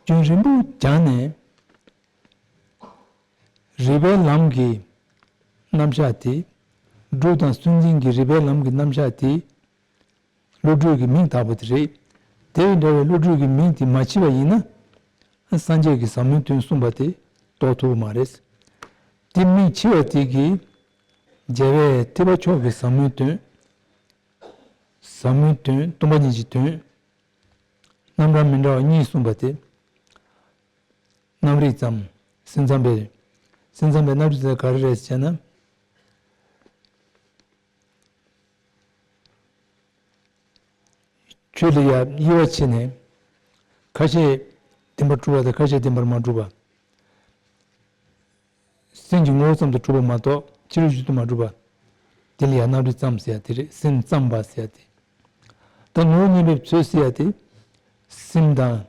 རྒྱུན་རིང་པོ་སྦྱངས་ནས། རིགས་པའི་ལམ་གྱི་རྣམ་གཞག་དེ། སྒྲུབ་དང་སུན་འབྱིན་གྱི་རིགས་པའི་ལམ་གྱི་རྣམ་གཞག་དེ། བློ་གྲོས་ཀྱི་མིང་དག་པ་དེ་རེད། དེ་འདྲ་བའི་བློ་གྲོས་ཀྱི་མིང་དེ་མ་ཕྱེ་བ་ཡིན་ན། སངས་རྒྱས་ཀྱི་ཟབ་མོའི་དོན་གསུངས་པ་དེ་རྟོགས་ཐུབ་པ་མ་རེད། དེ་མིང་ཕྱེ་བ་དེ་གིས་རྒྱལ་བའི་ཐེག་པ་མཆོག་གི་ཟབ་མོའི་དོན། ཟབ་མོའི་དོན་སྟོང་པ་ཉིད་ཀྱི་དོན། རྣམ་གྲངས་མི་འདྲ་བ་གཉིས་གསུངས་པ་དེ། རྣམ་རིག་ཙམ། སེམས་ཙམ་པའི། སེམས་ཙམ་པའི་རྣམ་རིག་ཙམ་ག་རེ་རེད་ཟེར་ན། ཆོས་ལ་ཡང་དབྱེ་བ་ཕྱེ་ནས། ཁ་ཤས་བདེན་པར་གྲུབ་པ་དང་ཁ་ཤས་བདེན་པར་མ་གྲུབ་པ། སེམས་ཀྱི་ངོ་བོ་ཙམ་དུ་གྲུབ་པ་མ་གཏོགས་ཕྱི་རོལ་ཡུལ་དུ་མ་གྲུབ་པ། དེ་ལ་ཡང་རྣམ་རིག་ཙམ་ཟེར་ཡ་དེ་རེད། སེམས་ཙམ་པ་ཟེར་ཡ་དེ། ད་ངོ་བོ་ཉིད་མེད་པའི་ཚུལ་ཟེར་ཡ་དེ། སེམས་དང་།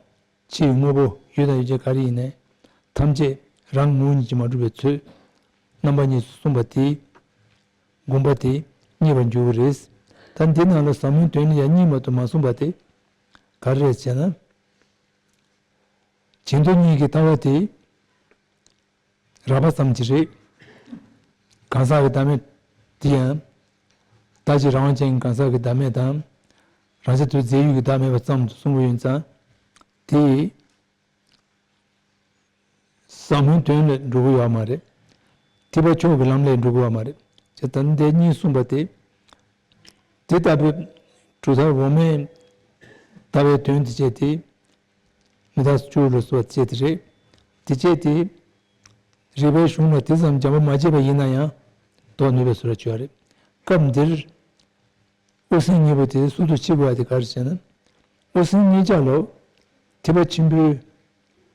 ཕྱིའི་དངོས་པོ་ཡུལ་དང་ཡུལ་ཅན་ག་རེ་ཡིན་ནའི། ཐམས་ཅད་རང་ངོ་བོ་ཉིད་ཀྱིས་མ་གྲུབ་པའི་ཚུལ། རྣམ་པ་གཉིས་སུ་གསུངས་པ་དེ། དགོངས་པ་དེ་རྙེད་པར་འགྱུར་བ་རེད། ད་འདི་ནང་ལ་ཟབ་མོའི་དོན་ནི་ཡང་གཉིས་མ་གཏོགས་མ་གསུངས་པ་དེ། ག་རེ་རེད་ཟེར་ན། བྱེ་མདོ་གཉིས་ཀྱི་ལྟ་བ་དེ། རགས་པ་ཙམ་གྱིས་རེད། གང་ཟག་གི་བདག་མེད་དེ་ཡང་། རྟག་གཅིག་རང་དབང་ཅན་གྱི་གང་ཟག་གི་བདག་མེད་དང་། རང་ཆ་དུ་རྫས་ཡོད་ཀྱི་བདག་མེད་པ་ཙམ་དུ་གསུངས་པ་ཡིན་ཙང་། དེ། ཟབ་མོའི་དོན་ལས་འགྲོ་གི་ཡོད་མ་རེད། ཐེག་པ་མཆོག་གི་ལམ་ལས་འགྲོ་གི་ཡོད་མ་རེད། ཅེས་ད་འདི་གཉིས་གསུངས་པ་དེ། དེ་ལྟ་བུའི་གྲུབ་མཐའ་འོག་མའི་ལྟ་བའི་དོན་དེ་བྱས་ཏེ། མི་རྟག་སོགས་བཅུ་ལ་སོགས་པ་བྱས་ཏེ་རེད། དེ་བྱས་ཏེ། རིགས་པའི་གཞུང་ལ་དེ་ཙམ་སྦྱངས་པ་མ་བྱས་པ་ཡིན་ན་ཡང་རྟོགས་ནུས་པའི་བཟོ་འདྲ་བྱས་པ་རེད། སྐབས་འདིར། དབུ་སེམས་གཉིས་པོ་དེ་སུ་དང་ཕྱེ་དགོས་པ་དེ་ག་རེ་ཟེར་ན། དབུ་སེམས་གཉིས་ཆ་ལོ། ཐེག་པ་ཆེན་པོའི་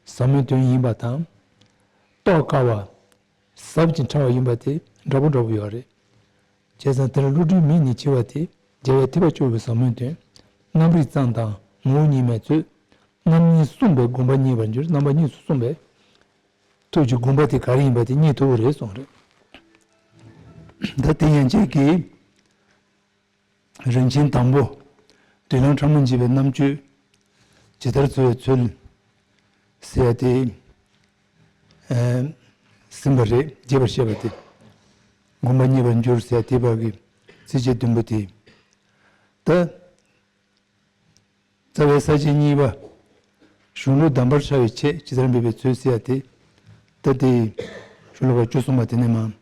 ཟབ་མོའི་དོན་ཡིན་པ་དང་། རྟོགས་དཀའ་བ། ཟབ་ཅིང་ཕྲ་བ་ཡིན་པ་དེ་འདྲ་པོ་འདྲ་པོ་ཡོད་རེད། བྱས་ཙང་དེ་ལ་བློ་གྲོས་མིང་ནས་ཕྱེ་བ་དེ་རྒྱལ་བའི་ཐེག་པ་མཆོག་གི་ཟབ་མོའི་དོན། རྣམ་རིག་ཙམ་དང་ངོ་བོ་ཉིད་མེད་ཚུལ། རྣམ་གཉིས་གསུངས་པས་དགོངས་པ་རྙེད་པར་འགྱུར། རྣམ་པ་གཉིས་སུ་གསུངས་པས། ཐུགས་ཀྱི་དགོངས་པ་དེ་ག་རེ་ཡིན་པ་དེ་རྙེད་ཐུབ་པ་རེད་གསུངས་རེད། ད་དེ་ཡན་ཆད་ཀྱི། རིན་ཆེན་དང་པོ། རིགས་ལམ་ཕྲ་མོ་འབྱེད་པའི་རྣམ་དཔྱོད། ཇི་ལྟར་འཚོལ་བའི་ཚུལ། ཟེར་ཡ་དེ། ཨེ། ཟིན་པ་རེད། རྒྱས་པར་བཤད་པ་དེ། དགོངས་པ་རྙེད་པར་འགྱུར་ཟེར་ཡ་དེ་བར་གྱི་ཚིགས་བཅད་བདུན་པོ་དེ། ད། རྩ་བའི་ས་བཅད་གཉིས་པ། གཞུང་ལུགས་གདམས་པར་བྱ་བའི་ཆེད་ཇི་ལྟར་འབད་པའི་ཚུལ་ཟེར་ཡ་དེ། ད་དེ། གཞུང་ལུགས་པ་བཅུ་གསུམ་པ་དེ་ནས་མར་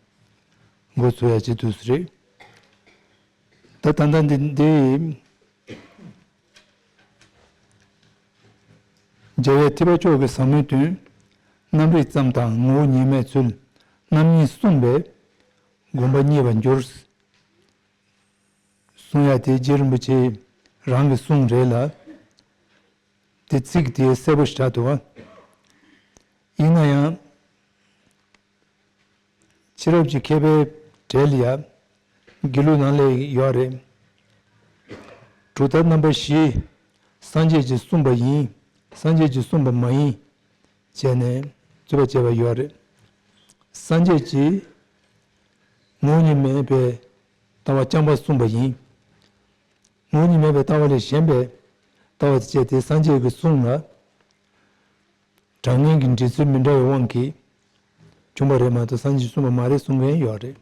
འགོ་ཚུགས་ཡ་བྱེད་དུས་སུ་རེད། ད་ད་ལྟ་འདི་འདི། རྒྱལ་བའི་ཐེག་པ་མཆོག་གི་ཟབ་མོའི་དོན། རྣམ་རིག་ཙམ་དང་ངོ་བོ་ཉིད་མེད་ཚུལ། རྣམ་གཉིས་གསུངས་པས། དགོངས་པ་རྙེད་པར་འགྱུར། གསུང་ཡ་དེ་རྗེ་རིན་པོ་ཆེ་རང་གི་གསུང་རེད་ལ། དེ་ཚིག་དེ་གསལ་པོ་ཞིག་ཆགས་འདུག་བ། ཡིན་ན་ཡང་། ཕྱི་རབས་ཀྱི་མཁས་པའི་གྲས་ལ་ཡ། དགེ་ལུགས་ནང་ལ་ཡོད་རེད། གྲུབ་མཐའ་རྣམ་པ་བཞི། སངས་རྒྱས་ཀྱིས་གསུངས་པ་ཡིན། སངས་རྒྱས་ཀྱིས་གསུངས་པ་མ་ཡིན། བྱས་ནས་རྩོད་པ་བྱས་པ་ཡོད་རེད། སངས་རྒྱས་ཀྱིས་ངོ་བོ་ཉིད་མེད་པའི་ལྟ་བ་རྐྱང་པ་གསུངས་པ་ཡིན། ངོ་བོ་ཉིད་མེད་པའི་ལྟ་བ་ལས་གཞན་པའི་ལྟ་བ་དེ་བྱས་ཏེ་སངས་རྒྱས་ཀྱི་གསུང་ལ་དྲང་ངེས་ཀྱི་འགྲེལ་ཚུལ་མི་འདྲ་བའི་དབང་གིས་བྱུང་བ་རེད་མ་གཏོགས་སངས་རྒྱས་ཀྱིས་གསུངས་པ་མ་རེད་གསུང་མཁན་ཡོད་རེད།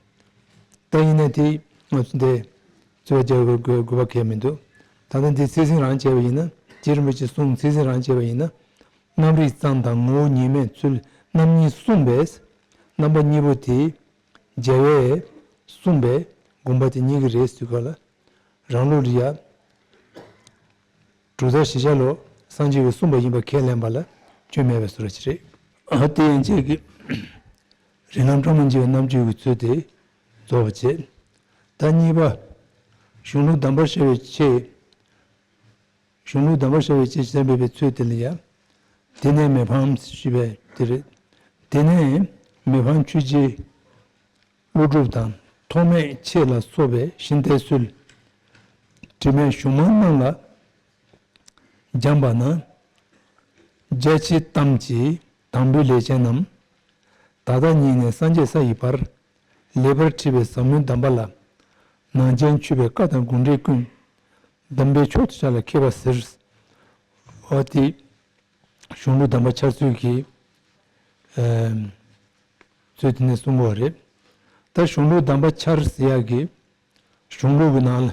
ད་ཡིན་ནའི་དེ་ང་ཚོ་འདི་རྩོད་པ་རྒྱག་དགོས་དགོས་དགོས་པ་གང་ཡང་མི་འདུག་ད་ལྟ་འདི་ཚིག་ཟིན་རང་བྱས་པ་ཡིན་ན། རྗེ་རིན་པོ་ཆེའི་གསུང་ཚིག་ཟིན་རང་བྱས་པ་ཡིན་ན། རྣམ་རིག་ཙམ་དང་ངོ་བོ་ཉིད་མེད་ཚུལ་རྣམ་གཉིས་གསུངས་པས། རྣམ་པ་གཉིས་པོ་དེ་རྒྱལ་བས་གསུངས་པས་དགོངས་པ་དེ་རྙེད་ཀྱི་རེད་ཟེར་ག་ལ། རང་ལུགས་ལ་ཡ། གྲུབ་མཐའ་བཞི་ཆ་ལོ། སངས་རྒྱས་ཀྱིས་གསུངས་པ་ཡིན་པ་ཁས་ལེན་པ་ལ་སྐྱོན་མེད་པའི་བཟོ་འདྲ་ཞིག་རེད། ཨ་དེ་ཡན་ཆད་ཀྱི་རིགས་ལམ་ཕྲ་མོ་འབྱེད་པའི་རྣམ་དཔྱོད་ཀྱི་ཚུལ་དེ་རྫོགས་པ་བྱེད། ད་གཉིས་པ། གཞུང་ལུགས་གདམས་པར་བྱ་བའི་ཆེད། གཞུང་ལུགས་གདམས་པར་བྱ་བའི་ཆེད་ཅེས་འབོད་པའི་ཚུལ་དེ་ལ་ཡ། དེ་ནས་མི་ཕམ་ཞེས་པའི་དེ་རེད། དེ་ནས་མི་ཕམ་ཆོས་རྗེ། ཀླུ་སྒྲུབ་དང་ཐོགས་མེད་མཆེད་ལ་སོགས་པའི་ཤིང་རྟའི་སྲོལ། དྲི་མེད་གཞུང་མང་རྣམས་ལ་སྦྱངས་པ་ན། རྒྱ་ཆེ་གཏམ་གྱི་དང་པོའི་ལས་ཅན་རྣམས། ད་ལྟ་ཉིད་ནས་སངས་རྒྱས་ས་ཡི་བར། ལེགས་པར་བྲིས་པའི་ཟབ་མོའི་གདམས་པ་ལ། ནང་བྱན་ཆུད་པའི་བཀའ་དང་དགོངས་འགྲེལ་ཀུན། གདམས་པའི་མཆོག་ཏུ་ཤར་ལ་མཁས་པ་ཟེར། འོ་དེ་གཞུང་ལུགས་གདམས་པ་འཆར་ཚུལ་གྱི་ཚུལ་དེ་ནས་གསུང་གི་ཡོད་རེད། ད་གཞུང་ལུགས་གདམས་པ་འཆར་ཟེར་ཡག་གི་གཞུང་ལུགས་ཀྱི་ནང་ལ་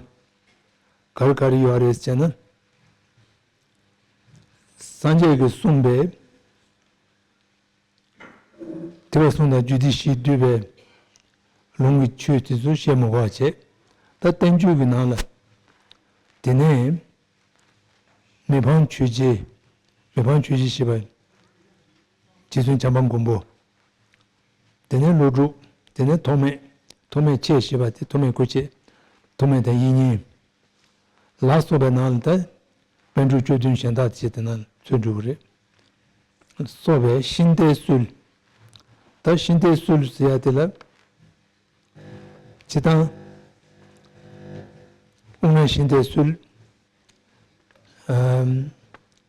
ག་རེ་ག་རེ་ཡོད་རེད་ཟེར་ན། སངས་རྒྱས་ཀྱིས་གསུངས་པའི་ཐེག་པ་གསུམ་དང་རྒྱུད་སྡེ་བཞིས་བསྡུས་པའི་ལུང་གི་ཆོས་དེ་ཚོ་བཤད་མི་དགོས་པ་བྱས། ད་བསྟན་བཅོས་ཀྱི་ནང་ལ་དེ་ནས་མི་ཕམ་ཆོས་རྗེ། མི་ཕམ་ཆོས་རྗེ་ཞེས་པ། རྗེ་བཙུན་བྱམས་པ་མགོན་པོ། དེ་ནས་ཀླུ་སྒྲུབ། དེ་ནས་ཐོགས་མེད། ཐོགས་མེད་ཆེ་ཞེས་པ་དེ་ཐོགས་མེད་སྐུ་མཆེད། ཐོགས་མེད་དང་དབྱིག་གཉེན། ལ་སོགས་པའི་ནང་ལ་ད་པཎ་གྲུབ་བཅུ་བདུན་གཞན་དག་བཅས་དེ་ནང་ཚུད་འགྲོ་གི་རེད། སོགས་པའི་ཤིང་རྟའི་སྲོལ། ད་ཤིང་རྟའི་སྲོལ་ཟེར་ཡ་དེ་ལ། སྤྱིར་བཏང་། དབུ་མའི་ཤིང་རྟའི་སྲོལ། ཨམ།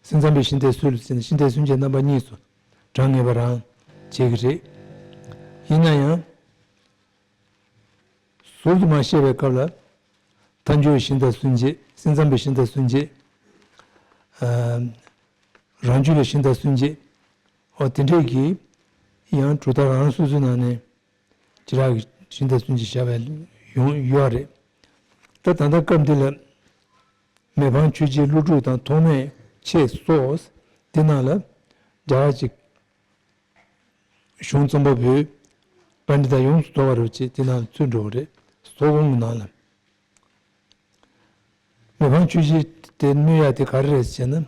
སེམས་ཙམ་པའི་ཤིང་རྟའི་སྲོལ་ཟེར་ནས་ཤིང་རྟའི་སུན་འབྱིན་རྣམ་པ་གཉིས་སུ་གྲངས་ངེས་པ་རང་བྱེད་ཀྱི་རེད། ཡིན་ན་ཡང་། ཟུར་དུ་མ་བཤད་པའི་སྐབས་ལ། མཐའ་འཇུག་ཤིང་རྟ་སུན་འབྱིན། སེམས་ཙམ་པའི་ཤིང་རྟ་སུན་འབྱིན། ཨམ། རང་རྒྱུད་ལ་ཤིང་རྟ་སུན་འབྱིན། འོ་དེ་འདྲས་ཀྱི་ཡང་གྲུབ་མཐའ་རང་རང་སོ་སོའི་ནང་ནས་ཅི་རག་གི་ཤིང་རྟ་སུན་འབྱིན་བྱ་བའི་ཡོང་ཡོད་རེད། ད་ད་ལྟ་སྐབས་འདི་ལ་མི་ཕམ་ཆོས་རྗེ་ཀླུ་སྒྲུབ་དང་ཐོགས་མེད་ཆེ་སོགས་འདི་ནང་ལ་རྒྱ་གར་གྱི་གཞུང་རྩོམ་པ་པོས་པཎྜི་ཏ་ཡོངས་སུ་རྫོགས་པ་རུ་བྱས་དེ་ནང་ཚུད་འགྲོ་བ་རེད། སོགས་གོང་གི་ནང་ལ། མི་ཕམ་ཆོས་རྗེ་དེ་སྨོས་ཡ་དེ་ག་རེ་རེད་ཟེར་ན།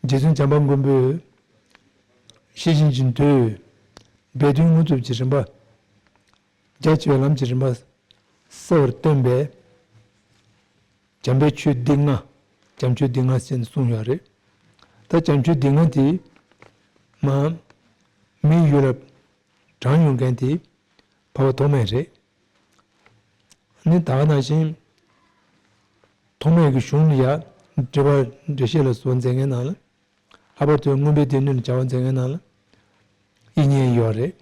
རྗེ་བཙུན་བྱམས་པ་མགོན་པོས་ཤེས་བཞིན་གྱི་མདོས། སྦས་དོན་དངོས་གྲུབ་ཀྱི་རིམ་པ། རྒྱ་ཆེ་བའི་ལམ་གྱི་རིམ་པ་གསལ་བར་སྟོན་པའི་བྱམས་པའི་ཆོས་སྡེ་ལྔ། བྱམས་ཆོས་སྡེ་ལྔ་ཟེར་ནས་གསུངས་ཡོད་རེད། ད་བྱམས་ཆོས་སྡེ་ལྔ་དེ་མ་མིའི་ཡུལ་ལ་དྲངས་ཡོང་མཁན་དེ་འཕགས་པ་ཐོགས་མེད་རེད། ནི་ད་ག་ནང་བཞིན་ཐོགས་མེད་ཀྱི་གཞུང་ལ་ཡ་འགྲེལ་པ་འགྲེལ་བཤད་ལ་སོགས་མཛད་མཁན་ནང་ལ། ལྷག་པར་དུ་མངོན་པའི་སྡེ་སྣོད་ལ་བྱ་བ་མཛད་མཁན་ནང་ལ་དབྱིག་གཉེན་ཡོད་རེད།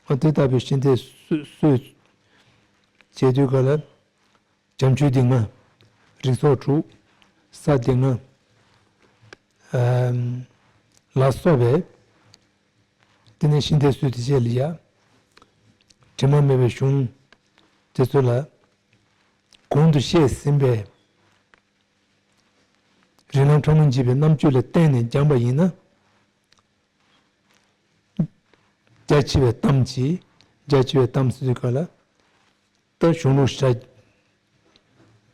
འོ་དེ་ལྟ་བུའི་ཤིང་རྟའི་སྲོལ་སྲོལ་བྱེད་དུས་ག་ལ་བྱམས་ཆོས་སྡེ་ལྔ། རིགས་ཚོགས་དྲུག། ས་སྡེ་ལྔ། ཨམ། ལ་སོགས་པའི་དེ་ནས་ཤིང་རྟའི་སྲོལ་དེ་བཅས་ལ་ཡ། དྲི་མ་མེད་པའི་གཞུང་དེ་ཚོ་ལ་གོང་དུ་བཤད་ཟིན་པའི་རིགས་ལམ་ཕྲ་མོ་འབྱེད་པའི་རྣམ་དཔྱོད་ལ་བརྟེན་ནས་སྦྱངས་པ་ཡིན་ན། རྒྱ་ཆེ་བའི་གཏམ་གྱིས། རྒྱ་ཆེ་བའི་གཏམ་ཟེར་དུས་ག་ལ། ད་གཞུང་ལུགས་ཤ་རྒྱས་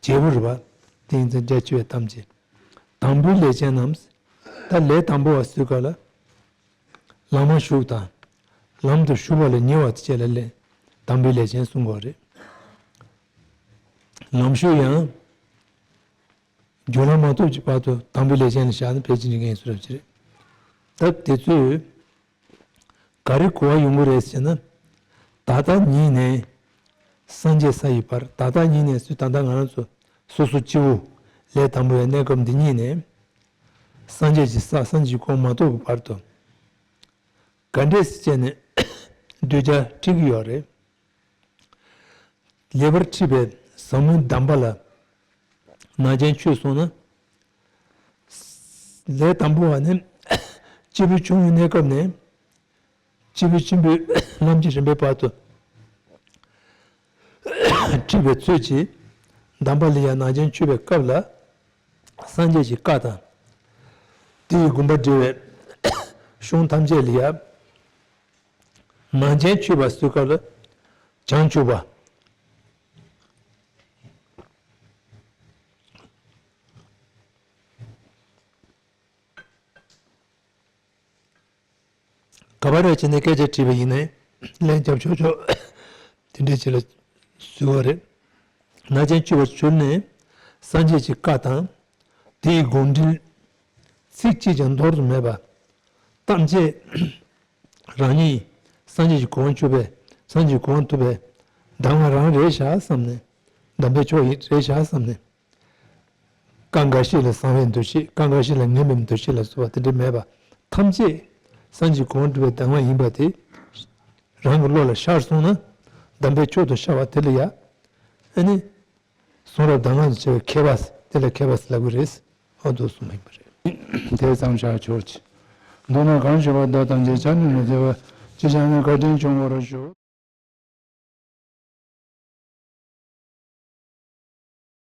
པོ་རེད་པ། དེ་ཡིན་ཙང་རྒྱ་ཆེ་བའི་གཏམ་གྱིས། དང་པོའི་ལས་ཅན་རྣམས། ད་ལས་དང་པོ་བ་ཟེར་དུས་ག་ལ། ལམ་ལ་ཞུགས་དང་། ལམ་དུ་ཞུགས་པ་ལ་ཉེ་བ་དེ་བཅས་ལ་ལས་དང་པོའི་ལས་ཅན་གསུང་གི་ཡོད་རེད། ལམ་ཞུགས་ཡང་། རྒྱུ་ལམ་མ་ཐོབ་ཀྱི་བར་དུ་དང་པོའི་ལས་ཅན་ལ་བཞག་ན་ཕལ་ཆེར་འགྲིག་མཁན་སུ་རེད་ཅེ་རེད། ད་དེ་ཚོས་ག་རེ་གོ་བ་ཡོང་གི་རེད་ཟེར་ན། ད་ལྟ་ཉིད་ནས་སངས་རྒྱས་ས་ཡི་བར། ད་ལྟ་ཉིད་ནས་སུ། ད་ལྟ་ང་རང་ཚོ་སོ་སོ་སྐྱེ་བོ་ལས་དང་པོ་བའི་གནས་སྐབས་འདི་ཉིད་ནས་སངས་རྒྱས་ཀྱི་ས། སངས་རྒྱས་ཀྱི་གོ་འཕང་མ་ཐོབ་ཀྱི་བར་དུ་ག་འདྲས་སེ་བྱས་ནས་གདུལ་བྱ་ཁྲིད་ཀྱི་ཡོད་རེད། ལེགས་པར་ཁྲིད་པའི་ཟབ་མོའི་གདམས་པ་ལ་ནང་བྱན་ཆུད་སོང་ན། ལས་དང་པོ་བ་ནི་སྐྱེས་བུ་ཆུང་ངུའི་གནས་སྐབས་ནས་སྐྱེས་བུ་ཆེན་པོའི་ལམ་གྱི་རིམ་པའི་བར་དུ་ཁྲིད་པའི་ཚུལ་གྱིས་གདམས་པ་ལ་ཡང་ནང་བྱན་ཆུད་པའི་སྐབས་ལ། སངས་རྒྱས་ཀྱི་བཀའ་དང་། དེ་ཡི་དགོངས་པ་འགྲེལ་བའི་གཞུང་ཐམས་ཅད་ལ་ཡང་། ནང་བྱན་ཆུད་པ་ཟེར་སྐབས་ལ་བྱང་ཆུབ་པ། ག་པར་རེ་བྱས་ནས་སྐད་ཆ་དྲིས་པ་ཡིན་ནའི་ལན་རྒྱབ་ཆོག་ཆོག་དེ་འདྲས་བྱེད་ལ་ཟེར་བ་རེད། ནང་བྱན་ཆུད་པ་ཞུས་ནས་སངས་རྒྱས་ཀྱི་བཀའ་དང་། དེ་ཡི་དགོངས་འགྲེལ་ཚིག་གཅིག་ཀྱང་འདོར་དུ་མེད་པ་ཐམས་ཅད་རང་ཉིད་སངས་རྒྱས་ཀྱི་གོ་འཕང་ཆུད་པའི། སངས་རྒྱས་ཀྱི་གོ་འཕང་ཐོབ་པའི་གདམས་ངག་རང་རེད་བཞག་བསམ་ནས་ དམ་པའི་ཆོས་ཡིན་རེད་བཞག་བསམ་ནས། སྐབས་འགའ་ཞིག་ལ་གསང་བའི་འདུ་ཤེས། སྐབས་འགའ་ཞིག་ལ་ངེས་པའི་འདུ་ཤེས་ལ་སོགས་པ་དེ་འདྲ་མེད་པ། ཐམས་ཅད་སངས་རྒྱས་གོང་དུ་བའི་གདམས་ངག་ཡིན་པ་དེ་རང་གི་བློ་ལ་ཤར་སོང་ན། དམ་པའི་ཆོས་དུ་ཤར་བ་དེ་ལ་ཡ། ཨ་ནི། གསུང་རབ་གདམས་ངག་ཏུ་བྱ་བའི་མཁས་པ། དེ་ལ་མཁས་པ་ཟེར་ལབ་ཀྱི་རེད། ཨོ་འདུག་གསུངས་པ་ཡིན་པ་རེད། དེ་ཙམ་བཞག་ཆོག་ཅིག་མདོར་ན་གང་ཞུ་བ་བདག་ཐམས་ཅད་ཆ་ནས་མི་འཐད་པ། ཅི་བྱས་ནས་བཀའ་དྲིན་སྐྱོང་བར་ཞུ།